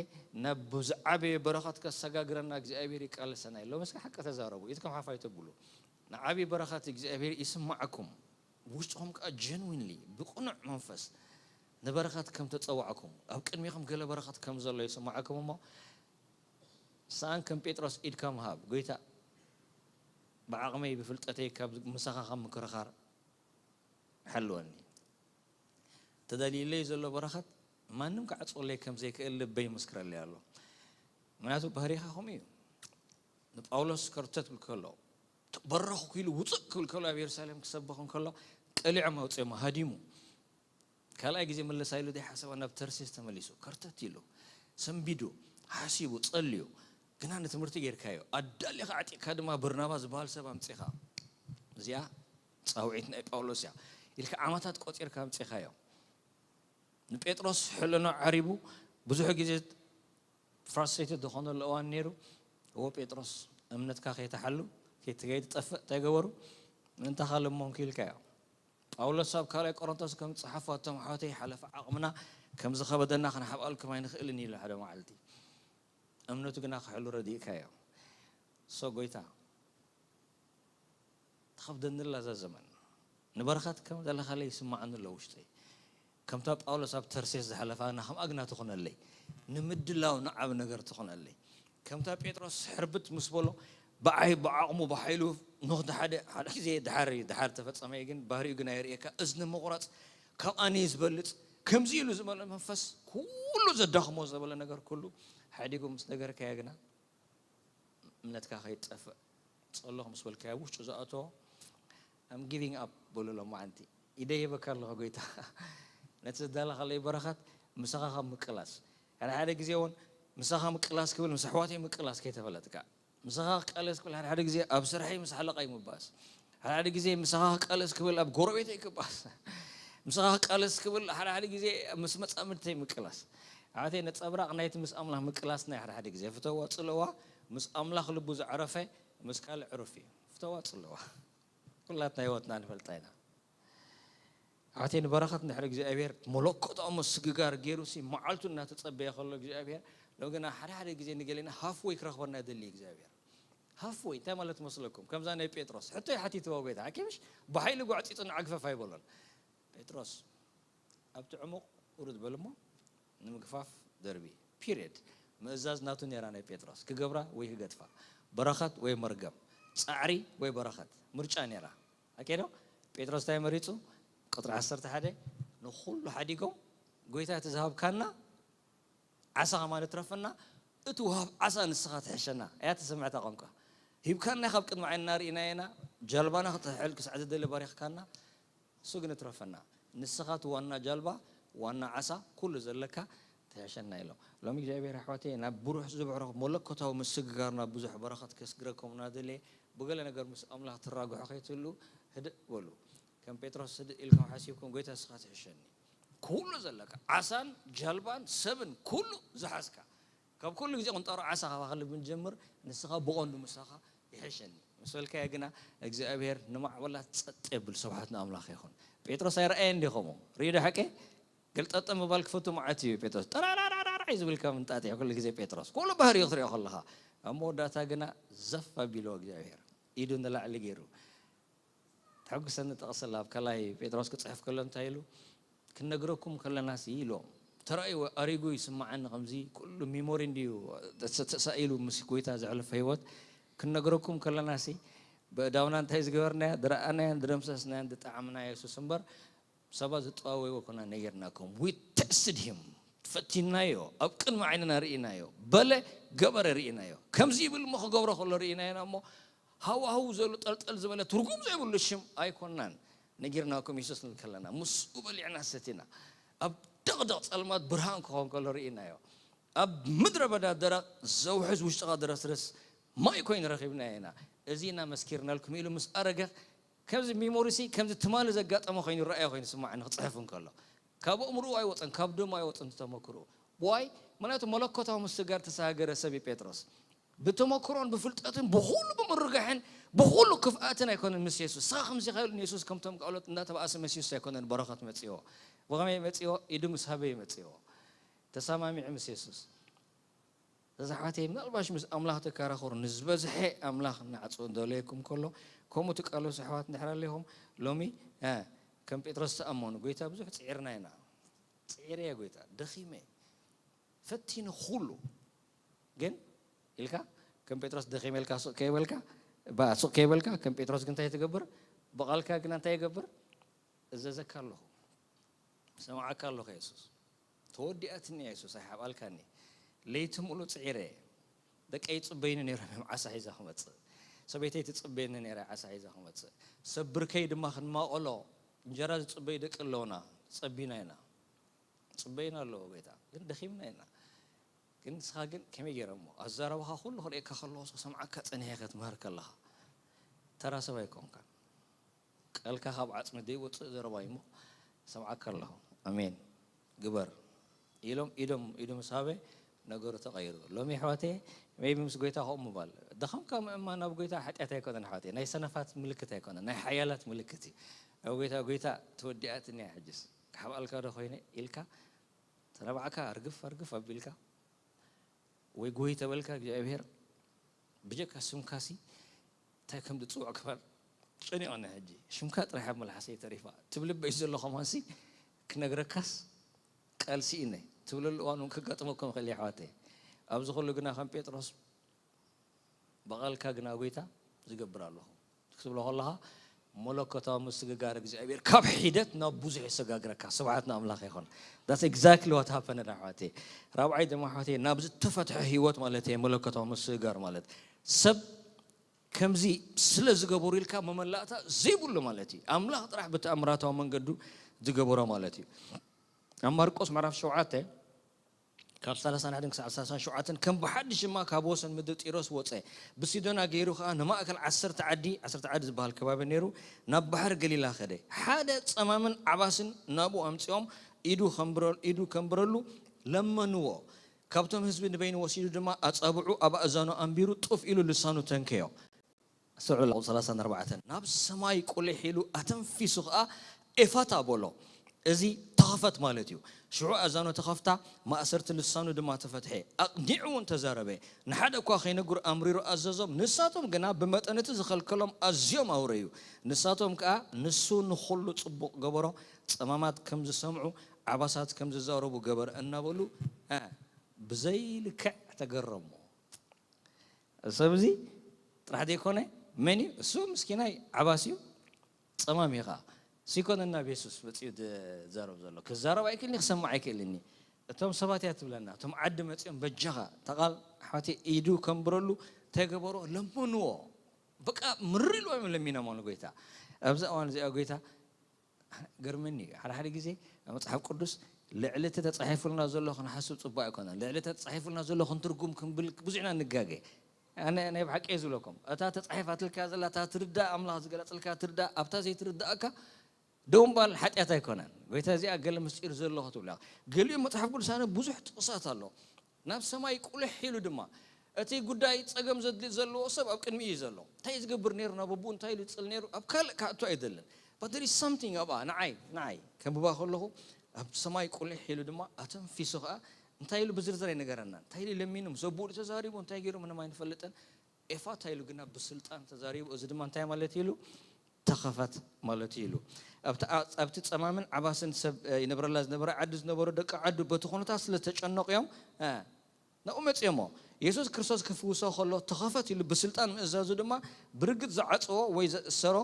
ናብ ዝዓበየ በረኸት ከሰጋግረና እግዚኣብሔር ይቃለሰና እዩ። ሎምስ ሓቂ ተዛረቡ፣ ኢድኩም ሓፍ ኣይተብሉ። ንዓብዪ በረኸት እግዚኣብሔር ይስማዓኩም። ውሽጥኹም ከኣ ጀንዊንሊ ብቕኑዕ መንፈስ ንበረኸት ከም ተጸዋዕኩም፣ ኣብ ቅድሚኹም ገለ በረኸት ከም ዘሎ ይስምዓኩም እሞ፣ ሰኣን ከም ጴጥሮስ ኢድካ ምሃብ፣ "ጎይታ፣ ብዓቕመይ ብፍልጠተይ ካብ ምሳኻ ካብ ምክርኻር ሓልወኒ። ተዳልዩለይ ዘሎ በረኸት ማንም ክዓጽወለይ ከም ዘይክእል ልበይ ይምስክረለይ ኣሎ።" ምኽንያቱ ባህሪኻ ከምኡ እዩ። ንጳውሎስ ከርተት ክብል ከሎ፣ "ተበረኽኩ" ኢሉ ውጽእ ክብል ከሎ፣ ኣብ የሩሳሌም ክሰብኽ እንከሎ፣ ቀሊዖም ኣውጺኦሞ፣ ሃዲሙ። ካልኣይ ግዜ ምለሳ ኢሉ ዘይሓሰባ ናብ ተርሴስ ተመሊሱ። ከርተት ኢሉ፣ ሰንቢዱ፣ ሓሲቡ፣ ጸልዩ። ግና ንትምህርቲ ጌርካዮ። ኣዳሊኻ ኣዕጢቕካ ድማ በርናባ ዝበሃል ሰብ ኣምጺኻ። እዚኣ ጻውዒት ናይ ጳውሎስ እያ። ኢልካ ዓመታት ቆጺርካ ኣምጺኻዮ። ንጴጥሮስ ሕልኖ ዓሪቡ ብዙሕ ግዜ ፍራስትሬትድ ዝኾነሉ እዋን ነይሩ። እዎ ጴጥሮስ፣ እምነትካ ከይተሓሉ፣ ከይት-፣ ከይትጠፍእ እንታይ ገበሩ? ምእንታኻ ለመንኩ ኢልካዮ። ጳውሎስ ኣብ ካልኣይ ቆሮንቶስ ከም ዝጸሓፎ፣ "ኣቶም ኣሕዋተይ፣ ሓለፋ ዓቕምና ከም ዝኸበደና ክንሓብኣልኩም ኣይንኽእልን" ኢሉ ሓደ መዓልቲ። እምነቱ ግና ክሕሉ ረዲእካዮ። ሶ ጎይታ፣ ትኸብደኒ ኣላ እዛ ዘመን። ንበረኸት ከም ዘለኻለይ ይስምዓኒ ኣሎ ውሽጠይ። ከምታ ጳውሎስ ኣብ ተርሴስ ዝሓለፋ ንኸምኣ ግና ትኹነለይ። ንምድላው ንዓብ ነገር ትኹነለይ። ከምታ ጴጥሮስ ሕርብት ምስ በሎ ብዓይ ብዓቕሙ ብሓይሉ ኖህ ሓደ ሓደ ግዜ ድሓር እዩ ድሓር ተፈጸመ እዩ ግን ባህሪኡ ግን ኣይርእየካ እዝኒ ምቑራጽ ካብ ኣነ እዩ ዝበልጽ ከምዚ ኢሉ ዝበለ መንፈስ ኩሉ ዘዳኽሞ ዘበለ ነገር ኩሉ ሓዲጉ ምስ ነገርካዮ ግና እምነትካ ከይጠፍእ ጸሎኽ ምስ በልካዮ ውሽጡ ዝኣተዎ I'm giving up በሉ ሎማዓንቲ ኢደይ ሂበካ ኣለኹ ጎይታ ነቲ ዘዳለኻለይ በረኸት ምሳኻ ካብ ምቅላስ ሓደ ሓደ ግዜ እውን ምሳኻ ምቅላስ ክብል ምስ ኣሕዋተይ ምቅላስ ከይተፈለጥካ ምሳኻ ክቃለስ ክብል ሓደ ሓደ ግዜ ኣብ ስርሐይ ምስ ሓለቓይ ምባስ ሓደ ሓደ ግዜ ምሳኻ ክቃለስ ክብል ኣብ ጎረቤተይ ክባስ ምሳኻ ክቃለስ ክብል ሓደ ሓደ ግዜ ምስ መጻምድተይ ምቅላስ ኣሕዋተይ ነጸብራቕ ናይቲ ምስ ኣምላኽ ምቅላስ ናይ ሓደ ሓደ ግዜ ፍተዋ ጽለዋ ምስ ኣምላኽ ልቡ ዝዕረፈ ምስ ካልእ ዕሩፍ እዩ ፍተዋ ጽለዋ ኩላትና ህይወትና ንፈልጣ ኢና ኣሕዋተይ ንበረኸት ንድሕሪ እግዚኣብሔር መለኮታዊ ምስግጋር ገይሩ ሲ መዓልቱ እናተጸበየ ከሎ እግዚኣብሔር ሎም ግና ሓደ ሓደ ግዜ ንገሌና ሃፍወይ ክረኽበና ይደሊ እግዚኣብሔር ሃፍወይ እንታይ ማለት መስለኩም ከምዛ ናይ ጴጥሮስ ሕቶ ይሓቲትዎ ጎይታ ሓኪምሽ ብሓይሊ ጓዕፂጡ ንዓግፈፍ ኣይበሎን ጴጥሮስ ኣብቲ ዕሙቕ ውርድ በል እሞ ንምግፋፍ ደርቢ ፒሪድ ምእዛዝ ናቱ ነራ ናይ ጴጥሮስ ክገብራ ወይ ክገድፋ በረኸት ወይ መርገም ፃዕሪ ወይ በረኸት ምርጫ ነራ ኣኬዶ ጴጥሮስ እንታይ መሪፁ ቁጥሪ ዓሰርተ ሓደ ንኩሉ ሓዲጎም ጎይታ እቲ ዝሃብካና ዓሳ ከማን ትረፈና እቲ ውሃብ ዓሳ ንስኻ ትሕሸና እያ ተሰምዕታ ቋንቋ ሂብካና ካብ ቅድሚ ዓይንና ርኢና ኢና ጀልባና ክትሕል ክሳዕ ዝደሊ ባሪኽካና እሱ ግን ትረፈና ንስኻ እቲ ዋና ጃልባ ዋና ዓሳ ኩሉ ዘለካ ትሕሸና ኢሎም ሎሚ እግዚኣብሔር ኣሕዋተይ ናብ ብሩሕ ዝብዕሮ መለኮታዊ ምስግጋርና ብዙሕ በረኸት ከስግረኩም እናደለየ ብገለ ነገር ምስ ኣምላኽ ትራግሑ ከይትህሉ ህድእ በሉ ከም ጴጥሮስ ህድእ ኢልኩም ሓሲብኩም ጎይታ እስኻ ትሕሸኒ ኩሉ ዘለካ ዓሳን ጃልባን ሰብን ኩሉ ዝሓዝካ ካብ ኩሉ ግዜ ቁንጣሮ ዓሳ ካባኻ ልቢ ንጀምር ንስኻ ብቐንዱ ምሳኻ ይሕሸኒ ምስ በልካዮ ግና እግዚኣብሔር ንማዕበላት ጸጥ የብል ስብሓት ንኣምላኽ ይኹን ጴጥሮስ ኣይረኣየን እንዲ ከምኡ ርእዩ ዶ ሓቀ ገልጠጠ ምባል ክፈቱ መዓት እዩ ጴጥሮስ ጠራራራራራ እዩ ዝብል ከም እንጣጢሕ ኩሉ ግዜ ጴጥሮስ ኩሉ ባህሪኡ ክትሪኦ ከለኻ ኣብ መወዳእታ ግና ዘፍ ኣቢልዎ እግዚኣብሔር ኢዱ ንላዕሊ ገይሩ ተሐጉሰኒ ጠቕስላ ኣብ ካልኣይ ጴጥሮስ ክጽሕፍ ከሎ እንታይ ኢሉ ክንነግረኩም ከለናሲ ኢሎም ተራእይዎ ኣሪጉ ይስምዓኒ ከምዚ ኩሉ ሚሞሪ እንድዩ ተሳኢሉ ምስ ጎይታ ዘሕለፈ ህይወት ክንነግረኩም ከለናሲ ብእዳውና እንታይ ዝገበርናዮ ዝረኣናዮን ዝደምሰስናዮን ዝጠዓምና የሱስ እምበር ሰባት ዝጠዋወይዎ ኮና ነጊርናኩም we tested him ፈቲናዮ ኣብ ቅድሚ ዓይንና ርኢናዮ በለ ገበረ ርኢናዮ ከምዚ ይብል እሞ ክገብሮ ከሎ ርኢናዮና እሞ ሃዋህው ዘሉ ጠልጠል ዝበለ ትርጉም ዘይብሉ ሽም ኣይኮናን ነጊርናኩም የሱስ ንብል ከለና ምስኡ በሊዕና ሰቲና ኣብ ደቕደቕ ጸልማት ብርሃን ክኸውን ከሎ ርኢናዮ ኣብ ምድረ በዳ ደረቕ ዘውሕዝ ውሽጥኻ ድረስርስ ማይ ኮይኑ ረኺብናዮ ኢና እዚ ኢና መስኪርናልኩም ኢሉ ምስ ኣረገ ከምዚ ሚሞሪሲ ከምዚ ትማሊ ዘጋጠመ ኮይኑ ረኣዮ ኮይኑ ስማዕ ንክፅሕፍ እንከሎ ካብ ኣእምርኡ ኣይወፀን ካብ ደሙ ኣይወፀን ተመክርኡ ዋይ ምክንያቱ መለኮታዊ ምስጋር ተሰጋገረ ሰብ እዩ ጴጥሮስ ብተመክሮን ብፍልጠትን ብኩሉ ብምርጋሕን ብኩሉ ክፍኣትን ኣይኮነን ምስ የሱስ ስኻ ከምዚ ኸይሉ ንየሱስ ከምቶም ካልኦት እንዳተባእሰ መስ የሱስ ኣይኮነን በረኸት መፅዎ ብኸመይ መፅዎ ኢዱ ምስ ሃበ መፅዎ ተሰማሚዑ ምስ የሱስ እዛ ኣሕዋተይ ምናልባሽ ምስ ኣምላኽ ተከራኸሩ ንዝበዝሐ ኣምላኽ እናዕፅኡ እንደለየኩም ከሎ ከምኡ ትቃለሱ ኣሕዋት እንድሕር ኣለኹም ሎሚ ከም ጴጥሮስ ተኣመኑ ጎይታ ብዙሕ ፅዒርና ኢና ፅዒረ እየ ጎይታ ደኺመ ፈቲነ ኩሉ ግን ኢልካ ከም ጴጥሮስ ደኺመ ኢልካ ሱቅ ከይበልካ ሱቅ ከይበልካ ከም ጴጥሮስ ግን እንታይ ትገብር ብቓልካ ግና እንታይ ይገብር እዘዘካ ኣለኹ ሰምዓካ ኣለኹ የሱስ ተወዲኣትኒ እያ የሱስ ኣይሓብኣልካኒ ለይቲ ሙሉእ ፅዒረ እየ ደቀይ ይፅበዩኒ ነይሮም እዮም ዓሳ ሒዛ ክመፅእ ሰበይተይ ትፅበየኒ ነይራ ዓሳ ሒዛ ክመፅእ ሰብ ብርከይ ድማ ክንማቐሎ እንጀራ ዝፅበዩ ደቂ ኣለውና ፀቢና ኢና ፅበዩና ኣለዎ ጎይታ ግን ደኺምና ኢና ግን ንስኻ ግን ከመይ ገይረ እሞ ኣዛረባኻ ኩሉ ክርእየካ ከለዎ ሰምዓካ ፀኒሐ ክትምህር ከለኻ ተራ ሰብ ኣይኮንካን ቃልካ ካብ ዓጽሚ ዘይወጽእ ዘረባ እዩ እሞ ሰምዓካ ኣለኹ ኣሜን ግበር ኢሎም ኢዶም ኢዱ ምስ ሃበ ነገሩ ተቐይሩ ሎሚ ኣሕዋተ maybe ምስ ጎይታ ከምኡ ምባል ድኻምካ ምእማን ናብ ጎይታ ሓጢኣት ኣይኮነን ኣሕዋተ ናይ ሰነፋት ምልክት ኣይኮነን ናይ ሓያላት ምልክት እዩ ኣብ ጎይታ ጎይታ ተወዲኣትኒ እያ ሕጅስ ክሓብኣልካ ዶ ኮይነ ኢልካ ተነባዕካ ኣርግፍ ኣርግፍ ኣቢልካ ወይ ጎይ ተበልካ እግዚኣብሔር ብጀካ ስምካሲ እንታይ ከም ዝፅውዕ ክፋል ጨኒቐኒ ሕጂ ሽምካ ጥራሕ ኣብ መልሓሰይ ተሪፋ ትብል በይ ዘሎ ከማንሲ ክነግረካስ ቃል ስኢነ ትብለሉ እዋን እውን ከጋጥመኩም ይኽእል እዩ ኣሕዋተይ። ኣብዚ ኩሉ ግና ከም ጴጥሮስ ብቓልካ ግና ጎይታ ዝገብር ኣለኹ ክትብሎ ከለኻ መለኮታዊ ምስግጋር እግዚኣብሔር ካብ ሒደት ናብ ብዙሕ የሰጋግረካ። ስብሓት ንኣምላኽ ይኹን። That's exactly what happened ኣሕዋተይ። ራብዓይ ድማ ኣሕዋተይ ናብ ዝተፈትሐ ህይወት ማለት እየ መለኮታዊ ምስግጋር ማለት ሰብ ከምዚ ስለ ዝገበሩ ኢልካ መመላእታ ዘይብሉ ማለት እዩ። ኣምላኽ ጥራሕ ብተኣምራታዊ መንገዱ ዝገበሮ ማለት እዩ። ኣብ ማርቆስ ምዕራፍ ሸውዓተ ካብ ሰላሳን ሓደን ክሳብ ሰላሳን ሸውዓተን ከም ብሓድሽ ድማ ካብ ወሰን ምድሪ ጢሮስ ወፀ፣ ብሲዶና ገይሩ ከዓ ንማእከል ዓሰርተ ዓዲ፣ ዓሰርተ ዓዲ ዝበሃል ከባቢ ነይሩ፣ ናብ ባሕሪ ገሊላ ከደ። ሓደ ፀማምን ዓባስን ናብኡ ኣምፂኦም ኢዱ ከንብረ- ኢዱ ከንብረሉ ለመንዎ። ካብቶም ህዝቢ ንበይኑ ወሲዱ ድማ ኣፃብዑ ኣብ ኣእዛኑ ኣንቢሩ ጡፍ ኢሉ ልሳኑ ተንከዮ። ኣስተውዕሉ፣ ቁጽሪ ሰላሳን ኣርባዕተን ናብ ሰማይ ቁሊሕ ኢሉ ኣተንፊሱ ኸኣ ኤፋታ በሎ። እዚ ተኸፈት ማለት እዩ። ሽዑ ኣእዛኑ ተኸፍታ፣ ማእሰርቲ ልሳኑ ድማ ተፈትሐ። ኣቕኒዑ እውን ተዛረበ። ንሓደ እኳ ከይነግሩ ኣምሪሩ ኣዘዞም። ንሳቶም ግና ብመጠን እቲ ዝኸልከሎም ኣዝዮም ኣውረዩ። ንሳቶም ከኣ ንሱ ንኹሉ ጽቡቕ ገበሮ፣ ጸማማት ከም ዝሰምዑ፣ ዓባሳት ከም ዝዛረቡ ገበር እናበሉ፣ እ፣ ብዘይልክዕ ተገረሙ። ሰብ እዚ ጥራሕ ዘይኮነ መን እዩ? እሱ ምስኪናይ ዓባስ እዩ፣ ጸማም እዩ ኸዓ። እሱ ይኮነን ናብ የሱስ መጺኡ ዝዛረብ ዘሎ። ክዛረብ ኣይክእልን፣ ክሰምዕ ኣይክእልን። እቶም ሰባት እያ ትብለና፣ እቶም ዓዲ መጺኦም በጃኻ፣ እታ ቃል ኣሕዋተይ ኢዱ ከንብረሉ እንታይ ገበሮ? ለመንዎ። በቃ ምርር ኢልዎም እዮም ለሚኖሞ ንጎይታ። ኣብዚ እዋን እዚኣ ጎይታ ገርመኒ እዩ። ሓደ ሓደ ግዜ ኣብ መጽሓፍ ቅዱስ ልዕሊ እቲ ተጻሒፉልና ዘሎ ክንሓስብ ጽቡቕ ኣይኮነን። ልዕሊ እቲ ተጻሒፉልና ዘሎ ክንትርጉም ክንብል ብዙሕ ኢና ንጋገ። ኣነ ናይ ብሓቂ እየ ዝብለኩም። እታ ተጻሒፋትልካ ዘላ፣ እታ ትርዳእ፣ ኣምላኽ ዝገለጸልካ ትርዳእ፣ ኣብታ ዘይትርዳእካ ደው ምባል ሓጢኣት ኣይኮነን። ጎይታ እዚኣ ገለ ምስጢር ዘሎ ክትብላ። ገሊኡ መጽሓፍ ቅዱስ ኣነ ብዙሕ ጥቕሳት ኣሎ። ናብ ሰማይ ቁልሕ ኢሉ ድማ እቲ ጉዳይ ጸገም ዘድሊ ዘለዎ ሰብ ኣብ ቅድሚ እዩ ዘሎ። እንታይ እዩ ዝገብር ነይሩ? ናብ ኣቦኡ እንታይ ኢሉ ይጽል ነይሩ? ኣብ ካልእ ክኣቱ ኣይደልን። But there is something ኣብኣ ንዓይ ንዓይ ከንብባ ከለኹ ኣብ ሰማይ ቁልሕ ኢሉ ድማ ኣተንፊሱ ከኣ እንታይ ኢሉ ብዝርዝር ኣይነገረናን። እንታይ ኢሉ ለሚኑ ምስ ኣቦኡ ተዛሪቡ እንታይ ገይሩ ምንም ኣይንፈልጥን። ኤፋታ ኢሉ ግና ብስልጣን ተዛሪቡ። እዚ ድማ እንታይ ማለት ኢሉ? ተኸፈት ማለት እዩ ኢሉ። ኣብቲ ኣ- ኣብቲ ጸማምን ዓባስን ሰብ እ፣ ይነብረላ ዝነበረ ዓዲ ዝነበሩ ደቂ ዓዱ በቲ ኩነታት ስለ ዝተጨነቑ እዮም እ፣ ናብኡ መጺኦሞ። የሱስ ክርስቶስ ክፍውሶ ከሎ ተኸፈት ኢሉ ብስልጣን ምእዛዙ ድማ ብርግጽ ዝዓጽዎ ወይ ዘእሰሮ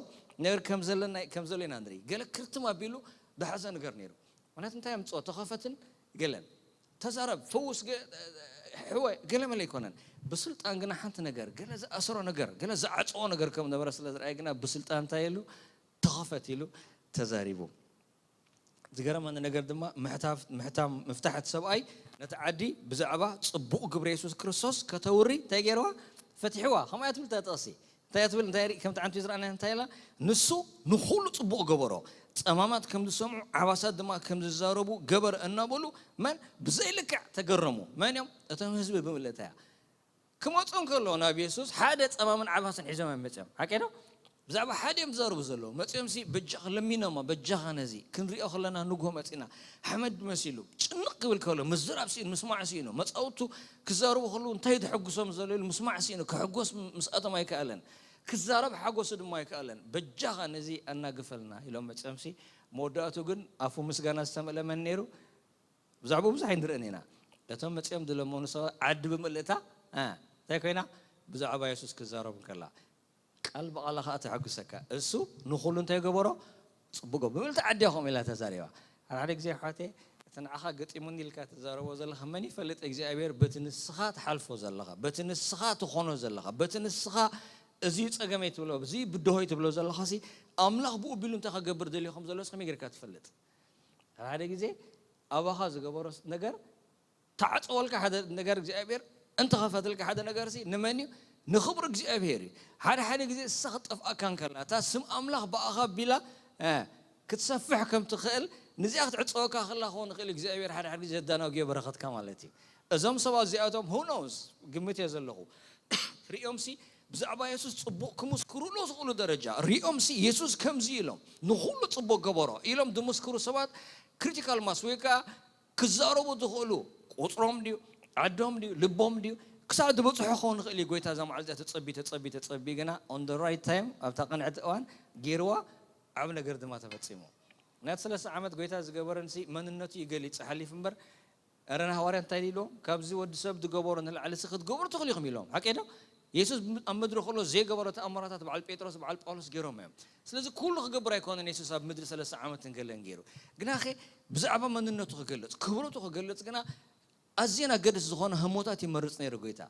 ነገር ከም ዘለና ከም ዘሎ ኢና ንርኢ። ገለ ክርትም ኣቢሉ ዝሓዘ ነገር ነይሩ። ማለት እንታይ ኣምጽኦ ተኸፈትን ገለን ተዛረብ ፈውስ ገ- ሕወ ገለ መለ ኣይኮነን። ብስልጣን ግና ሓንቲ ነገር ገለ ዝኣሰሮ ነገር ገለ ዝዓጽዎ ነገር ከም ነበረ ስለ ዝረኣየ ግና ብስልጣን እንታይ ኢሉ ተኸፈት ኢሉ ተዛሪቡ። ዝገረመኒ ነገር ድማ ምሕታፍ- ምሕታም ምፍታሕ እቲ ሰብኣይ ነቲ ዓዲ ብዛዕባ ጽቡቕ ግብሪ የሱስ ክርስቶስ ከተውሪ እንታይ ገይርዋ? ፈቲሕዋ። ከምኣ እያ ትብል እታ ጥቕሲ። እንታይ እያ ትብል? እንታይ ርኢ- ከምቲ ዓንቱ ዝረኣና እንታይ ኢላ? ንሱ ንኹሉ ጽቡቕ ገበሮ። ጸማማት ከም ዝሰምዑ ዓባሳት ድማ ከም ዝዛረቡ ገበር እናበሉ መን ብዘይልክዕ ተገረሙ። መን እዮም? እቶም ህዝቢ ብምልእታ እያ። ክመፁ እንከለዉ ናብ የሱስ ሓደ ጸማምን ዓባስን ሒዞም እዮም መፅኦም። ሓቂ ዶ? ብዛዕባ ሓደ እዮም ዝዛረቡ ዘለዉ። መፅኦም ሲ በጃኻ ለሚኖማ፣ በጃኻ ነዚ ክንሪኦ ከለና ንግሆ መፂና ሓመድ መሲሉ ጭንቕ ክብል ከሎ ምዝራብ ስኢኑ ምስማዕ ስኢኑ መፃውቱ ክዛረቡ ከለዉ እንታይ ተሐጉሶም ዘሎ ኢሉ ምስማዕ ስኢኑ ክሕጎስ ምስኣቶም ኣይከኣለን። ክዛረብ ሓጎሱ ድማ ኣይከኣለን። በጃኻ ነዚ ኣናግፈልና ኢሎም መፅኦም ሲ መወዳእቱ ግን ኣፉ ምስጋና ዝተመልአ መን ነይሩ? ብዛዕባኡ ብዙሕ ኣይንርእን ኢና። እቶም መጺኦም ዝለመኑ ሰባት ዓዲ ብምልእታ እ፣ እንታይ ኮይና? ብዛዕባ የሱስ ክዛረቡ እንከላ ቃል ብቓላ ኸኣ ተሐጉሰካ። እሱ ንኹሉ እንታይ ገበሮ? ጽቡቕ ገበሮ። ብምልእታ ዓዲ እያ ከምኡ ኢላ ተዛሪባ። ሓደ ሓደ ግዜ ኣሕዋተይ እቲ ንዓኻ ገጢሙኒ ኢልካ ትዛረቦ ዘለኻ መን ይፈልጥ እግዚኣብሔር በቲ ንስኻ ትሓልፎ ዘለኻ በቲ ንስኻ ትኾኖ ዘለኻ በቲ ንስኻ እዚ ጸገመይ ትብሎ እዚ ብድሆይ ትብሎ ዘለኻሲ ኣምላኽ ብኡ ቢሉ እንታይ ከገብር ደልዩ ከም ዘሎ ከመይ ጌርካ ትፈልጥ? ሓደ ሓደ ግዜ ኣባኻ ዝገበሮ ነገር ተዓፀወልካ ሓደ ነገር እግዚኣብሔር እንተኸፈትልካ ሓደ ነገር ሲ ንመን እዩ? ንኽብሪ እግዚኣብሔር እዩ። ሓደ ሓደ ግዜ እሳ ክጠፍኣካ እንከላ እታ ስም ኣምላኽ ብኣኻ ቢላ እ፣ ክትሰፍሕ ከም ትኽእል ንዚኣ ክትዕፀወካ ከላ ክኸውን ይኽእል እዩ እግዚኣብሔር ሓደ ሓደ ግዜ ዘዳናጉዮ በረኸትካ ማለት እዩ። እዞም ሰባት እዚኣቶም who knows ግምት እየ ዘለኹ ሪኦም ሲ ብዛዕባ የሱስ ጽቡቕ ክምስክሩሉ ዝኽእሉ ደረጃ ሪኦም ሲ የሱስ ከምዚ ኢሎም ንኹሉ ጽቡቕ ገበሮ ኢሎም ዝምስክሩ ሰባት ክሪቲካል ማስ ወይ ከዓ ክዛረቡ ዝኽእሉ ቁፅሮም ድዩ ዓዶም ድዩ ልቦም ድዩ ክሳብ ዝበፅሑ ክኸውን ይኽእል እዩ። ጎይታ እዛ መዓልቲ ተፀቢ ተፀቢ ተፀቢ ግና on the right time ኣብታ ቅንዕቲ እዋን ገይርዋ፣ ዓብ ነገር ድማ ተፈጺሙ። ናቲ ሰለስተ ዓመት ጎይታ ዝገበረንሲ መንነቱ ይገሊጽ ሓሊፍ እምበር፣ እረ ንሃዋርያ እንታይ ኢልዎም? ካብዚ ወዲ ሰብ ዝገበሮ ንላዕሊ ሲ ክትገብሩ ትኽእሉ ኢኹም ኢሎም። ሓቂ ዶ? የሱስ ኣብ ምድሪ ከሎ ዘይገበሮ ተኣምራታት በዓል ጴጥሮስ፣ በዓል ጳውሎስ ገይሮም እዮም። ስለዚ ኩሉ ክገብር ኣይኮነን የሱስ ኣብ ምድሪ ሰለስተ ዓመትን ገለን ገይሩ። ግናኸ ብዛዕባ መንነቱ ክገልጽ፣ ክብረቱ ክገልጽ ግና ኣዝየን ኣገደስ ዝኾነ ህሞታት ይመርጽ ነይሩ ጎይታ።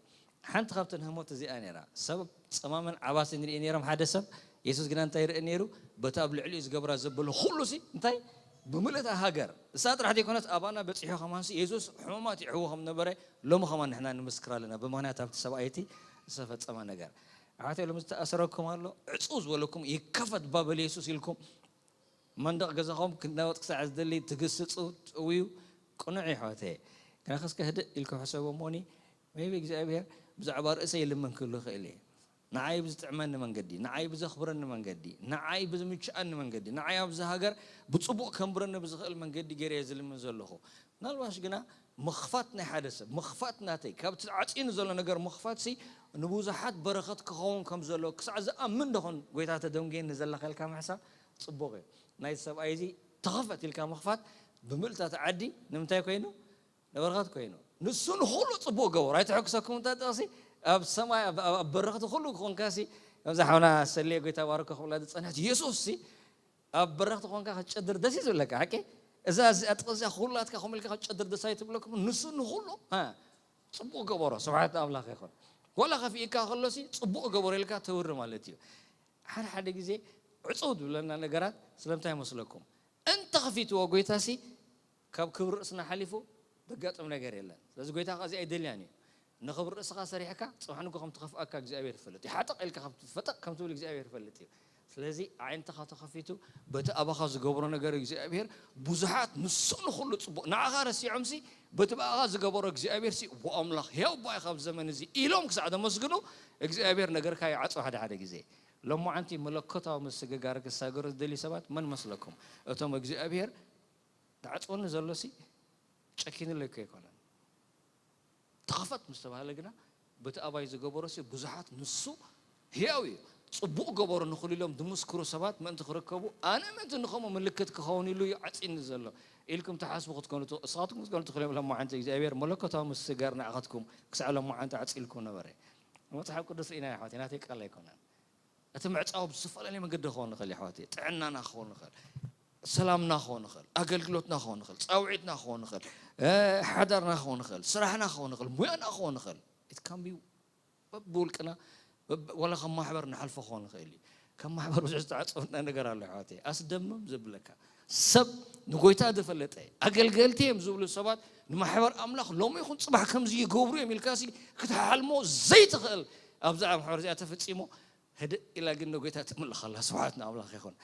ሓንቲ ካብተን ህሞት እዚኣ ነይራ። ሰብ ጸማምን ዓባስን ይርኢ ነይሮም። ሓደ ሰብ የሱስ ግና እንታይ ይርኢ ነይሩ? በቲ ኣብ ልዕሊኡ ዝገብራ ዘበሎ ኩሉ ሲ እንታይ ብምልእታ ሃገር እሳ ጥራሕ ዘይኮነስ ኣባና በጺሑ ከማንሲ የሱስ ሕሙማት ይዕዉ ከም ነበረ ሎሚ ከማን ንሕና ንምስክር ኣለና። ብምኽንያት ኣብቲ ሰብኣይቲ ዝተፈጸመ ነገር ኣሕዋተይ ሎም ዝተኣሰረኩም ኣሎ ዕጹ ዝበለኩም ይከፈት ባበል የሱስ ኢልኩም መንደቕ ገዛኹም ክናወጥ ክሳዕ ዝደሊ ትግስጹ ጥውዩ ቅኑዕ እዩ ኣሕዋተይ። ግና ከስከ ህድእ ኢልኩም ሕሰቡ እሞኒ maybe እግዚኣብሔር ብዛዕባ ርእሰይ ይልምን ክህሉ ይኽእል እየ። ንዓይ ብዝጥዕመኒ መንገዲ፣ ንዓይ ብዘኽብረኒ መንገዲ፣ ንዓይ ብዝምችኣኒ መንገዲ፣ ንዓይ ኣብዚ ሃገር ብጽቡቕ ከንብረኒ ብዝኽእል መንገዲ ገይረ እየ ዝልምን ዘለኹ። ምናልባሽ ግና ምኽፋት ናይ ሓደ ሰብ፣ ምኽፋት ናተይ፣ ካብቲ ዓጺኑ ዘሎ ነገር ምኽፋት ሲ ንብዙሓት በረኸት ክኸውን ከም ዘሎ ክሳዕ ዝኣምን ደኾን ጎይታ ተደንጉየኒ ዘለኻ ኢልካ ምሕሳብ ጽቡቕ እዩ። ናይ ሰብኣይ እዚ ተኸፈት ኢልካ ምኽፋት ብምልእታ እቲ ዓዲ ንምንታይ ኮይኑ ንበረኸት ኮይኑ ንሱ ንኹሉ ጽቡቕ ገበሩ። ኣይተሐጉሰኩም እታ ጥቕሲ ኣብ ሰማይ ኣብ በረኽቲ ኩሉ ክኾንካሲ ከምዚ ሓውና ሰልየ ጎይታ ባርኮ ክብላ ዝጸንሐት የሱስ ሲ ኣብ በረኽቲ ኮንካ ክትጨድር ደስ እዩ ዝብለካ ሓቂ እዛ እዚኣ ጥቕሲ ኩላትካ ከምኡ ኢልካ ክትጨድር ደስ ኣይትብለኩም ንሱ ንኹሉ ጽቡቕ ገበሮ ስብሓት ኣምላኽ ይኹን ወላ ከፊእካ ከሎሲ ጽቡቕ ገበሮ ኢልካ ተውሪ ማለት እዩ ሓደ ሓደ ግዜ ዕጹው ዝብለና ነገራት ስለምንታይ ይመስለኩም እንተኸፊትዎ ጎይታሲ ካብ ክብሪ ርእስና ሓሊፉ ዘጋጥም ነገር የለን። ስለዚ ጎይታ ከዚ ኣይደልያን እዩ። ንኽብሪ ርእስኻ ሰሪሕካ ጽባሕ ንጎ ከም ትኸፍኣካ እግዚኣብሔር ይፈልጥ እዩ። ሓጠቕ ኢልካ ከም ትፈጠቕ ከም ትብል እግዚኣብሔር ይፈልጥ እዩ። ስለዚ ዓይንትኻ ተኸፊቱ በቲ ኣባኻ ዝገብሮ ነገር እግዚኣብሔር ብዙሓት ንሱ ንኹሉ ጽቡቕ ንዓኻ ረሲዖምሲ በቲ ብኣኻ ዝገበሮ እግዚኣብሔር ሲ ኣምላኽ ሕያው ባይ ካብ ዘመን እዚ ኢሎም ክሳዕ ዘመስግኑ እግዚኣብሔር ነገርካ ይዓጹ ሓደ ሓደ ግዜ። ሎማዓንቲ መለኮታዊ ምስግጋር ክሳገሩ ዝደልዩ ሰባት መን መስለኩም? እቶም እግዚኣብሔር ዝዓጽወኒ ዘሎሲ ጨኪንለይ እኮ ኣይኮነን። ተኸፈት ምስ ተባህለ ግና በቲ ኣባይ ዝገበሮሲ ብዙሓት ንሱ ህያው እዩ። ጽቡቕ ገበሮ ንኽሉ ኢሎም ዝምስክሩ ሰባት ምእንቲ ክርከቡ ኣነ ምእንቲ ንኸምኡ ምልክት ክኸውን ኢሉ እዩ ዓጺኒ ዘሎ ኢልኩም ትሓስቡ ክትኮኑ ት- እስኻትኩም ክትኮኑ ትኽእሉ እዮም። ሎማዓንቲ እግዚኣብሔር መለኮታዊ ምስጋር ንዓኻትኩም ክሳዕ ሎማዓንቲ ዓጺልኩም ነበረ። መጽሓፍ ቅዱስ ርኢና ኣሕዋተይ ናተይ ቃል ኣይኮነን። እቲ ምዕጻው ብዝተፈላለየ መንገዲ ክኸውን ንኽእል እዩ ኣሕዋተይ። ጥዕናና ክኸውን ንኽእል፣ ሰላምና ክኸውን ንኽእል፣ ኣገልግሎትና ክኸውን ንኽእል፣ ጻውዒትና ክኸውን ንኽእል፣ እ፣ ሓዳርና ክኸውን ንኽእል፣ ስራሕና ክኸውን ንኽእል፣ ሙያና ክኸውን ንኽእል። It can be በብውልቅና በብ- ዋላ ከም ማሕበር ንሓልፎ ክኸውን ንኽእል እዩ። ከም ማሕበር ብዙሕ ዝተዓጸወና ነገር ኣሎ ኣሕዋተይ። ኣስደምም ዘብለካ ሰብ ንጎይታ ዝፈለጠ ኣገልገልቲ እዮም ዝብሉ ሰባት ንማሕበር ኣምላኽ ሎሚ ይኹን ጽባሕ ከምዚ ይገብሩ እዮም ኢልካሲ ክትሓልሞ ዘይትኽእል ኣብዛ ማሕበር እዚኣ ተፈጺሞ ህድእ ኢላ ግን ንጎይታ ትምልኽ ኣላ። ስብሓት ንኣምላኽ ይኹን።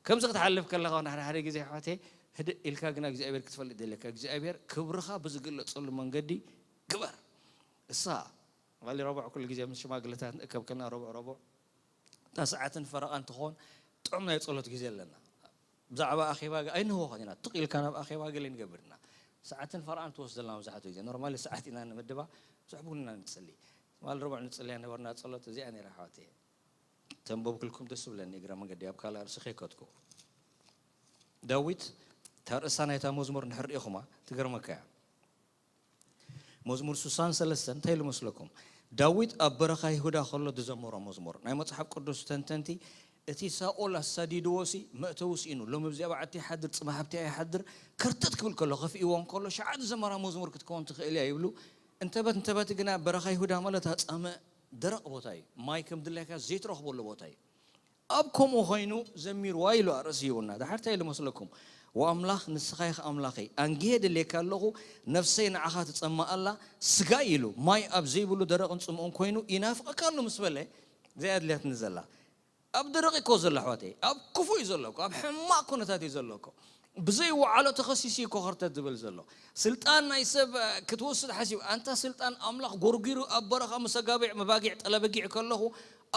ከምዚ ክትሓልፍ ከለኻ እውን ሓደ ሓደ ግዜ ኣሕዋተይ ህድእ ኢልካ ግና እግዚኣብሔር ክትፈልጥ ደለካ። እግዚኣብሔር ክብርኻ ብዝግለጸሉ መንገዲ ግበር። እሳ ባሊ ረቡዕ ኩሉ ግዜ ምስ ሽማግለታት ንእከብ ከለና ረቡዕ ረቡዕ እታ ሰዓትን ፈረቓን ትኾን ጥዑም ናይ ጸሎት ግዜ ኣለና። ብዛዕባ ኣኼባ ግ- ኣይንህወኸን ኢና። ትቕ ኢልካ ናብ ኣኼባ ገለ ንገብር ኢና። ሰዓትን ፈረቓን ትወስደልና መብዛሕትኡ ግዜ። ኖርማሊ ሰዓት ኢና ንምድባ፣ ብዙሕ ቡን ኢና ንጽሊ። ትማሊ ረቡዕ ንጽልያ ነበርና ጸሎት እዚኣ ነይራ ኣሕዋተይ። ተንበብክልኩም ደስ ዝብለኒ እግረ መንገዲ ኣብ ካልእ ኣርእሲ ከይከድኩ። ዳዊት እታ ርእሳ ናይታ መዝሙር እንድሕር ርኢኹማ ትገርመካ እያ። መዝሙር ስሳን ሰለስተን እንታይ ኢሉ መስለኩም? ዳዊት ኣብ በረኻ ይሁዳ ከሎ ዝዘመሮ መዝሙር። ናይ መጽሓፍ ቅዱስ ተንተንቲ እቲ ሳኦል ኣሳዲድዎ ሲ መእተዊ ስኢኑ ሎሚ ብዚኣ በዓቲ ይሓድር ጽባሕ ኣብቲ ኣይሓድር ከርተት ክብል ከሎ ከፍእዎ እንከሎ ሸዓ ዝዘመራ መዝሙር ክትከውን ትኽእል እያ ይብሉ። እንተበት እንተበት ግና በረኻ ይሁዳ ማለት ኣጻምእ ደረቕ ቦታ እዩ። ማይ ከም ድላይካ ዘይትረኽበሉ ቦታ እዩ። ኣብ ከምኡ ኮይኑ ዘሚርዋ ኢሉ ኣርእሲ ሂቡና። ድሓር እንታይ ኢሉ መስለኩም? ወኣምላኽ ንስኻ ኢኻ ኣምላኸይ፣ ኣንግሄ ደልየካ ኣለኹ፣ ነፍሰይ ንዓኻ ትጸምእ ኣላ፣ ስጋይ ኢሉ ማይ ኣብ ዘይብሉ ደረቕን ጽምኡን ኮይኑ ይናፍቐካ ኣሎ ምስ በለ፣ እዚኣ ኣድልያትኒ ዘላ። ኣብ ደረቕ እኮ ዘሎ ኣሕዋተይ፣ ኣብ ክፉእ እዩ ዘሎ እኮ፣ ኣብ ሕማቕ ኩነታት እዩ ዘሎ እኮ። ብዘይ ወዓሎ ተኸሲሱ እኮ ኸርተት ዝብል ዘሎ። ስልጣን ናይ ሰብ ክትወስድ ሓሲብ፣ ኣንታ ስልጣን ኣምላኽ ጎርጒሩ ኣብ በረኻ ምስ ኣጋቢዕ መባጊዕ ጠለበጊዕ ከለኹ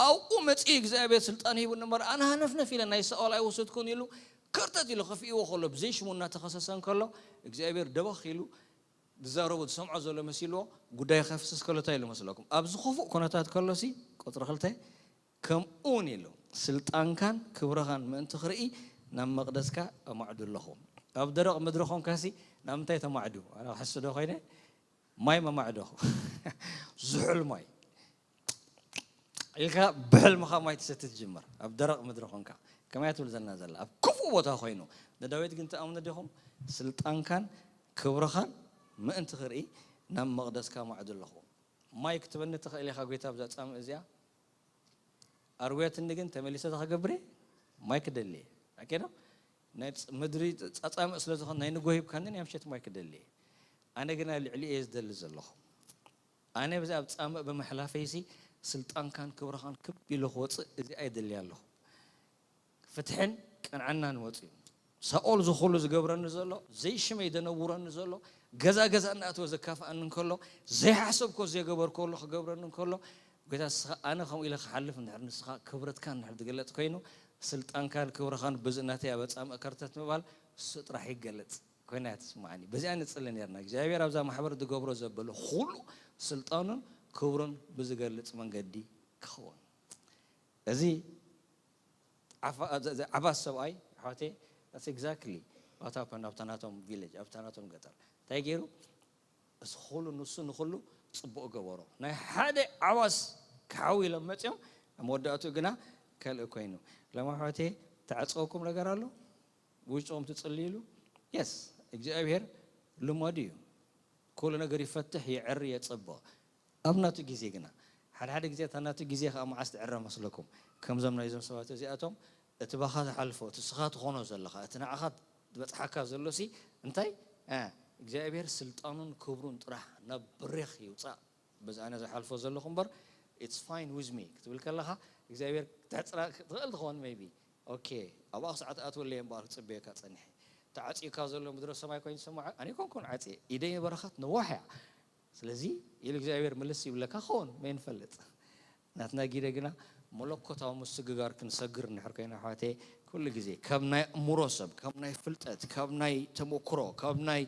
ኣብኡ መጺኡ እግዚኣብሔር ስልጣን ሂቡኒ እምበር ኣነ ሃነፍነፍ ኢለ ናይ ሳኦል ኣይወሰድኩን ኢሉ ከርተት ኢሉ ከፍእዎ ከሎ ብዘይ ሽሙ እናተኸሰሰ እንከሎ እግዚኣብሔር ደበኽ ኢሉ ዝዛረቦ ዝሰምዖ ዘሎ መሲልዎ ጉዳይ ከፍስስ ከሎ እንታይ ኢሉ መስለኩም? ኣብዚ ክፉእ ኩነታት ከሎሲ ቁፅሪ ክልተ ከምኡ እውን ኢሉ ስልጣንካን ክብርኻን ምእንቲ ክርኢ ናብ መቕደስካ ኣማዕዱ ኣለኹ። ኣብ ደረቕ ምድሪ ኾንካሲ ናብ ምንታይ ተማዕዱ? ኣነ ክሕስዶ ኮይነ ማይ መማዕዶ ዝሑል ማይ ኢልካ ብሕልምኻ ማይ ትሰቲ ትጅምር። ኣብ ደረቕ ምድሪ ኾንካ ከመያ ትብል ዘና ዘላ ኣብ ክፉእ ቦታ ኮይኑ ንዳዊት ግን ትኣምኑ ዲኹም? ስልጣንካን ክብርኻን ምእንቲ ክርኢ ናብ መቕደስካ ማዕዱ ኣለኹ። ማይ ክትበኒ ትኽእል ኢኻ ጎይታ ብዛ ጻምእ እዚኣ ኣርውያትኒ ግን ተመሊሰ ተኸገብሬ ማይ ክደሊ ኣኬዶ ናይ ምድሪ ጻጻምእ ስለ ዝኾነ ናይ ንጎ ሂብካኒ ናይ ምሸት ማይ ክደሊ ኣነ ግና ልዕሊ እየ ዝደሊ ዘለኹ። ኣነ ብዚ ኣብ ጻምእ ብምሕላፈይሲ ስልጣንካን ክብርኻን ክብ ኢሉ ክወፅእ እዚ ኣይደልያ ኣለኹ። ፍትሕን ቅንዕናን ወፅዩ ሳኦል ዝኹሉ ዝገብረኒ ዘሎ ዘይሽመይ ዘነውረኒ ዘሎ ገዛ ገዛ እናእተወ ዘካፍኣኒ እንከሎ ዘይሓሰብኮ ዘገበርኮ ኣሎ ክገብረኒ እንከሎ ጎይታ ንስኻ ኣነ ከምኡ ኢለ ክሓልፍ እንድሕር ንስኻ ክብረትካ እንድሕር ዝግለጽ ኮይኑ ስልጣንካን ክብርኻን ብዝእናተይ ኣብ ኣጻምእ ከርተት ምባል እሱ ጥራሕ ይገለጽ ኮይና እያ ትስማዓኒ። በዚኣ ንጽሊ ነርና እግዚኣብሔር ኣብዛ ማሕበር ዝገብሮ ዘበለ ኩሉ ስልጣኑን ክብሩን ብዝገልጽ መንገዲ ክኸውን እዚ ዓፋ- እዚ- እዚ ዓባስ ሰብኣይ ኣሕዋተይ that's exactly what happened ኣብታ ናቶም village ኣብታ ናቶም ገጠር እንታይ ገይሩ እዚ ኩሉ ንሱ ንኩሉ ፅቡቅ ገበሮ ናይ ሓደ ዓባስ ክሓዊ ኢሎም መፅኦም ኣብ መወዳእትኡ ግና ካልእ ኮይኑ ለማ ኣሕዋተይ ተዕፀወኩም ነገር ኣሎ ውሽጥኩም ትፅልይሉ yes እግዚኣብሔር ልመዱ እዩ ኩሉ ነገር ይፈትሕ የዕሪ የፀብቕ ኣብ ናቱ ግዜ ግና ሓደ ሓደ ግዜ እታ ናቱ ግዜ ከዓ መዓስ ትዕረ መስለኩም ከምዞም ናይዞም ሰባት እዚኣቶም እቲ ባኻ ዝሓልፎ እቲ ስኻ ትኾኖ ዘለኻ እቲ ንዓኻ ዝበፅሓካ ዘሎ ሲ እንታይ እግዚኣብሔር ስልጣኑን ክብሩን ጥራሕ ናብ ብሬኽ ይውፃእ በዚ ኣነ ዝሓልፎ ዘለኹ እምበር it's fine with me ክትብል ከለኻ እግዚኣብሔር ክትሕፅራ ትኽእል ትኸውን maybe okay ኣብኣ ክሳዕ ትኣትወለይ እምበኣር ክፅበየካ ፀኒሐ ተዓፂካ ዘሎ ምድረ ሰማይ ኮይኑ ዝሰማዖ ኣነ ኮንኩን ዓፅየ ኢደይ በረኸት ነዋሕ እያ ስለዚ ኢሉ እግዚኣብሔር ምልስ ይብለካ ክኸውን መን ይፈልጥ ናትና ጊደ ግና መለኮታዊ ምስግጋር ክንሰግር እንድሕር ኮይና ኣሕዋተይ ኩሉ ግዜ ካብ ናይ ኣእምሮ ሰብ ካብ ናይ ፍልጠት ካብ ናይ ተመክሮ ካብ ናይ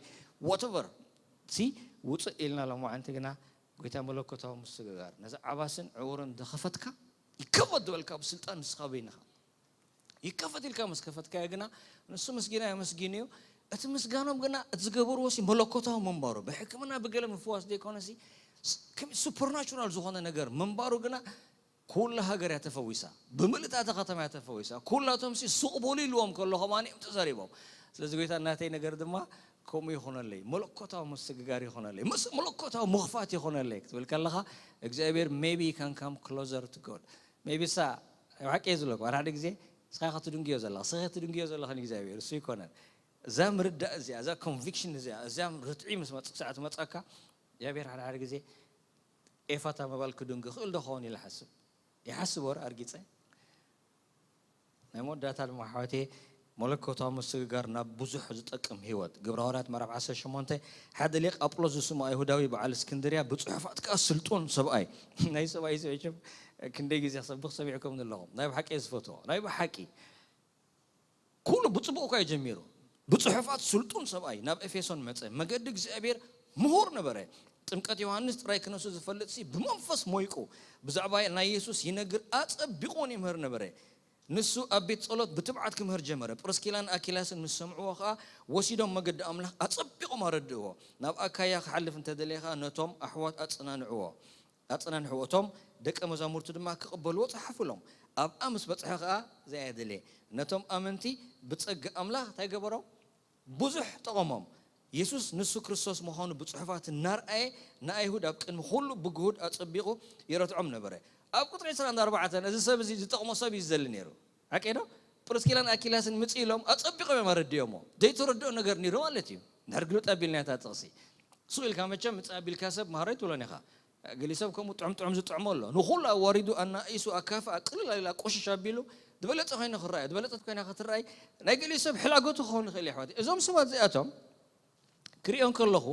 whatever ሲ ውፅእ ኢልና ሎማዓንቲ ግና ጎይታ መለኮታዊ ምስግጋር ነዚ ዓባስን ዕውርን ዝኸፈትካ ይከፈት ዝበልካ ብስልጣን ንስኻ በይንኻ ይከፈት ኢልካ ምስ ከፈትካዮ ግና ንሱ ምስጊና የመስጊን እዩ እቲ ምስጋኖም ግና እቲ ዝገበርዎ ሲ መለኮታዊ ምንባሩ ብሕክምና ብገለ ምፍዋስ ዘይኮነ ሲ supernatural ዝኾነ ነገር ምንባሩ ግና ኩላ ሃገር እያ ተፈዊሳ ብምልእታ እታ ከተማ እያ ተፈዊሳ ኩላቶም ሲ ሱቕ በሉ ኢልዎም ከሎ ከማን እዮም ተዛሪቦም ስለዚ ጎይታ እናተይ ነገር ድማ ከምኡ ይኹነለይ መለኮታዊ ምስግጋር ይኹነለይ ምስ መለኮታዊ ምኽፋት ይኹነለይ ክትብል ከለኻ እግዚኣብሔር maybe you can come closer to God maybe ሳ ሓቂ እዩ ዝለኩ ሓደ ሓደ ግዜ ንስኻ ኢኻ ትድንግዮ ዘለኻ ንስኻ ትድንግዮ ዘለኻ ንእግዚኣብሔር እሱ ይኮነን እዛ ምርዳእ እዚኣ እዛ conviction እዚኣ እዛ ርትዒ ምስ መጽ- ክሳዕ ትመጻካ እግዚኣብሔር ሓደ ሓደ ግዜ ኤፋታ ምባል ክድንግ ይኽእል ዶ ኸውን ኢለ ሓስብ ይሓስብ ወር ኣርጊጸ ናይ መወዳእታ ድማ ኣሕዋተየ መለኮታዊ ምስግጋር ናብ ብዙሕ ዝጠቅም ህይወት ግብረ ሃዋርያት ምዕራፍ ዓሰርተ ሸሞንተ ሓደ ሊቅ ኣጵሎስ ዝስሙ ኣይሁዳዊ በዓል እስክንድርያ ብፅሑፋት ከዓ ስልጡን ሰብኣይ ናይ ሰብኣይ ሰብችም ክንደይ ግዜ ክሰብኽ ሰሚዕኩም ዘለኹም ናይ ብሓቂ ዝፈትዎ ናይ ብሓቂ ኩሉ ብፅቡቅ እኳ እዩ ጀሚሩ ብፅሑፋት ስልጡን ሰብኣይ ናብ ኤፌሶን መፀ መገዲ እግዚኣብሔር ምሁር ነበረ ጥምቀት ዮሃንስ ጥራይ ክነሱ ዝፈልጥ ሲ ብመንፈስ ሞይቁ ብዛዕባ ናይ የሱስ ይነግር ኣፀቢቑን ይምህር ነበረ ንሱ ኣብ ቤት ጸሎት ብትብዓት ክምህር ጀመረ። ጵርስኪላን ኣኪላስን ምስ ሰምዕዎ ኸኣ ወሲዶም መገዲ ኣምላኽ ኣጸቢቖም ኣረድእዎ። ናብ ኣካያ ክሓልፍ እንተ ደለየ ኸኣ ነቶም ኣሕዋት ኣጸናንዕዎ ኣጸናንዕዎ። እቶም ደቀ መዛሙርቱ ድማ ክቕበልዎ ጸሓፉሎም። ኣብኣ ምስ በጽሐ ኸኣ እዚኣ እያ ደልየ። ነቶም ኣመንቲ ብጸጋ ኣምላኽ እንታይ ገበሮም? ብዙሕ ጠቐሞም። የሱስ ንሱ ክርስቶስ ምዃኑ ብጽሑፋት እናርኣየ ንኣይሁድ ኣብ ቅድሚ ኩሉ ብግሁድ ኣጸቢቑ የረትዖም ነበረ። ኣብ ቁጽሪ ዕስራን ኣርባዕተን እዚ ሰብ እዚ ዝጠቕሞ ሰብ እዩ ዝደሊ ነይሩ። ሓቂ ዶ? ጵርስኪላን ኣኪላስን ምጽእ ኢሎም ኣጸቢቖም እዮም ኣረድኦሞ። ዘይተረድኦ ነገር ነይሩ ማለት እዩ። እንድሕር ግልብጥ ኣቢልናዮ እታ ጥቕሲ። ሱቕ ኢልካ መቸም ምጽእ ኣቢልካ ሰብ መሃረይ ትብሎን ኢኻ። ገሊእ ሰብ ከምኡ ጥዑም ጥዑም ዝጥዕሞ ኣሎ። ንኹሉ ኣዋሪዱ ኣናኢሱ ኣካፍእ ኣቅልል ኣቢሉ ኣቆሽሽ ኣቢሉ ዝበለጸ ኮይኑ ክረኣይ ዝበለጸት ኮይና ክትረኣይ ናይ ገሊኡ ሰብ ሕላጎቱ ክኸውን ይኽእል እዩ ኣሕዋተይ። እዞም ሰባት እዚኣቶም ክሪኦ እንከለኹ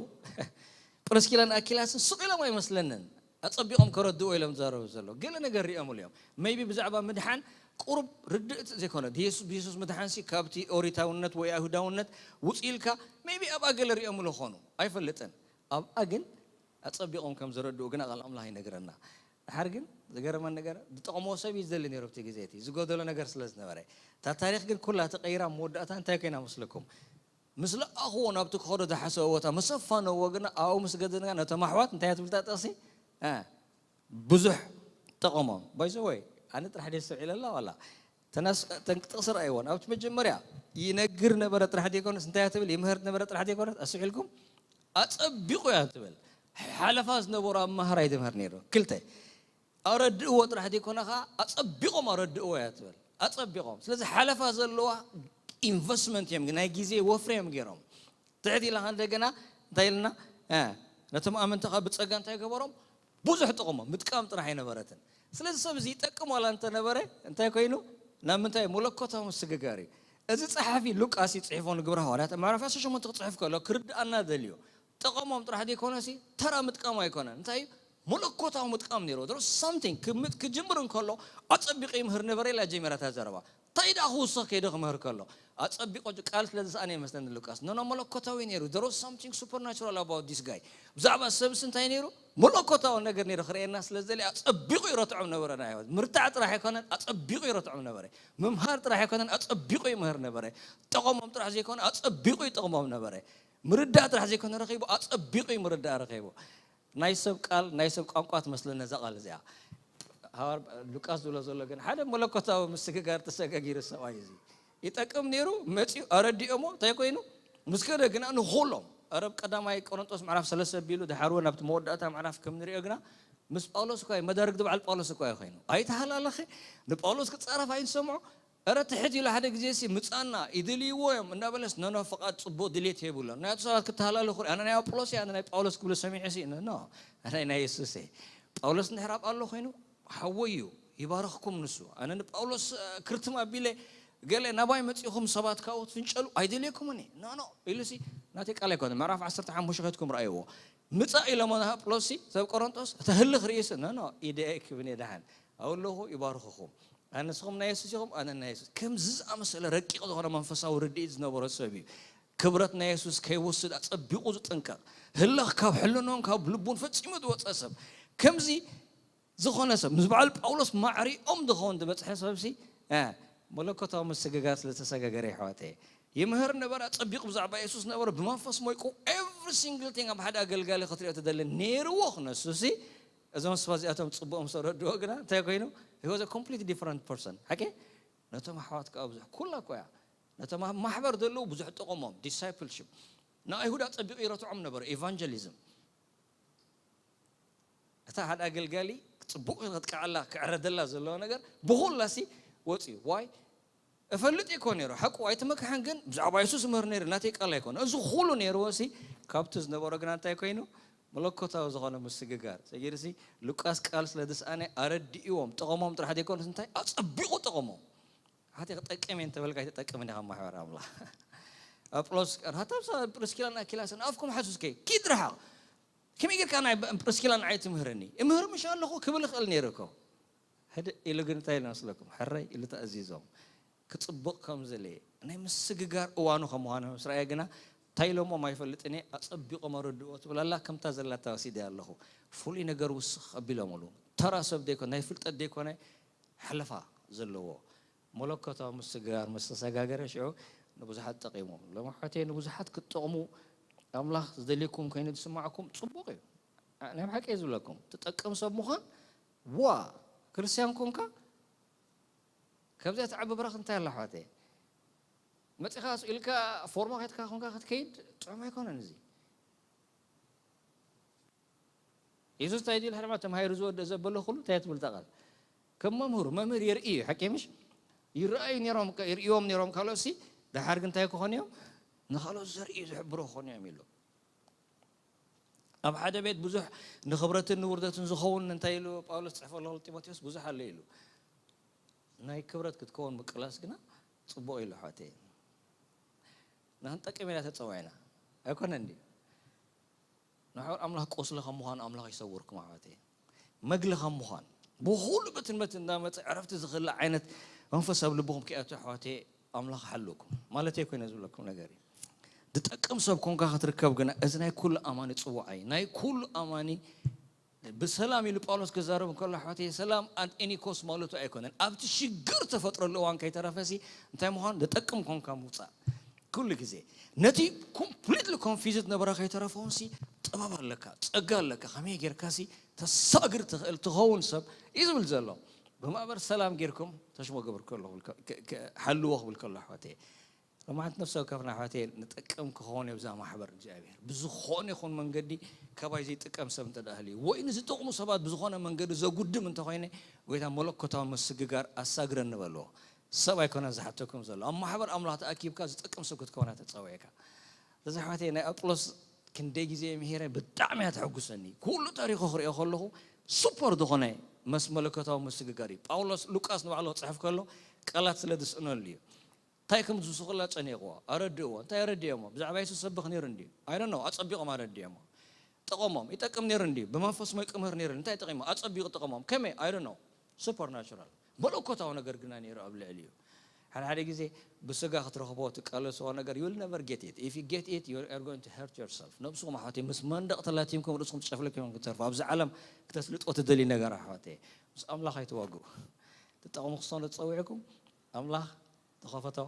ጵርስኪላን ኣኪላስን ስቕ ኢሎም ኣይመስለንን ኣጸቢቖም ከረድእዎ ኢሎም ዝዛረቡ ዘለዉ ገለ ነገር ሪኦምሉ እዮም። maybe ብዛዕባ ምድሓን ቁሩብ ርድእቲ ዘይኮነ ብየሱስ ብየሱስ ምድሓንሲ ካብቲ ኦሪታውነት ወይ ኣይሁዳውነት ውፅእ ኢልካ maybe ኣብኣ ገለ ሪኦምሉ ኾኑ ኣይፈልጥን። ኣብኣ ግን ኣጸቢቖም ከም ዘረድኡ ግና ቃል ኣምላኽ ይነግረና። ድሓር ግን ዝገርመን ነገር ዝጠቕሞ ሰብ እዩ ዝደሊ ነይሩ ኣብቲ ግዜ እቲ ዝጎደሎ ነገር ስለ ዝነበረ። እታ ታሪኽ ግን ኩላ ተቐይራ መወዳእታ እንታይ ኮይና መስለኩም? ምስ ለኣኽዎ ናብቲ ክኸዶ ዝሓሰበ ቦታ ምስ ኣፋነዎ ግና ኣብኡ ምስ ገደንካ ነቶም ኣሕዋት እንታይ እያ ትብል እታ ጥቕሲ? እ፣ ብዙሕ ጠቐሞም። ባይዘወይ ኣነ ጥራሕ ደስ ስብዒ ለላ ዋላ ተናስ-፣ ተን-፣ ጥቕሲ ረኣይዎን ኣብቲ መጀመርያ ይነግር ነበረ ጥራሕ ዘይኮነስ እንታይ እያ ትብል? ይምህር ነበረ ጥራሕ ዘይኮነስ ኣስብዒልኩም ኣጸቢቑ እያ ትብል። ሓለፋ ዝነበሩ ኣማሃራይ ትምህር ነይሩ ክልተ ኣረድእዎ ጥራሕ ዘይኮነ ከዓ ኣጸቢቖም ኣረድእዎ እያ ትብል። ኣጸቢቖም ስለዚ ሓለፋ ዘለዋ ኢንቨስትመንት እዮም ናይ ግዜ ወፍሪ እዮም ገይሮም። ትሕት ኢላ እንደገና እንታይ ኢልና ነቶም ኣመንቲ ከዓ ብፀጋ እንታይ ገበሮም? ብዙሕ ጥቕሞም ምጥቃም ጥራሕ ኣይነበረትን። ስለዚ ሰብ እዚ ይጠቅም ዋላ እንተነበረ እንታይ ኮይኑ ናብ ምንታይ መለኮታዊ ምስግጋር እዩ። እዚ ፀሓፊ ሉቃስ ይፅሒፎ ንግብረ ሃዋርያት ምዕራፍ ዓሰርተ ሸሞንተ ክፅሕፍ ከሎ ክርድኣና ደልዩ ጠቐሞም ጥራሕ ዘይኮነሲ ተራ ምጥቃም ኣይኮነን። እንታይ እዩ? መለኮታዊ ምጥቃም ነይሩ። There was something ክም-፣ ክጅምር እንከሎ ኣጸቢቑ ይምህር ነበረ ኢላ ጀሚራ እታ ዘረባ። እንታይ ደኣ ክውስኽ ከይደ ክምህር ከሎ ኣጸቢቑ ቃል ስለ ዝሰኣነ ይመስለኒ ሉቃስ። ኖ ኖ መለኮታዊ ነይሩ። There was something supernatural about this guy። ብዛዕባ ሰብሲ እንታይ ነይሩ? መለኮታዊ ነገር ነይሩ ክርእየና ስለ ዝደሊ ኣጸቢቑ ይረትዖም ነበረ። ናይ ህይወት ምርታዕ ጥራሕ ኣይኮነን ኣጸቢቑ ይረትዖም ነበረ። ምምሃር ጥራሕ ኣይኮነን ኣጸቢቑ ይምህር ነበረ። ጠቐሞም ጥራሕ ዘይኮነ ኣጸቢቑ ይጠቕሞም ነበረ። ምርዳእ ጥራሕ ዘይኮነ ረኺቡ ኣጸቢቑ እዩ ምርዳእ ረኺቡ። ናይ ሰብ ቃል ናይ ሰብ ቋንቋ ትመስለኒ እዛ ቃል እዚኣ። ሃዋር ሉቃስ ዝብሎ ዘሎ ግን ሓደ መለኮታዊ ምስግጋር ተሰጋጊሩ ሰብኣይ እዚ ይጠቅም ነይሩ መፂኡ ኣረዲኦሞ እንታይ ኮይኑ ምስ ከደ ግና ንኹሎም ኣረብ ቀዳማይ ቆሮንጦስ ምዕራፍ ሰለስተ ቢሉ ድሓር እውን ኣብቲ መወዳእታ ምዕራፍ ከም ንሪኦ ግና ምስ ጳውሎስ እኳ እዩ መዳርግቲ በዓል ጳውሎስ እኳ እዩ ኮይኑ ኣይተሃላለኸ ንጳውሎስ ክፃረፍ ኣይንሰምዖ። እረ ትሕት ኢሉ ሓደ ግዜ ሲ ምጻና ይድልይዎ እዮም እንዳበለስ ነኖ ፍቓድ ጽቡቕ ድሌት የብሎን። ናይቱ ሰባት ክተሃላለኹ ኣነ ናይ ኣጵሎስ እየ ኣነ ናይ ጳውሎስ ክብሉ ሰሚዐ ሲ ነኖ ኣነ ናይ የሱስ እየ። ጳውሎስ እንድሕር ኣብኣ ኣሎ ኮይኑ ሓወይ እዩ ይባርኽኩም ንሱ። ኣነ ንጳውሎስ እ፣ ክርትም ኣቢለ ገለ ናባይ መጺኹም ሰባት ካብኡ ትፍንጨሉ ኣይደልየኩምን እየ። ኖ ኖ ኢሉ ሲ ናተይ ቃል ኣይኮነ ምዕራፍ ዓሰርተ ሓሙሽተ ከድኩም ረኣይዎ። ምጻእ ኢሎሞ ንኣጵሎስ ሲ ሰብ ቆሮንጦስ ተህልኽ ርእሲ ኖ ኖ ኢደ ኣይክብን እየ ደሓን ኣብለኹ ይባርኽኹም። ኣነ ንስኹም ናይ የሱስ ኢኹም ኣነ ናይ የሱስ። ከምዚ ዝኣመሰለ ረቂቕ ዝኾነ መንፈሳዊ ርድኢት ዝነበሮ ሰብ እዩ። ክብረት ናይ የሱስ ከይወስድ ኣጸቢቑ ዝጥንቀቕ ህለኽ ካብ ሕልኖን ካብ ልቡን ፈጺሙ ዝወጸ ሰብ ከምዚ ዝኾነ ሰብ ምስ በዓል ጳውሎስ ማዕሪኦም ዝኸውን ዝበጽሐ ሰብሲ እ፣ መለኮታዊ ምስግጋር ስለ ዝተሰጋገረ ይሕዋተ ይምህር ነበረ። ኣጸቢቑ ብዛዕባ የሱስ ነበረ ብመንፈስ ሞይቁ every single thing ኣብ ሓደ ኣገልጋሊ ክትሪኦ ትደሊ ነይርዎ ክነሱሲ እዞም ስባ እዚኣቶም ጽቡቕ ምስ ተረድዎ ግና እንታይ ኮይኑ he was a complete different person ሓቂ ነቶም ኣሕዋት ከዓ ብዙሕ ኩላ እኮ እያ ነቶም ኣብ ማሕበር ዘለዉ ብዙሕ ጥቕሞም discipleship ንኣይሁድ ኣጸቢቑ ይረትዖም ነበረ evangelism እታ ሓደ ኣገልጋሊ ጽቡቕ ክትቀዓላ ክዕረደላ ዘለዎ ነገር ብኹላሲ ወፅዩ ዋይ እፈልጥ እኮ ነይሩ ሓቁ ኣይትመክሐን ግን ብዛዕባ የሱስ ምህር ነይሩ ናተይ ቃል ኣይኮነ እዚ ኩሉ ነይርዎ ሲ ካብቲ ዝነበሮ ግና እንታይ ኮይኑ መለኮታዊ ዝኾነ ምስግጋር ሰጊርሲ ሉቃስ ቃል ስለ ዝስኣነ ኣረድእዎም ጠቐሞም ጥራሕ ዘይኮነስ እንታይ ኣጸቢቑ ጠቐሞም ሓቲ ክጠቅም እየ እንተበልካ ኣይትጠቅምን ኢኻ ማሕበር ኣምላኽ ኣጵሎስ ሃታ ፕርስኪላን ኣኪላስን ኣፍኩም ሓሱስከ ኪድ ርሓቕ ከመይ ጌርካ ናይ ፕርስኪላ ንዓይ ትምህርኒ እምህር ምሽ ኣለኹ ክብል ይኽእል ነይሩ እኮ ህድእ ኢሉ ግን እንታይ ኢሉ መስለኩም ሕረይ ኢሉ ተኣዚዞም ክጽብቕ ከም ዘለ ናይ ምስግጋር እዋኑ ከም ምዃኑ ምስ ረኣየ ግና እንታይ ኢሎሞም ኣይፈልጥን እየ ኣጸቢቖም ኣረድእዎ ትብል ኣላ ከምታ ዘላታ ወሲደ ኣለኹ ፍሉይ ነገር ውስኽ ኣቢሎምሉ ተራ ሰብ ዘይኮነ ናይ ፍልጠት ዘይኮነ ሕለፋ ዘለዎ መለኮታዊ ምስግጋር ምስ ተሰጋገረ ሽዑ ንብዙሓት ጠቒሙ ሎሚ ሕቴ ንብዙሓት ክትጠቕሙ ኣምላኽ ዝደልየኩም ኮይኑ ዝስማዕኩም ጽቡቕ እዩ ናይ ብሓቂ ዝብለኩም ትጠቅም ሰብ ምዃን ዋ ክርስትያን ኮንካ ካብዚኣ ትዓቢ ብራኽ እንታይ ኣላ ኣሕዋተይ መፂኻ ስኢልካ ፎርማ ከትካ ኮንካ ክትከይድ ጥዑም ኣይኮነን እዚ የሱስ እንታይ ድል ሕርማ ተማሂሩ ዝወደ ዘበሎ ኩሉ እንታይ ትብል ቃል ከም መምህሩ መምህር የርኢ እዩ ሓቂ ምሽ ይረኣዩ ነሮም ይርእዎም ነሮም ካልኦትሲ ደሓር ግን እንታይ ክኾኑ እዮም ንኻልኦት ዘርኢ ዝሕብሩ ክኾኑ እዮም ኢሉ ኣብ ሓደ ቤት ብዙሕ ንኽብረትን ንውርደትን ዝኸውን እንታይ ኢሉ ጳውሎስ ፅሕፈሎ ጢሞቴዎስ ብዙሕ ኣሎ ኢሉ ናይ ክብረት ክትከውን ምቅላስ ግና ፅቡቕ ኢሉ ኣሕዋተይ ንክንጠቅም ኢና ተፀዋዒና ኣይኮነን ድዩ ንሕር ኣምላኽ ቁስሊ ከም ምዃኑ ኣምላኽ ይሰውርኩም ኣሕዋተይ መግሊ ከም ምዃን ብኩሉ በትን በትን እንዳመፀ ዕረፍቲ ዝኽእል ዓይነት መንፈስ ኣብ ልብኹም ክኣቱ ኣሕዋተይ ኣምላኽ ሓልኩም ማለት ኮይነ ዝብለኩም ነገር እዩ ዝጠቅም ሰብ ኮንካ ክትርከብ ግና እዚ ናይ ኩሉ ኣማኒ ፅዋዕ እዩ ናይ ኩሉ ኣማኒ ብሰላም ኢሉ ጳውሎስ ክዛረብ እንከሎ፣ ኣሕዋተይ፣ ሰላም at any cost ማለቱ ኣይኮነን። ኣብቲ ሽግር ተፈጥረሉ እዋን ከይተረፈሲ እንታይ ምዃን ዝጠቅም ኮንካ ምውፃእ። ኩሉ ግዜ ነቲ ኮምፕሊትሊ ኮንፊዝድ ነበረ ከይተረፈውንሲ ጥበብ ኣለካ፣ ጸጋ ኣለካ፣ ከመይ ጌርካሲ ተሳግር ትኽእል ትኸውን ሰብ እዩ ዝብል ዘሎ። ብማእበር ሰላም ጌርኩም ተሽሞ ግብር ከሎ፣ ሓልዎ ክብል ከሎ፣ ኣሕዋተይ፣ ሎማዓንቲ ነፍሲ ወከፍና ኣሕዋተይ ንጠቅም ክኸውን እዩ ብዛ ማሕበር እግዚኣብሔር። ብዝኾነ ይኹን መንገዲ ካባይ ዘይጥቀም ሰብ እንተ ደኣ ሃልዩ፣ ወይ ንዝጠቕሙ ሰባት ብዝኾነ መንገዲ ዘጉድም እንተኾይነ፣ ጎይታ መለኮታዊ ምስግጋር ኣሳግረኒ በልዎ። ሰብ ኣይኮነን ዝሓተኩም ዘሎ። ኣብ ማሕበር ኣምላኽ ተኣኪብካ ዝጠቅም ሰብ ክትከውና ተጸዊዕካ። እዚ ኣሕዋተይ ናይ ኣጵሎስ ክንደይ ግዜ ምሂረ ብጣዕሚ እያ ተሐጉሰኒ። ኩሉ ታሪኹ ክርእዮ ከለኹ ሱፐር ዝኾነ መስ-፣ መለኮታዊ ምስግጋር እዩ። ጳውሎስ፣ ሉቃስ ንባዕሉ ክጽሕፍ ከሎ ቃላት ስለ ዝስእነሉ እዩ። እንታይ ከም ዝውስኹላ ጨኒቕዎ፣ ኣረድእዎ። እንታይ ኣረድእዮሞ? ብዛዕባ የሱስ ሰብኽ ነይሩ እንድዩ። I don't know፣ ኣጸቢቖም ኣረድእዮሞ። ጠቐሞም፣ ይጠቅም ነይሩ እንድዩ። ብመንፈስ ሞይ ቅምህር ነይሩ፣ እንታይ ጠቒሞ? ኣጸቢቑ ጠቐሞም። ከመይ? I don't know። ሱፐርናቹራል። መለኮታዊ ነገር ግና ነይሩ ኣብ ልዕሊኡ። ሓደ ሓደ ግዜ ብስጋ ክትረኽቦ ትቃለስዎ ነገር፣ you will never get it። If you get it, you are going to hurt yourself። ነብስኹም ኣሕዋተይ ምስ መንደቕ ተላቲምኩም ርእስኹም ትጨፍለኩም ክትተርፉ። ኣብዚ ዓለም ክተስልጦ ትደልዩ ነገር ኣሕዋተይ፣ ምስ ኣምላኽ ኣይትዋግኡ። ትጠቕሙ ክኾኑ ዝጸውዕኩም ኣምላኽ ዝኸፈቶ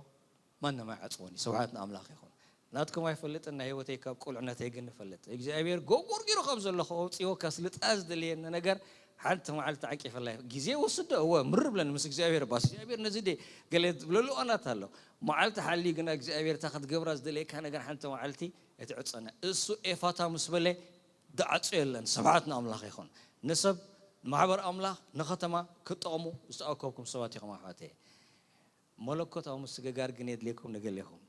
ማንም ኣይዓጽዎን እዩ። ስብሓት ንኣምላኽ ይኹን። ናትኩም ኣይፈልጥን፣ ናይ ህይወተይ ካብ ቁልዕነተይ ግን እፈልጥ። እግዚኣብሔር ጎርጎር ገይሩ ካብ ዘለኹ ኣውጺዎ ከስልጣ ዝደለየኒ ነገር ሓንቲ መዓልቲ ዓቂፈላ። ግዜ ወስዶ፣ እወ፣ ምር ብለኒ ምስ እግዚኣብሔር ባስ። እግዚኣብሔር ነዚ ድየ ገለ ዝብለሉ እዋናት ኣሎ። መዓልቲ ሓልዩ ግና እግዚኣብሔር እታ ክትገብራ ዝደለየካ ነገር ሓንቲ መዓልቲ ኣይትዕጸና። እሱ ኤፋታ ምስ በለ ዝዓጹ የለን። ስብሓት ንኣምላኽ ይኹን። ንሰብ፣ ማሕበር ኣምላኽ፣ ንኸተማ ክትጠቕሙ ዝተኣከብኩም ሰባት ኢኹም ኣሕዋተይ። መለኮታዊ ምስግጋር ግን የድልየኩም ንገሌኹም።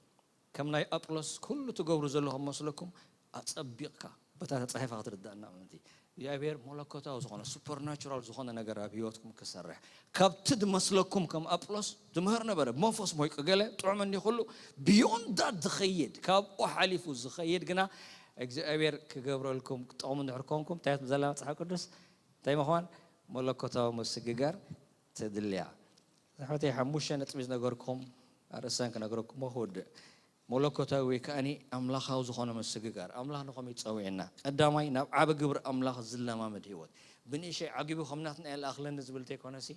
ከም ናይ ኣጵሎስ ኩሉ ትገብሩ ዘለኹም መስለኩም ኣጸቢቕካ በታ ተጻሒፋ ክትርዳእና ምእንቲ። እግዚኣብሔር መለኮታዊ ዝኾነ፣ ሱፐርናቹራል ዝኾነ ነገር ኣብ ህይወትኩም ክሰርሕ። ካብቲ ዝመስለኩም ከም ኣጵሎስ ዝምህር ነበረ። ብመንፈስ ሞይቁ ገለ ጥዑም እንዲ ኩሉ፣ ቢዮንድ ዳት ዝኸይድ፣ ካብኡ ሓሊፉ ዝኸይድ ግና እግዚኣብሔር ክገብረልኩም፣ ክጠቕሙ እንድሕር ኮንኩም፣ እንታይ ትብል ዘላ መጽሓፍ ቅዱስ? እንታይ ምዃን? መለኮታዊ ምስግጋር ተድልያ። ኣሕዋተይ፣ ሓሙሽተ ነጥቢ ዝነገርኩም ኣርእስተን ክነግረኩም ክውድእ። መለኮታዊ ወይ ከኣኒ ኣምላኻዊ ዝኾነ ምስግጋር። ኣምላኽ ንኸመይ ጸዊዕና? ቀዳማይ፣ ናብ ዓቢ ግብሪ ኣምላኽ ዝለማመድ ህይወት። ብንእሽተይ ዓጊቡ ከም ናትና እየ ለኣኽለኒ ዝብል እንተይኮነሲ፣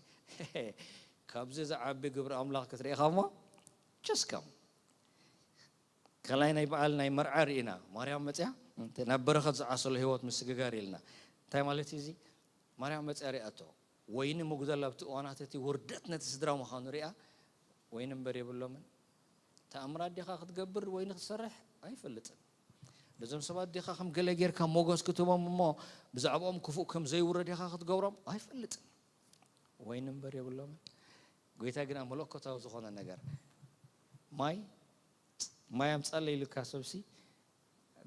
ካብዚ ዝዓቢ ግብሪ ኣምላኽ ክትርኢ ኢኻ እሞ፣ just come። ካልኣይ ናይ በዓል ናይ መርዓ ርኢና፣ ማርያም መጽያ፣ እንተ ናብ በረኸት ዝዓሰሎ ህይወት ምስግጋር ኢልና። እንታይ ማለት እዩ እዚ? ማርያም መጽያ ሪኣቶ። ወይኒ ምጉዳል ኣብቲ እዋናት እቲ ውርደት ነቲ ስድራ ምዃኑ ሪኣ፣ ወይኒ እምበር የብሎምን። ተኣምራት ዲኻ ክትገብር ወይኒ ክትሰርሕ? ኣይፈልጥን። ነዞም ሰባት ዲኻ ከም ገለ ጌርካ ሞገስ ክትህቦም እሞ ብዛዕባኦም ክፉእ ከም ዘይውረ ዲኻ ክትገብሮም? ኣይፈልጥን። ወይኒ እምበር የብሎምን። ጎይታ ግና መለኮታዊ ዝኾነ ነገር፣ ማይ፣ ማይ ኣምጻለይ ኢሉካ ሰብሲ፣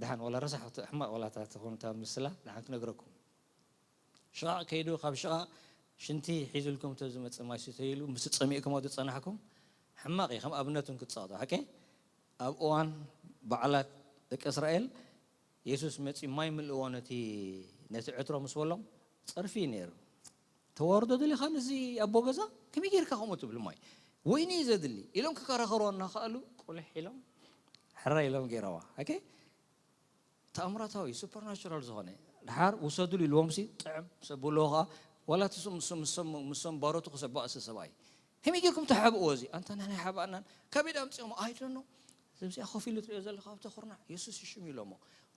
ደሓን ዋላ ረሳሕ ሕቶ፣ ሕማቕ ዋላ እታ ትኹን እታ ምስላ፣ ደሓን ክነግረኩም። ሽቓቕ ከይዱ፣ ካብ ሽቓቕ ሽንቲ ሒዙልኩም እቶ ዝመጽእ ማይ ስተዩ ኢሉ፣ ምስ ጸሚእኩም ኣብኡ ዝጸናሕኩም፣ ሕማቕ እዩ፣ ከም ኣብነት እውን ክትጸቕጡ። ሓቂ? ኣብ እዋን በዓላት ደቂ እስራኤል፣ የሱስ መጺኡ ማይ ምልእዎ ነቲ፣ ነቲ ዕትሮ ምስ በሎም፣ ጸርፊ እዩ ነይሩ። ተዋርዶ ደሊኻ ነዚ ኣቦ ገዛ? ከመይ ጌርካ ከምኡ ትብል? ማይ፣ ወይኒ እዩ ዘድሊ ኢሎም ክከራኸርዎ እናኸኣሉ፣ ቁልሕ ኢሎም፣ ሕራይ ኢሎም ገይረዋ። ኦኬ? ተኣምራታዊ፣ ሱፐርናቹራል ዝኾነ። ድሓር ውሰዱሉ ኢልዎምሲ፣ ጥዕም ሰብልዎ ኸኣ፣ ዋላ እቲ ስም፣ ስም፣ ስም፣ ምስ ሰም ባሮቱ ክሰባእሲ ሰብኣይ። ከመይ ጌርኩም ትሓብእዎ እዚ? ኣንታ ንሕና ኣይሓባእናን። ካበይ ድኣ ኣምጺኦሞ? I don't know። እዚ ኣብዚኣ ኮፍ ኢሉ ትሪኦ ዘለኻ ኣብቲ ኩርናዕ የሱስ እዩ ሽሙ ኢሎሞ።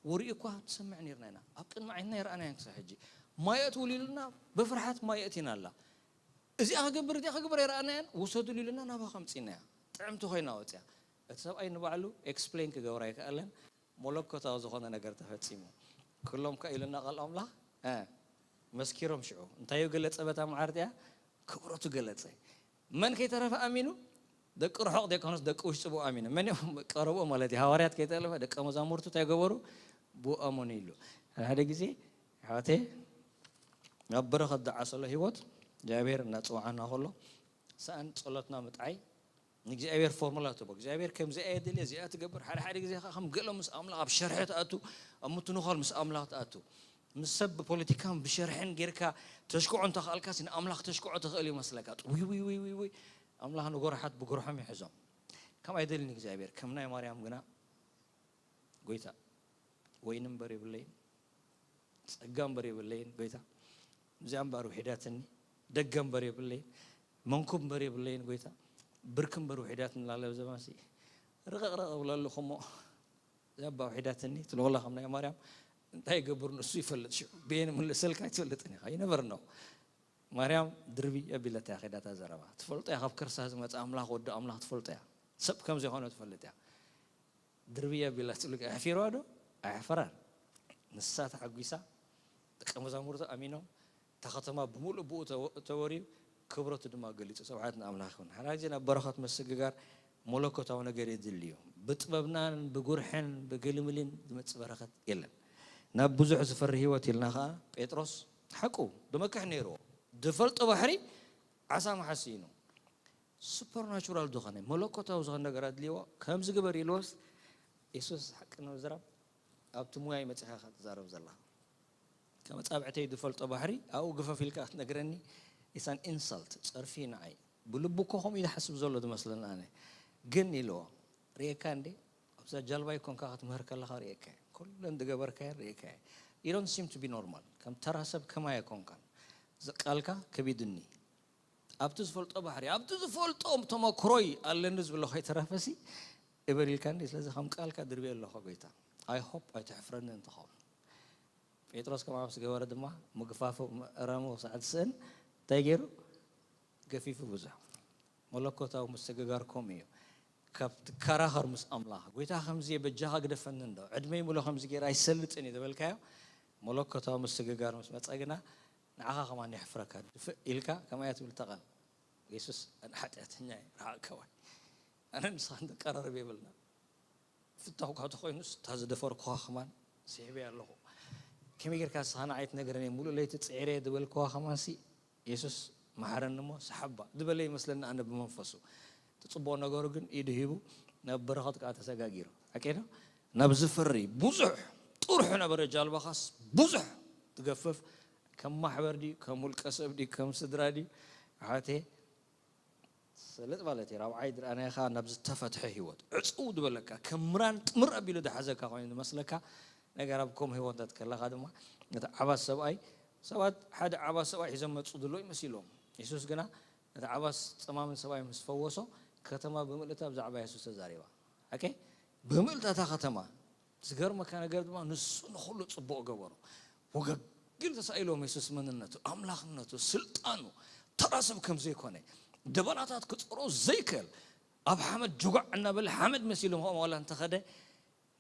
ወሬኡ እኳ ንሰምዕ ኔርና ኢና። ኣብ ቅድሚ ዓይንና ኣይረኣናዮን ክሳብ ሕጂ። ማይ ኣእትውሉ ኢሉና፣ ብፍርሓት ማይ ኣእቲና ኣላ። እዚኣ ክገብር፣ እዚኣ ክገብር ኣይረኣናያን፣ ውሰዱሉ ኢሉና ናባኻ ኣምጺእናያ። ጥዕምቲ ኮይና ወጺኣ። እቲ ሰብኣይ ንባዕሉ ኤክስፕሌን ክገብራ ኣይከኣለን። መለኮታዊ ዝኾነ ነገር ተፈጺሙ። ኩሎም ከ ኢሉና ቃል ኣምላኽ፣ እ፣ መስኪሮም ሽዑ። እንታይ እዩ ገለጸ በታ መዓር እቲኣ? ክብረቱ ገለጸ። መን ከይተረፈ ኣሚኑ? ደቂ ርሑቕ ዘይኮነስ ደቂ ውሽጢ ብኡ ኣሚኑ። መን እዮም ቀረብኡ ማለት እዩ? ሃዋርያት ከይተረፈ ደቀ መዛሙርቱ እንታይ ገበሩ? ብኡ ኣመኑ ኢሉ። ሓደ ግዜ ኣሕዋተይ ናብ በረኸት ዝዓሰሎ ህይወት እግዚኣብሔር እናጽውዓና ከሎ ሰኣን ጸሎትና ምጥዓይ ንእግዚኣብሔር ፎርሙላ ትቦ። እግዚኣብሔር ከምዚኣ እየ ደልየ፣ እዚኣ ትገብር። ሓደ ሓደ ግዜ ኸዓ ከም ገሎ ምስ ኣምላኽ ኣብ ሸርሒ ትኣቱ፣ ኣብ ምትንዃል ምስ ኣምላኽ ትኣቱ። ምስ ሰብ ብፖለቲካን ብሸርሕን ጌርካ ተሽክዖ እንተኽኣልካሲ ንኣምላኽ ተሽክዖ ትኽእል ይመስለካ። ውይ፣ ውይ፣ ውይ፣ ውይ፣ ውይ። ኣምላኽ ንጎርሓት ብጎርሖም ይሕዞም። ከምኡ ኣይደልን እግዚኣብሔር። ከም ናይ ማርያም ግና፣ ጎይታ፣ ወይኒ እምበር የብለይን፣ ጸጋ እምበር የብለይን፣ ጎይታ፣ እዚኣ እምበኣር ውሒዳትኒ፣ ደገ እምበር የብለይን፣ መንኩብ እምበር የብለይን፣ ጎይታ ብርክ እምበር ውሒዳትኒ ላለ ዘማሲ ርቕቕርቕ እብለልኹ እሞ፣ እዚኣ እባ ውሒዳትኒ ትልወላ ከም ናይ ማርያም እንታይ ይገብር ንሱ ይፈልጥ። ሽዑ ብየን ምልሰልካ ኣይትፈልጥን ኢኻ። ይነበር ነው። ማርያም ድርቢ ኣቢለታ እያ ከይዳታ ዘረባ ትፈልጦ እያ። ካብ ከርሳ ዝመፀ ኣምላኽ ወዲ ኣምላኽ ትፈልጦ እያ። ሰብ ከም ዘይኮነ ትፈልጥ እያ። ድርብያ ቢላ ትብልካ ኣሕፊርዋ ዶ? ኣየሕፈራን። ንሳ ተሓጒሳ፣ ደቀ መዛሙርቱ ኣሚኖም፣ እታ ከተማ ብምሉእ ብኡ ተወ-፣ ተወርዩ፣ ክብረቱ ድማ ገሊጹ። ስብሓት ንኣምላኽ ይኹን። ሓደ ግዜ ናብ በረኸት ምስግጋር መለኮታዊ ነገር የድሊ እዩ። ብጥበብናን ብጉርሕን ብግልምልን ዝመጽእ በረኸት የለን። ናብ ብዙሕ ዝፈሪ ህይወት ኢልና ኸኣ ጴጥሮስ ሓቁ ድመክሕ ነይርዎ። ዝፈልጦ ባሕሪ ዓሳ ምሓዝ ስኢኑ። ሱፐርናቹራል ዝኾነ መለኮታዊ ዝኾነ ነገር ኣድልይዎ ከምዚ ግበር ኢልዎስ የሱስ ሓቂ ንምዝራብ ኣብቲ ሙያይ መጺኻ ኢኻ ትዛረብ ዘለኻ። ከም ኣጻብዕተይ ዝፈልጦ ባሕሪ ኣብኡ ግፈፍ ኢልካ ክትነግረኒ ኢሳን ኢንሳልት ጸርፊ ንዓይ። ብልቡ እኮ ከምኡ እዩ ዝሓስብ ዘሎ ዝመስለኒ ኣነ። ግን ኢልዎ ርእየካ እንዴ ኣብዛ ጃልባይ ኮንካ ክትምህር ከለኻ ርእየካ እየ። ኩለን ዝገበርካየን ርእየካ እየ። You don't seem to be normal። ከም ተራ ሰብ ከማይ ኣይኮንካን። እዚ ቃልካ ከቢድኒ። ኣብቲ ዝፈልጦ ባሕሪ ኣብቲ ዝፈልጦ ተመክሮይ ኣለኒ ዝብሎ ከይተረፈሲ እበል ኢልካኒ። ስለዚ ከም ቃልካ ድርብየ ኣለኹ ጎይታ። I hope ኣይተሕፍረኒ እንትኸውን። ጴጥሮስ ከምኣ ምስ ገበረ ድማ ምግፋፉ እረሙ ክሳዕ ዝስእን እንታይ ገይሩ? ገፊፉ ብዙሕ። መለኮታዊ ምስግጋር ከምኡ እዩ። ካብ ትከራኸር ምስ ኣምላኽ፣ "ጎይታ ከምዚ እየ በጃኻ ግደፈኒ እንዶ፣ ዕድመይ ምሎ ከምዚ ገይረ ኣይሰልጥን እየ" ዝበልካዮ መለኮታዊ ምስግጋር ምስ መጸ ግና ንዓኻ ከማን የሕፍረካ። ድፍእ ኢልካ ከምኣ እያ ትብል እታ ቃል። "የሱስ ኣነ ሓጢኣተኛ እየ፣ ርሓቕ ካባይ። ኣነ ንስኻ ክንቀራረብ የብልና። ፍታውካ ተኾይኑስ እታ ዝደፈርኩኻ ከማን ስሒበያ ኣለኹ። ከመይ ጌርካ ንስኻ ንዓይ ትነግረኒ? ሙሉእ ለይቲ ጽዒረ ዝበልኩኻ ከማንሲ የሱስ መሓረኒ እሞ ሰሓባ" ዝበለ ይመስለኒ ኣነ ብመንፈሱ። እቲ ጽቡቕ ነገሩ ግን ኢዱ ሂቡ ናብ በረኸት ከኣ ተሰጋጊሩ። ሓቂ ዶ? ናብ ዝፈሪ ብዙሕ ጥርሑ ነበረ ጃልባኻስ ብዙሕ ትገፍፍ። ከም ማሕበር ድዩ፣ ከም ውልቀ ሰብ ድዩ፣ ከም ስድራ ድዩ? ኣሕዋተየ፣ ሰለጥ ማለት እዩ። ራብዓይ ዝረኣናዮ ኸኣ ናብ ዝተፈትሐ ህይወት ዕጽው ዝበለካ፣ ከም ምራን ጥምር ኣቢሉ ዝሓዘካ ኮይኑ ዝመስለካ ነገር ኣብ ከምኡ ህይወት ከለኻ ድማ ነቲ ዓባስ ሰብኣይ፣ ሰባት ሓደ ዓባስ ሰብኣይ ሒዞም መጹ ድሎ ይመሲሎም። የሱስ ግና ነቲ ዓባስ ጸማምን ሰብኣይ ምስ ፈወሶ፣ ከተማ ብምልእታ ብዛዕባ የሱስ ተዛሪባ። ኦኬ? ብምልእታ እታ ከተማ። ዝገርመካ ነገር ድማ ንሱ ንኹሉ ጽቡቕ ገበሮ። ወገግ ኢሉ ተሳኢሎም የሱስ መንነቱ፣ ኣምላኽነቱ፣ ስልጣኑ፣ ተራ ሰብ ከም ዘይኮነ፣ ደበናታት ክጸሮ ዘይክእል፣ ኣብ ሓመድ ጅጓዕ እናበለ ሓመድ መሲሉ ከምኡ ዋላ እንተኸደ፣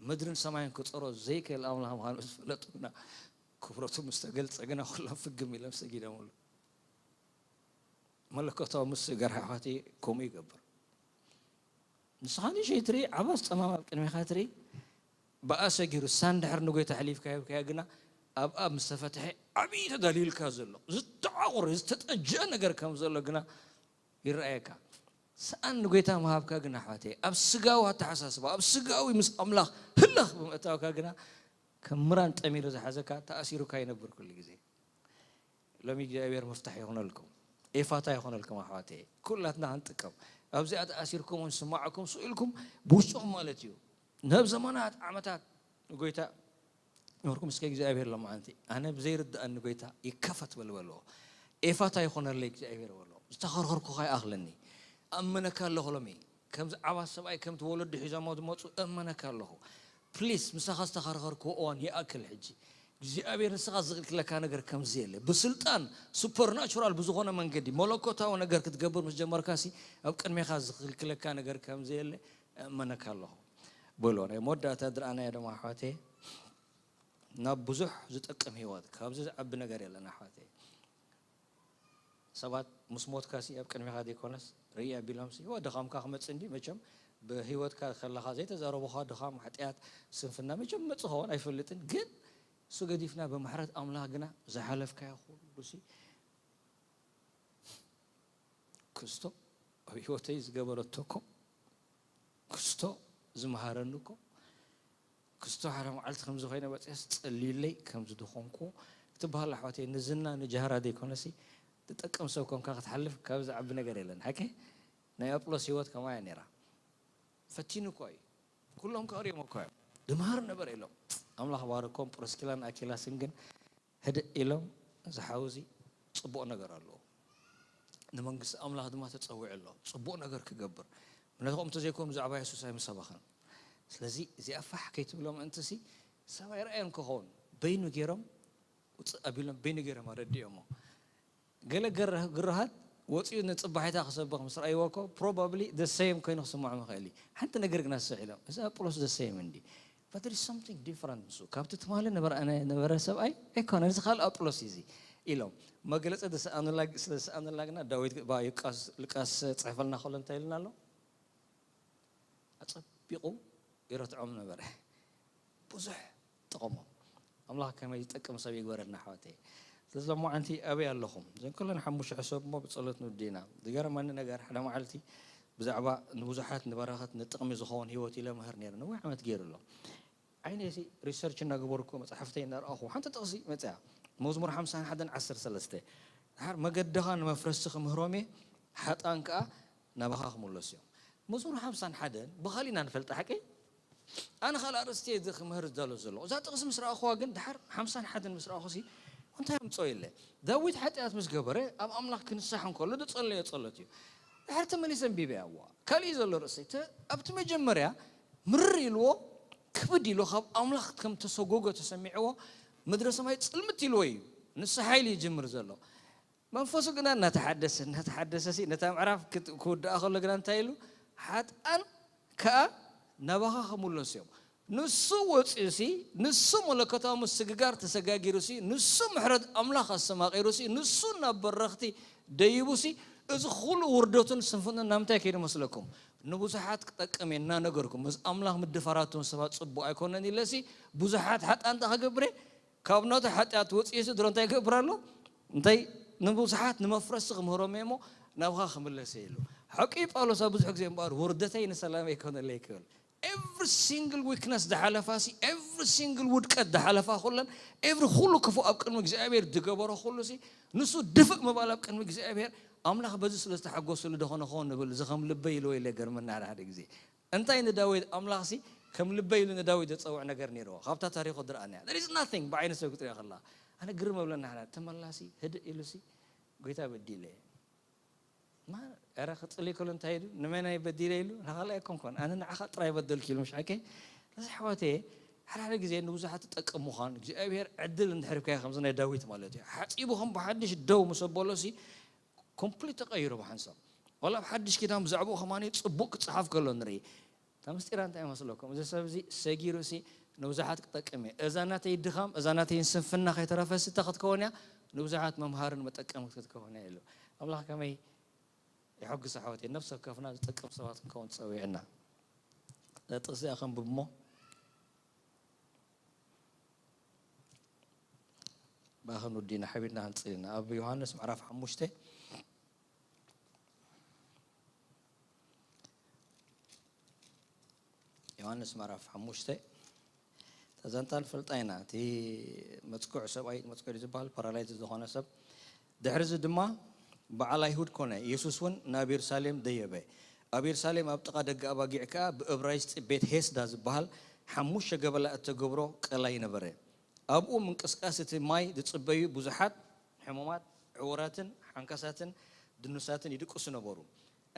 ምድርን ሰማይን ክጸሮ ዘይክእል ኣምላኽ ምዃኑ ምስ ፈለጡ ግና፣ ክብረቱ ምስ ተገልጸ ግና፣ ኩሎም ፍግም ኢሎም ሰጊዶምሉ። መለኮታዊ ምስግጋር ኣሕዋተይ ከምኡ ይገብር። ንስኻ ንእሽተይ ትርኢ፣ ዓባስ ጸማም ኣብ ቅድሜኻ ትርኢ፣ ብኣ ሰጊሩ፣ እሳ እንድሕር ንጎይታ ኣሕሊፍካ ሂብካዮ ግና፣ ኣብኣ ምስ ተፈትሐ፣ ዓብዪ ተዳልዩልካ ዘሎ፣ ዝተዓቑረ፣ ዝተጠጀአ ነገር ከም ዘሎ ግና ይረኣየካ። ሰኣን ንጎይታ ምሃብካ ግና ኣሕዋተይ፣ ኣብ ስጋዊ ኣተሓሳስባ፣ ኣብ ስጋዊ ምስ ኣምላኽ ህልኽ ብምእታውካ ግና፣ ከም ምራን ጠሚሩ ዝሓዘካ፣ ተኣሲሩካ ይነብር ኩሉ ግዜ። ሎሚ እግዚኣብሔር ምፍታሕ ይኹነልኩም፣ ኤፋታ ይኹነልኩም ኣሕዋተይ። ኩላትና ክንጥቀም፣ ኣብዚኣ ተኣሲርኩም እውን ዝስማዓኩም ስቕ ኢልኩም ብውሽጥኹም ማለት እዩ። ናብ ዘመናት ዓመታት ንጎይታ ነበርኩም። እስከ እግዚኣብሔር ሎማዓንቲ ኣነ ብዘይርድኣኒ ጎይታ ይከፈት በል በልዎ። ኤፋታ ይኹነለይ እግዚኣብሔር በልዎ። ዝተኸርኸርኩኻ ይኣኽለኒ። ኣመነካ ኣለኹ ሎሚ። ከምዚ ዓባት ሰብኣይ ከምቲ ወለዱ ሒዞሞ ዝመጹ እመነካ ኣለኹ። ፕሊስ ምሳኻ ዝተኸርኸርክዎ እዋን ይኣክል ሕጂ። እግዚኣብሔር ንስኻ ዝኽልክለካ ነገር ከምዚ የለ። ብስልጣን ሱፐርናቹራል ብዝኾነ መንገዲ መለኮታዊ ነገር ክትገብር ምስ ጀመርካሲ ኣብ ቅድሜኻ ዝኽልክለካ ነገር ከምዚ የለ እመነካ ኣለኹ። በሎ ናይ መወዳእታ ዝረኣናዮ ድማ ኣሕዋተይ ናብ ብዙሕ ዝጠቅም ህይወት ካብዚ ዝዓቢ ነገር የለን ኣሕዋተይ። ሰባት ምስ ሞትካሲ ኣብ ቅድሜኻ ዘይኮነስ ርእይ ኣቢሎምሲ "እወ ድኻምካ ክመጽእ እንዲ" መቸም ብህይወትካ ከለኻ ዘይተዛረቡኻ ድኻም፣ ሓጢኣት፣ ስንፍና መቸም መጽእ ክኸውን ኣይፈልጥን። ግን እሱ ገዲፍና ብምሕረት ኣምላኽ ግና ዝሓለፍካዮ ኩሉሲ ክስቶ ኣብ ህይወተይ ዝገበረቶ እኮ፣ ክስቶ ዝመሃረኒ እኮ፣ ክስቶ ሓደ መዓልቲ ከምዚ ኮይነ በፂሐስ ፀልዩለይ ከምዚ ድኾንኩ ትበሃል ኣሕዋተይ። ንዝና ንጃህራ ዘይኮነሲ ትጠቅም ሰብ ኮንካ ክትሓልፍ ካብ ዝዓቢ ነገር የለን። ሓቂ ናይ ኣጵሎስ ህይወት ከምኣ እያ ነይራ። ፈቲኑ እኮ እዩ። ኩሎም ከቕርዮም እኮ እዮም። ድምሃር ነበር ኢሎም ኣምላኽ ባረኮም። ጵርስኪላን ኣኪላስን ግን ህድእ ኢሎም፣ "እዚ ሓውዚ ጽቡቕ ነገር ኣለዎ። ንመንግስቲ ኣምላኽ ድማ ተጸዊዑ ኣሎ ጽቡቕ ነገር ክገብር። ምክንያቱ ከምኡ እንተዘይኮኑ ብዛዕባ የሱስ ኣይምሰበኸን። ስለዚ እዚኣ ፋሕ ከይትብሎ ምእንቲ ሲ ሰብ ኣይረኣዮን ክኸውን በይኑ ገይሮም ውፅእ ኣቢሎም በይኑ ገይሮም ኣረዲኦሞ። ገለ ገረ- ግርሃት ወፂኡ ንፅባሒታ ክሰብኽ ምስ ረኣይዎ እኮ probably the same ኮይኑ ክስምዖም ይኽእል እዩ። ሓንቲ ነገር ግና ስሕ ኢሎም እዚ ኣጵሎስ the same እንዲ but there is something different ንሱ ካብቲ ትማሊ ነበረ ኣነ- ነበረ ሰብኣይ ኣይኮነን እዚ ካልእ ኣጵሎስ እዩ እዚ ኢሎም መግለፂ ዝሰኣኑላ ስለ ዝሰኣኑላ ግና ዳዊት ባ- ሉቃስ ሉቃስ ፅሕፈልና ከሎ እንታይ ኢልና ኣሎ? ኣጸቢቑ ይረትዖም ነበረ። ብዙሕ ጠቐሞም። ኣምላኽ ከመይ ዝጠቅም ሰብ ይግበረልና ኣሕዋተይ። ስለዚ ሎማዓንቲ ኣበይ ኣለኹም? እዘን ኩለን ሓሙሽተ ሕሰብሞ ብጸሎት ንውዲና። ዝገርመኒ ነገር ሓደ መዓልቲ ብዛዕባ ንብዙሓት ንበረኸት ንጥቕሚ ዝኸውን ህይወት ኢለ ምህር ነይረ። ነዊሕ ዓመት ገይሩ ኣሎ። ዓይነይሲ ሪሰርች እናገበርኩ መጽሓፍተይ እናረኣኹ ሓንቲ ጥቕሲ መጽያ። መዝሙር ሓምሳን ሓደን ዓሰርተ ሰለስተ ድሓር መገድኻ ንመፍረስቲ ክምህሮም እየ ሓጣን ከኣ ናባኻ ክምለሱ እዮም። መዝሙር ሓምሳን ሓደን ብኻሊእ ኢና ንፈልጣ ሓቀይ ኣነ ካልእ ኣርእስቲ እየ እዚ ክምህር ዝዳሎ ዘለኹ እዛ ጥቕሲ ምስ ረኣኹዋ ግን ድሓር ሓምሳን ሓደን ምስ ረኣኹሲ እንታይ ኣምፅኦ ኢለ ዳዊት ሓጢኣት ምስ ገበረ ኣብ ኣምላኽ ክንሳሕ እንከሎ ዝጸለዮ ጸሎት እዩ ድሓር ተመሊሰ ኣንቢበ እዋ ካልእ እዩ ዘሎ ርእሰይ ኣብቲ መጀመርያ ምርር ኢልዎ ክብድ ኢሉ ካብ ኣምላኽ ከም ተሰጎጎ ተሰሚዕዎ ምድረ ሰማይ ጽልምት ኢልዎ እዩ ንስሓ ኢሉ ይጅምር ዘሎ መንፈሱ ግና እናተሓደሰ እናተሓደሰ ሲ ነታ ምዕራፍ ክት- ክውድኣ ከሎ ግና እንታይ ኢሉ ሓጥኣን ከኣ ናባኻ ክምለሱ እዮም ንሱ ወፂኡ ሲ ንሱ መለኮታዊ ምስግጋር ተሰጋጊሩ ሲ ንሱ ምሕረት ኣምላኽ ኣስተማቒሩ ሲ ንሱ ናብ በረኽቲ ደይቡ ሲ እዚ ኩሉ ውርደቱን ስንፍኑን ናምንታይ ከይዱ መስለኩም ንብዙሓት ክጠቅም እየ እናነገርኩም ምስ ኣምላኽ ምድፋራቱን ሰባት ፅቡቅ ኣይኮነን ኢለ ሲ ብዙሓት ሓጣን እንታይ ክገብር እየ ካብ ናቱ ሓጢኣት ወፂኡ ሲ ድሮ እንታይ ይገብር ኣሎ እንታይ ንብዙሓት ንመፍረሲ ክምህሮም እየ እሞ ናብኻ ክምለስ እየ ኢሉ ሓቂ ጳውሎስ ኣብ ብዙሕ ግዜ እምበኣር ውርደተይ ንሰላም ኣይኮነለይ ክብል every single weakness ዝሓለፋ ሲ every single ውድቀት ዝሓለፋ ኩለን every ኩሉ ክፉእ ኣብ ቅድሚ እግዚኣብሔር ዝገበሮ ኩሉ ሲ ንሱ ድፍእ ምባል ኣብ ቅድሚ እግዚኣብሔር ኣምላኽ በዚ ስለ ዝተሓጎሰሉ ዶ ኾነ ኾን ንብል እዚ ከም ልበይ ኢልዎ ኢለ ገርመና ሓደ ሓደ ግዜ እንታይ ንዳዊት ኣምላኽ ሲ ከም ልበይ ኢሉ ንዳዊት ዘፀውዕ ነገር ነይርዎ ካብታ ታሪኹ ዝረኣናያ there is nothing ብዓይኒ ሰብ ክትሪኦ ከላ ኣነ ግርም እብለና ሓና ተመላሲ ህድእ ኢሉ ሲ ጎይታ በዲለ እየ ማ ኧረ ክፅሊ ከሎ እንታይ ኢሉ ንመናይ በዲለ ኢሉ ንኻልኣይ ኣይኮንኮን ኣነ ንዓኻ ጥራይ በደልኩ ኢሉ ምሽ ሓቀይ እዚ ኣሕዋተየ ሓደ ሓደ ግዜ ንብዙሓት ትጠቅም ምዃን እግዚኣብሔር ዕድል እንድሕር ሂብካዮ ከምዚ ናይ ዳዊት ማለት እዩ ሓፂቡ ከም ብሓድሽ ደው ምስ ኣበሎ ሲ ኮምፕሊት ተቀይሩ ብሓንሳብ ዋላ ኣብ ሓድሽ ኪዳን ብዛዕባኡ ከማ ፅቡቅ ክፀሓፍ ከሎ ንርኢ እታ ምስጢራ እንታይ ይመስለኩም እዚ ሰብ እዚ ሰጊሩ ሲ ንብዙሓት ክጠቅም እየ እዛ ናተይ ድኻም እዛ ናተይ ስንፍና ከይተረፈ ስታ ክትከውን እያ ንብዙሓት መምሃርን መጠቀምት ክትከውን እያ ኢሉ ኣምላኽ ከመይ የሐጉስ ኣሕዋት ነብሲ ወከፍና ዝጠቅም ሰባት ክንከውን ፀዊዕና ጥቅሲ ከንብብ እሞ ብኣኸን ወዲና ሓቢርና ክንፅል ኢና ኣብ ዮሃንስ ምዕራፍ ሓሙሽተ ዮሃንስ ምዕራፍ ሓሙሽተ ተዘንታ ንፈልጣ ኢና እቲ መፅኩዕ ሰብኣይ መፅኩዕ ዝበሃል ፓራላይዝ ዝኾነ ሰብ ድሕርዚ ድማ በዓል ኣይሁድ ኮነ ኢየሱስ እውን ናብ የሩሳሌም ደየበ ኣብ የሩሳሌም ኣብ ጥቓ ደገ ኣባጊዕ ከዓ ብእብራይስጢ ቤት ሄስዳ ዝበሃል ሓሙሽተ ገበላ እተገብሮ ቀላይ ነበረ ኣብኡ ምንቅስቃስ እቲ ማይ ዝፅበዩ ብዙሓት ሕሙማት ዕውራትን ሓንካሳትን ድኑሳትን ይድቅሱ ነበሩ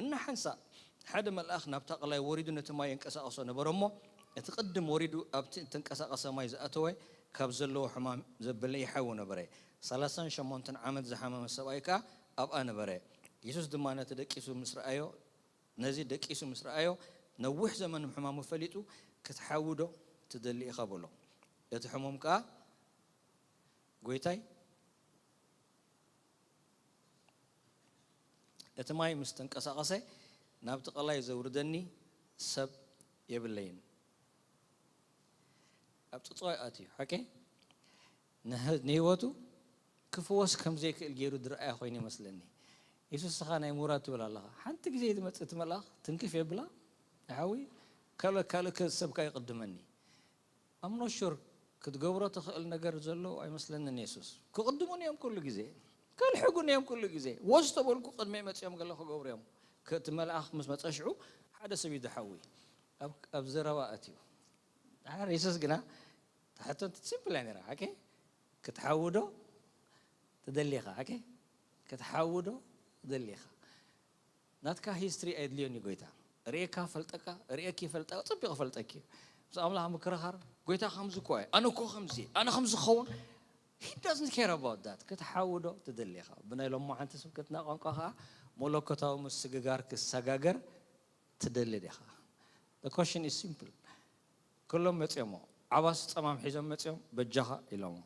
እናሓንሳእ ሓደ መልኣኽ ናብታ ቀላይ ወሪዱ ነቲ ማይ የንቀሳቕሶ ነበረ እሞ እቲ ቅድም ወሪዱ ኣብቲ እተንቀሳቐሰ ማይ ዝኣተወ ካብ ዘለዎ ሕማም ዘበለ ይሓዊ ነበረ ሰላሳን ሸሞንተን ዓመት ዝሓመመ ሰብኣይ ከኣ ኣብኣ ነበረ የሱስ ድማ ነቲ ደቂሱ ምስ ረኣዮ ነዚ ደቂሱ ምስ ረኣዮ ነዊሕ ዘመን ሕማሙ ፈሊጡ ክትሓዊ ዶ ትደሊ ኢኻ በሎ እቲ ሕሙም ከኣ ጎይታይ እቲ ማይ ምስ ተንቀሳቐሰ ናብቲ ቀላይ ዘውርደኒ ሰብ የብለይን ኣብ ፅፅዋይ ኣትዩ ሓቂ ንህይወቱ ክፍወስ ከም ዘይክእል ገይሩ ዝረኣያ ኮይኑ ይመስለኒ የሱስ ስኻ ናይ ምውራድ ትብል ኣለኻ ሓንቲ ግዜ ዝመፅእ እቲ መልኣኽ ትንክፍ የብላ ንሓዊ ካልእ ካልእ ሰብካ ይቕድመኒ I'm not sure ክትገብሮ ትኽእል ነገር ዘሎ ኣይመስለንን የሱስ ክቕድሙን እዮም ኩሉ ግዜ ከልሕጉን እዮም ኩሉ ግዜ ወዝ ተበልኩ ቅድሚ መፅኦም ገለ ክገብሩ እዮም እቲ መልኣኽ ምስ መፀ ሽዑ ሓደ ሰብ እዩ ዝሓዊ ኣብ ዘረባ ኣትዩ ድሓር የሱስ ግና ታሕቶ ሲምፕል እያ ነራ ሓቂ ክትሓዊ ዶ ትደሊ ኢኻ ሓቂ ክትሓውዶ ደሊኻ? ናትካ ሂስትሪ ኣየድልዮን እዩ ጎይታ። ርእካ ፈልጠካ፣ ርእኪ ፈልጠካ፣ ጽቢቕ ፈልጠኪ እዩ። ምስ ኣምላኽ ምክርኻር፣ ጎይታ ከምዚ እኮ እየ፣ ኣነ እኮ ከምዚ እየ፣ ኣነ ከምዚ ክኸውን፣ he doesn't care about that። ክትሓውዶ ትደሊኻ? ብናይ ሎማዓንቲ ስብከትና ቋንቋ ኸዓ መለኮታዊ ምስግጋር ክሰጋገር ትደሊ ዲኻ? The question is simple። ኩሎም መጺኦሞ፣ ዓባስ ጸማም ሒዞም መጺኦም፣ በጃኻ ኢሎሞ።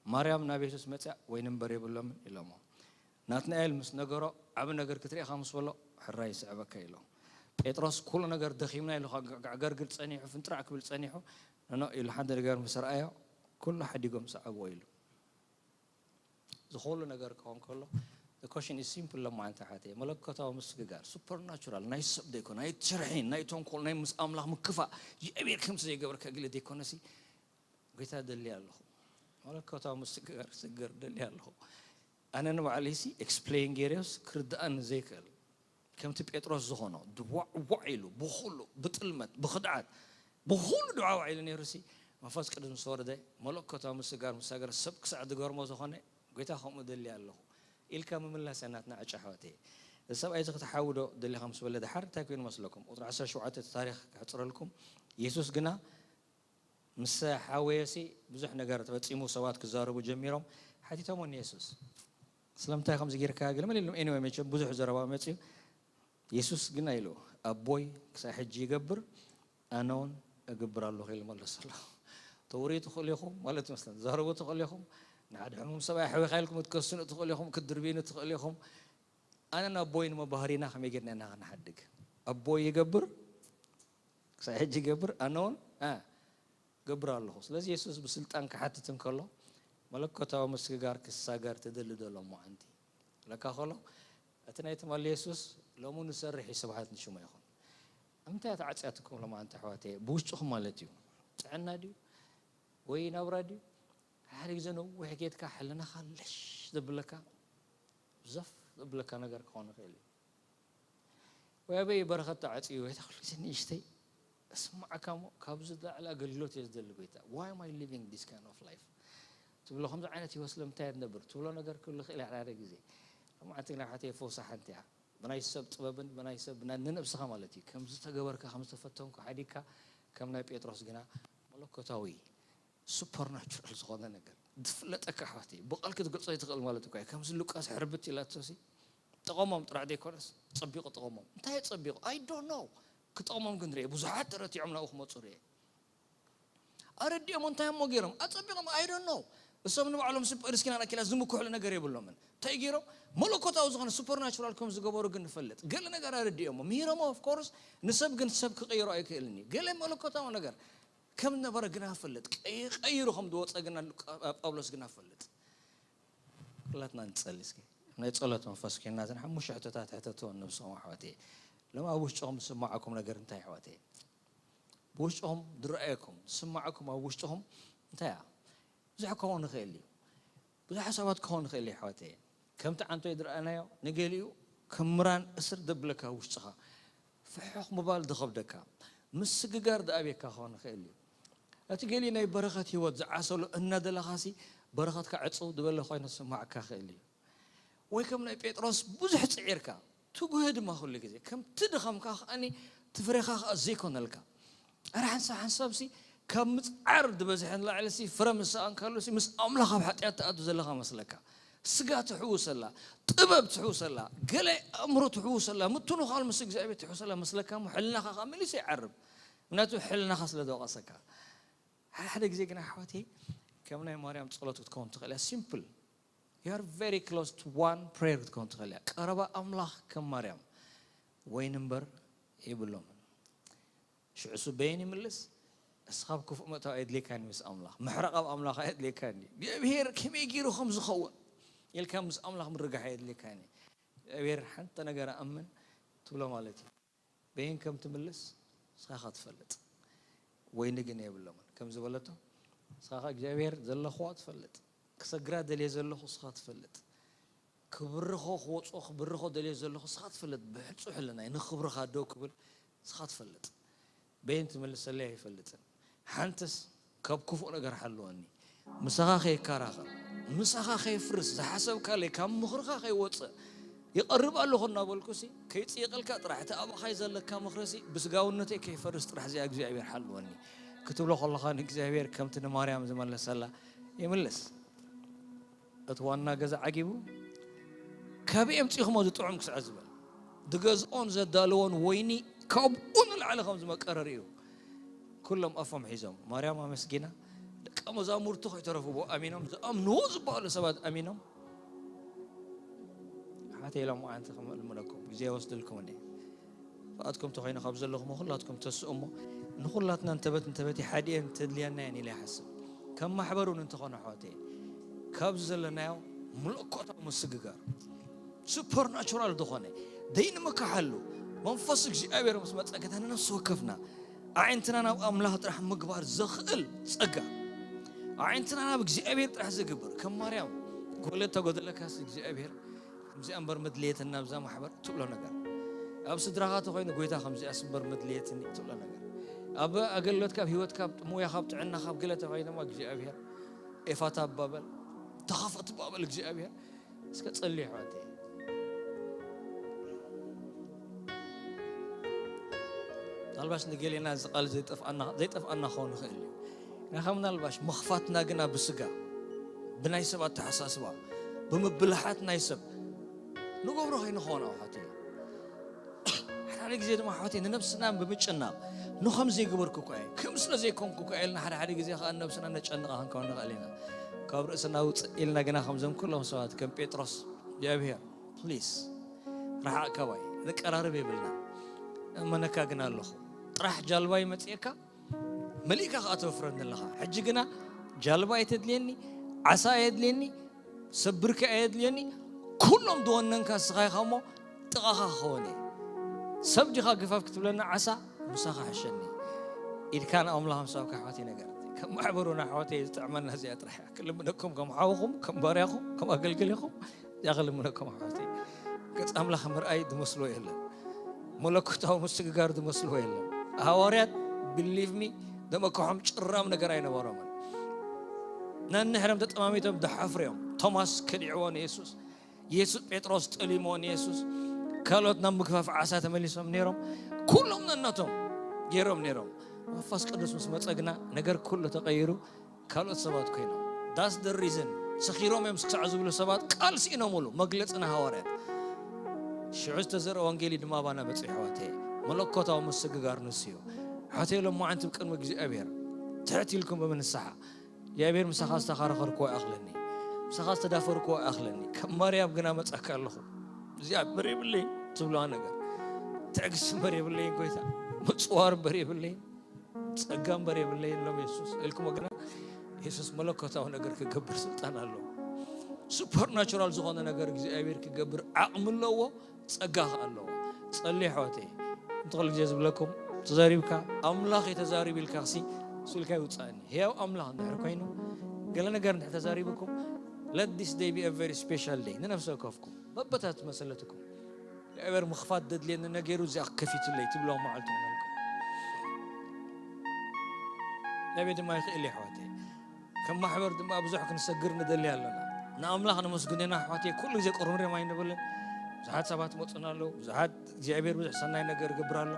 ማርያም ናብ የሱስ መጺኣ፣ ወይኒ እምበር የብሎምን ኢሎሞ። ናትናኤል ምስ ነገሮ፣ ዓቢ ነገር ክትርኢ ኢኻ ምስ በሎ፣ ሕራይ ይስዕበካ ኢሎ። ጴጥሮስ ኩሉ ነገር ደኺምና ኢሉ፣ ከዕገርግር ጸኒሑ፣ ፍንጥራዕ ክብል ጸኒሑ፣ ኖኖ ኢሉ ሓንቲ ነገር ምስ ረኣዮ፣ ኩሉ ሓዲጎም ሰዓብዎ ኢሉ። እዚ ኩሉ ነገር ክኸውን ከሎ፣ the question is simple። ሎማዓንቲ ሓተይ፣ መለኮታዊ ምስግጋር፣ ሱፐርናቹራል፣ ናይ ሰብ ዘይኮነ፣ ናይ ትርሒን ናይ ተንኮል፣ ናይ ምስ ኣምላኽ ምክፋእ፣ እግዚኣብሔር ከምዚ ዘይገበርካ ግለ ዘይኮነሲ፣ ጎይታ ደሊ ኣለኹ። መለኮታዊ ምስግጋር ስግር ደሊ ኣለኹ። ኣነ ንባዕለይሲ ኤክስፕሌን ገይረዮስ ክርድኣኒ ዘይክእል፣ ከምቲ ጴጥሮስ ዝኾኖ ድዋዕዋዕ ኢሉ፣ ብኹሉ፣ ብጥልመት፣ ብኽድዓት፣ ብኹሉ ድዋዕዋዕ ኢሉ ነይሩሲ፣ መንፈስ ቅዱስ ምስ ወረደ፣ መለኮታዊ ምስግጋር ምስ ሰገረ፣ ሰብ ክሳዕ ዝገርሞ ዝኾነ፣ ጎይታ ከምኡ ደሊ ኣለኹ ኢልካ ምምላስ እያ ናትና ዕጫ፣ ኣሕዋተይ። እዚ ሰብኣይ እዚ ክትሓውዶ ደሊኻ ምስ በለ፣ ድሓር እንታይ ኮይኑ መስለኩም? ቁጽሪ ዓሰርተ ሸውዓተ እቲ ታሪኽ ክሕጽረልኩም። የሱስ ግና ምስ ሓወየሲ ብዙሕ ነገር ተፈጺሙ፣ ሰባት ክዛረቡ ጀሚሮም። ሓቲቶሞ ንየሱስ፣ ስለምንታይ ከምዚ ጌርካ? ገለ መለ ኢሎም። ኤኒወይ፣ መቸም ብዙሕ ዘረባ መጺኡ። የሱስ ግና ኢሉ፣ ኣቦይ ክሳብ ሕጂ ይገብር፣ ኣነ እውን እገብር ኣለኹ ኢሉ መለሰሎም። ተውርዩ ትኽእሉ ኢኹም ማለት ይመስለኒ። ዛረቡ ትኽእሉ ኢኹም። ንሓደ ሕሙም ሰብኣይ ኣሕዊኻ ኢልኩም ክትከስኑ ትኽእሉ ኢኹም፣ ክትድርብዩኒ ትኽእሉ ኢኹም። ኣነን ኣቦይን እሞ ባህሪና ከመይ ጌርና ኢና ክንሓድግ? ኣቦይ ይገብር፣ ክሳብ ሕጂ ይገብር፣ ኣነ እውን፣ እ፣ ገብር ኣለኹ። ስለዚ የሱስ ብስልጣን ክሓትት እንከሎ፣ መለኮታዊ ምስግጋር ክሳገር ትደሊ ዶ ሎማዓንቲ? ለካ ከሎ፣ እቲ ናይ ትማሊ የሱስ ሎሚ ንሰርሕ እዩ፣ ስብሓት ንሽሙ ይኹን። እንታይ እያ ተዓጽያትኩም ሎማዓንቲ ኣሕዋተይ? ብውሽጥኹም ማለት እዩ። ጥዕና ድዩ? ወይ ናብራ ድዩ? ሓደ ግዜ ነዊሕ ጌድካ ሕልናኻ ለሽ ዘብለካ፣ ዘፍ ዘብለካ ነገር ክኸውን ይኽእል እዩ። ወይ ኣበይ በረኸት ተዓጽዩ፣ ወይ ኩሉ ግዜ ንእሽተይ እስማዓካ እሞ፣ ካብዚ ዝለዓለ ኣገልግሎት እየ ዝደሊ ጎይታ። Why am I living this kind of life? ትብሎ፣ ከምዚ ዓይነት ህይወት ስለምንታይ እየ ዝነብር? ትብሎ ነገር ክህሉ ይኽእል እዩ ሓደ ሓደ ግዜ። ሎማዓንቲ ግን ኣሕዋተይ ፈውሳ ሓንቲ እያ። ብናይ ሰብ ጥበብን ብናይ ሰብ ብና-፣ ንነብስኻ ማለት እዩ። ከም ዝተገበርካ፣ ከም ዝተፈተንኩ ሓዲግካ፣ ከም ናይ ጴጥሮስ ግና መለኮታዊ፣ ሱፐርናቹራል ዝኾነ ነገር ዝፍለጠካ ኣሕዋተይ፣ ብቓል ክትገልጾ ኣይትኽእል ማለት እኮ እዩ። ከምዚ ሉቃስ ሕርብት ኢላቶሲ፣ ጠቐሞም ጥራሕ ዘይኮነስ፣ ጸቢቑ ጠቐሞም። እንታይ እዩ ጸቢቑ? I don't know። ክጠቕሞም ግን ርኤ። ብዙሓት ተረቲዖም ናብኡ ክመጹ ርኤ። ኣረዲኦም እንታይ እሞ ገይሮም? ኣጸቢቖም፣ I don't know። እሶም ንባዕሎም ሲ ፖሊስ ኪናን ኣኪላ ዝምክሕሉ ነገር የብሎምን። እንታይ ገይሮም? መለኮታዊ ዝኾነ ሱፐርናቹራል ከም ዝገበሩ ግን ንፈልጥ። ገለ ነገር ኣረዲኦሞ። ምሂሮሞ፣ ኦፍ ኮርስ፣ ንሰብ ግን ሰብ ክቕይሮ ኣይክእልን እዩ። ገለ መለኮታዊ ነገር ከም ነበረ ግና ፈልጥ። ቀይ-፣ ቀይሩ ከም ዝወጸ ግና ጳውሎስ ግና ፈልጥ። ኩላትና ንጸሊ እስኪ። ናይ ጸሎት መንፈስ ኮይንና እዘን ሓሙሽተ ሕቶታት ሕተትወን ነብስኹም ኣሕዋተይ። ሎም ኣብ ውሽጥኹም ዝስማዓኩም ነገር እንታይ ኣሕዋተይ? ብውሽጥኹም ዝረኣየኩም፣ ዝስማዓኩም ኣብ ውሽጥኹም እንታይ እያ? ብዙሕ ክኸውን ይኽእል እዩ። ብዙሕ ሓሳባት ክኸውን ይኽእል እዩ ኣሕዋተይ። ከምቲ ዓንቶይ ዝረኣናዮ ንገሊኡ ክምራን እስር ዘብለካ ውሽጥኻ። ፍሑኽ ምባል ዝኸብደካ፣ ምስግጋር ዝኣብየካ ክኸውን ይኽእል እዩ። እቲ ገሊኡ ናይ በረኸት ህይወት ዝዓሰሎ እናደለኻሲ በረኸትካ ዕጽው ዝበለ ኮይኑ ዝስማዓካ ይኽእል እዩ። ወይ ከም ናይ ጴጥሮስ ብዙሕ ጽዒርካ፣ ትጉህ ድማ ኩሉ ግዜ። ከምቲ ድኻምካ ከኣኒ እቲ ፍሬኻ ከኣ ዘይኮነልካ። ኣረ ሓንሳብ ሓንሳብሲ ካብ ምጽዓር ዝበዝሐ ንላዕሊሲ ፍረ ምስ ሰኣንካሉሲ ምስ ኣምላኽ ኣብ ሓጢኣት ትኣቱ ዘለኻ መስለካ። ስጋ ትሕውሰላ፣ ጥበብ ትሕውሰላ፣ ገለ ኣእምሮ ትሕውሰላ፣ ምትንኻል ምስ እግዚኣብሔር ትሕውሰላ መስለካ እሞ ሕልናኻ ከኣ መሊሱ ይዓርብ። ምክንያቱ ሕልናኻ ስለ ዝወቐሰካ። ሓደ ሓደ ግዜ ግን ኣሕዋተይ ከም ናይ ማርያም ጸሎት ክትከውን ትኽእል እያ። ሲምፕል። You are very close to one prayer ክትከውን ትኽእል እያ። ቀረባ ኣምላኽ ከም ማርያም ወይኒ እምበር የብሎምን። ሽዑ እሱ በየን ይምልስ? እስኻ ኣብ ክፉእ ምእታው ኣየድልየካን እዩ ምስ ኣምላኽ። ምሕራቕ ኣብ ኣምላኽ ኣየድልየካን እዩ። እግዚኣብሔር ከመይ ገይሩ ከም ዝኸውን ኢልካ ምስ ኣምላኽ ምርጋሕ ኣየድልየካን እዩ። እግዚኣብሔር ሓንቲ ነገር ኣምን ትብሎ ማለት እዩ። በየን ከም ትምልስ ንስኻ ኢኻ ትፈልጥ። ወይኒ ግን የብሎምን። ከም ዝበለቶ፣ ንስኻ ኸኣ እግዚኣብሔር ዘለኽዎ ትፈልጥ። ክሰግራ ደልየ ዘለኹ ንስኻ ትፈልጥ። ክብርኾ ክወጽኦ ክብርኾ ደልየ ዘለኹ ንስኻ ትፈልጥ። ብሕጹ ሕልናይ ንኽብርኻ ደው ክብል ንስኻ ትፈልጥ። በየን ትምልሰለይ ኣይፈልጥን። ሓንትስ ካብ ክፉእ ነገር ሓልወኒ። ምሳኻ ከይከራኸር፣ ምሳኻ ከይፍርስ፣ ዝሓሰብካለይ ካብ ምኽርኻ ከይወፅእ፣ ይቐርብ ኣለኹ እናበልኩሲ፣ ከይፅይቐልካ ጥራሕ፣ እቲ ኣባኻይ ዘለካ ምኽርሲ ብስጋውነተይ ከይፈርስ ጥራሕ እዚኣ እግዚኣብሔር ሓልወኒ ክትብሎ ከለኻ፣ ንእግዚኣብሔር ከምቲ ንማርያም ዝመለሰላ ይምልስ። እቲ ዋና ገዛ ዓጊቡ፣ "ካበይ ኣምጺእኹሞ እዚ ጥዑም?" ክስዐ ዝበል። ዝገዝኦን ዘዳለዎን ወይኒ ካብኡ ንላዕሊ ከም ዝመቀረ ርእዩ፣ ኩሎም ኣፎም ሒዞም፣ ማርያም ኣመስጊና፣ ደቀ መዛሙርቱ ከይተረፉ ብኡ ኣሚኖም፣ ዝኣምንዎ ዝበሃሉ ሰባት ኣሚኖም፣ ሓተይ ኢሎም፣ ኣንቲ ከም እልምነኩም፣ ግዜ ይወስድልኩም እየ። ብኣትኩም ተኾይኑ ካብ ዘለኹም ኩላትኩም ተስኡ እሞ፣ ንኹላትና እንተበት እንተበት ሓዲኤን ተድልያና እየን ኢለ ይሓስብ። ከም ማሕበር እውን እንተኾነ ኣሕዋተይ፣ ካብዚ ዘለናዮ መለኮታዊ ምስግጋር፣ ሱፐርናቹራል ዝኾነ፣ ዘይንመካሓሉ መንፈስ እግዚኣብሔር ምስ መጸ፣ ከታ ንነፍሲ ወከፍና ኣዒንትና ናብ ኣምላኽ ጥራሕ ምግባር ዘኽእል ጸጋ፣ ኣዒንትና ናብ እግዚኣብሔር ጥራሕ ዘግብር፣ ከም ማርያም ጎለ ተጎደለካስ እግዚኣብሔር ከምዚኣ እምበር መድልየትን ናብዛ ማሕበር ትብሎ ነገር፣ ኣብ ስድራኻ ተኾይኑ፣ "ጎይታ፣ ከምዚኣስ እምበር መድልየትኒ" ትብሎ ነገር፣ ኣብ ኣገልግሎትካ፣ ኣብ ህይወትካ፣ ኣብ ሞያኻ፣ ኣብ ጥዕናኻ፣ ኣብ ገለ ተኾይኑ ድማ እግዚኣብሔር ኤፋታ ባበል፣ ተኸፈት ባበል እግዚኣብሔር። እስከ ጸልዩ ኣሕዋተይ። ምናልባሽ ንገሌና እዚ ቃል ዘይጠፍኣና፣ ዘይጠፍኣና ክኸውን ይኽእል እዩ። ንኻ ምናልባሽ መኽፋትና ግና ብስጋ፣ ብናይ ሰብ ኣተሓሳስባ፣ ብምብልሓት ናይ ሰብ ንገብሮ ከይንኸውን ኣሕዋተይ። ሓደ ሓደ ግዜ ድማ ኣሕዋተይ ንነብስና ብምጭናቕ፣ "ንኸም ዘይገበርኩ እኳ እየ፣ ከም ስለ ዘይኮንኩ እኳ" ኢልና ሓደ ሓደ ግዜ ከኣ ነብስና ነጨንቓ ክንከውን ንኽእል ኢና። ካብ ርእስና ውፅእ ኢልና ግና ከምዞም ኩሎም ሰባት ከም ጴጥሮስ፣ "እግዚኣብሔር፣ ፕሊስ፣ ርሓቕ ካባይ፣ ዘቀራርብ የብልና። እእመነካ ግና ኣለኹ። ጥራሕ ጃልባይ መጺኤካ፣ መሊእካ ከኣ ተወፍረኒ ኣለኻ። ሕጂ ግና ጃልባ እየ ተድልየኒ፣ ዓሳ እየ ኣድልየኒ፣ ሰብ ብርኪ እየ ኣድልየኒ፣ ኩሎም ዝወነንካ ንስኻ ኢኻ እሞ ጥቓኻ ክኸውን እየ። ሰብ ዲኻ ግፋፍ ክትብለኒ ዓሳ ምሳኻ ሕሸኒ" ኢድካ ንኣምላኽ ምሳብካ ኣሕዋተይ ነገር። ከም ማሕበሩና ኣሕዋተይ ዝጥዕመና እዚኣ ጥራሕ እያ። ክልምነኩም ከም ሓውኹም፣ ከም ባርያኹም፣ ከም ኣገልገሊኹም እዚኣ ክልምነኩም ኣሕዋተይ። ገጽ ኣምላኽ ምርኣይ ዝመስሎ የለን። መለኮታዊ ምስግጋር ዝመስሎ የለን። ሃዋርያት፣ ቢሊቭ ሚ፣ ደመካሖም ጭራም ነገር ኣይነበሮምን። ነንሕድሕዶም ተጠማሚቶም ዝሓፍሩ እዮም። ቶማስ ከዲዕዎ ንየሱስ፣ የሱ-፣ ጴጥሮስ ጠሊምዎ ንየሱስ፣ ካልኦት ናብ ምግፋፍ ዓሳ ተመሊሶም ነይሮም። ኩሎም ነናቶም ገይሮም ነይሮም። መንፈስ ቅዱስ ምስ መጸ ግና ነገር ኩሉ ተቐይሩ፣ ካልኦት ሰባት ኮይኖም። That's the reason ሰኺሮም እዮም ክሳዕ ዝብሉ ሰባት ቃል ስኢኖምሉ። መግለጺ ናይ ሃዋርያት። ሽዑ ዝተዘርአ ወንጌል እዩ ድማ ኣባና በጺሑ፣ ኣሕዋተይ። መለኮታዊ ምስግጋር ንሱ እዩ። ኣሕዋተይ፣ ሎማዓንቲ ብቅድሚ እግዚኣብሔር ትሕት ኢልኩም ብምንስሓ፣ "እግዚኣብሔር ምሳኻ ዝተኻረኸርክዎ ይኣኽለኒ፣ ምሳኻ ዝተዳፈርክዎ ይኣኽለኒ፣ ከም ማርያም ግና መጻካ ኣለኹ። እዚኣ እምበር የብለይን" ትብለዋ ነገር። "ትዕግስቲ እምበር የብለይን ጎይታ፣ ምጽዋር እምበር የብለይን፣ ጸጋ እምበር የብለይን" ኢሎም የሱስ ኢልኩሞ ግና፣ የሱስ መለኮታዊ ነገር ክገብር ስልጣን ኣለዎ። ሱፐርናቹራል ዝኾነ ነገር እግዚኣብሔር ክገብር ዓቕሚ ኣለዎ፣ ጸጋ ከኣ ኣለዎ። ጸልዩ ኣሕዋተይ። እንተ ኩሉ ግዜ ዝብለኩም፣ ተዛሪብካ፣ "ኣምላኽ እዩ ተዛሪቡ" ኢልካ ክሲ፣ እሱ ኢልካ ይውጻእኒ። ህያው ኣምላኽ እንድሕር ኮይኑ፣ ገለ ነገር እንድሕር ተዛሪብኩም፣ let this day be a very special day ንነፍሲ ወከፍኩም። በበታት መሰለትኩም። እግዚኣብሔር ምኽፋት ደድልየኒ ነገሩ እዚኣ ከፊትለይ ትብሎ መዓልቲ ይኹነልኩም። ነቢ ድማ ይኽእል እዩ ኣሕዋተይ። ከም ማሕበር ድማ ብዙሕ ክንሰግር ንደሊ ኣለና። ንኣምላኽ ነመስግን ኢና ኣሕዋተይ። ኩሉ ግዜ ቁርምሪም ኣይንብልን። ብዙሓት ሰባት መጹና ኣለዉ። ብዙሓት እግዚኣብሔር ብዙሕ ሰናይ ነገር ይገብር ኣሎ።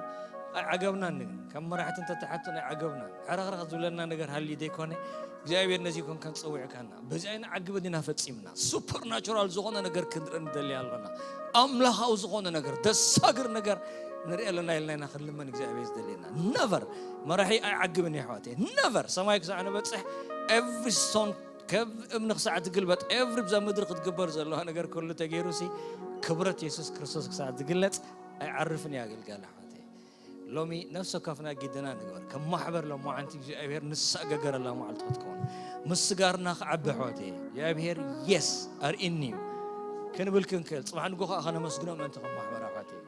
ኣይዓገብናን ግን። ከም መራሕቲ እንተተሓቱ ኣይዓገብናን። ሕርኽርኽ ዝብለና ነገር ሃልዩ ዘይኮነ፣ እግዚኣብሔር ነዚ ይኮን ከን ጸዊዕካና። በዚ ኣይንዓግብን ኢና ፈጺምና። ሱፐርናቹራል ዝኾነ ነገር ክንርኢ ንደሊ ኣሎና። ኣምላኻዊ ዝኾነ ነገር፣ ደሳግር ነገር ንርኢ ኣለና ኢልና ኢና ክንልመን እግዚኣብሔር ዝደልየና። ነቨር። መራሒ ኣይዓግብን እዩ ኣሕዋተይ። ነቨር። ሰማይ ክሳዕ ንበጽሕ፣ ኤቭሪ ስቶን፣ ካብ እምኒ ክሳዕ ትግልበጥ፣ ኤቭሪ ብዛ ምድሪ ክትግበር ዘለዋ ነገር ኩሉ ተገይሩሲ፣ ክብረት የሱስ ክርስቶስ ክሳዕ ዝግለጽ ኣይዓርፍን እዩ ኣገልጋሊ ኣሕዋተይ። ሎሚ ነፍሲ ወከፍና ግድና ንግበር። ከም ማሕበር ሎማዓንቲ እግዚኣብሔር ንሳገገረላ መዓልቲ ክትከውን። ምስጋርና ክዓቢ ኣሕዋተይ። እግዚኣብሔር የስ ኣርእኒ እዩ ክንብል ክንክእል። ጽባሕ ንጎ ከኣ ከነመስግኖ ምእንቲ ከም ማሕበር ኣሕዋተይ።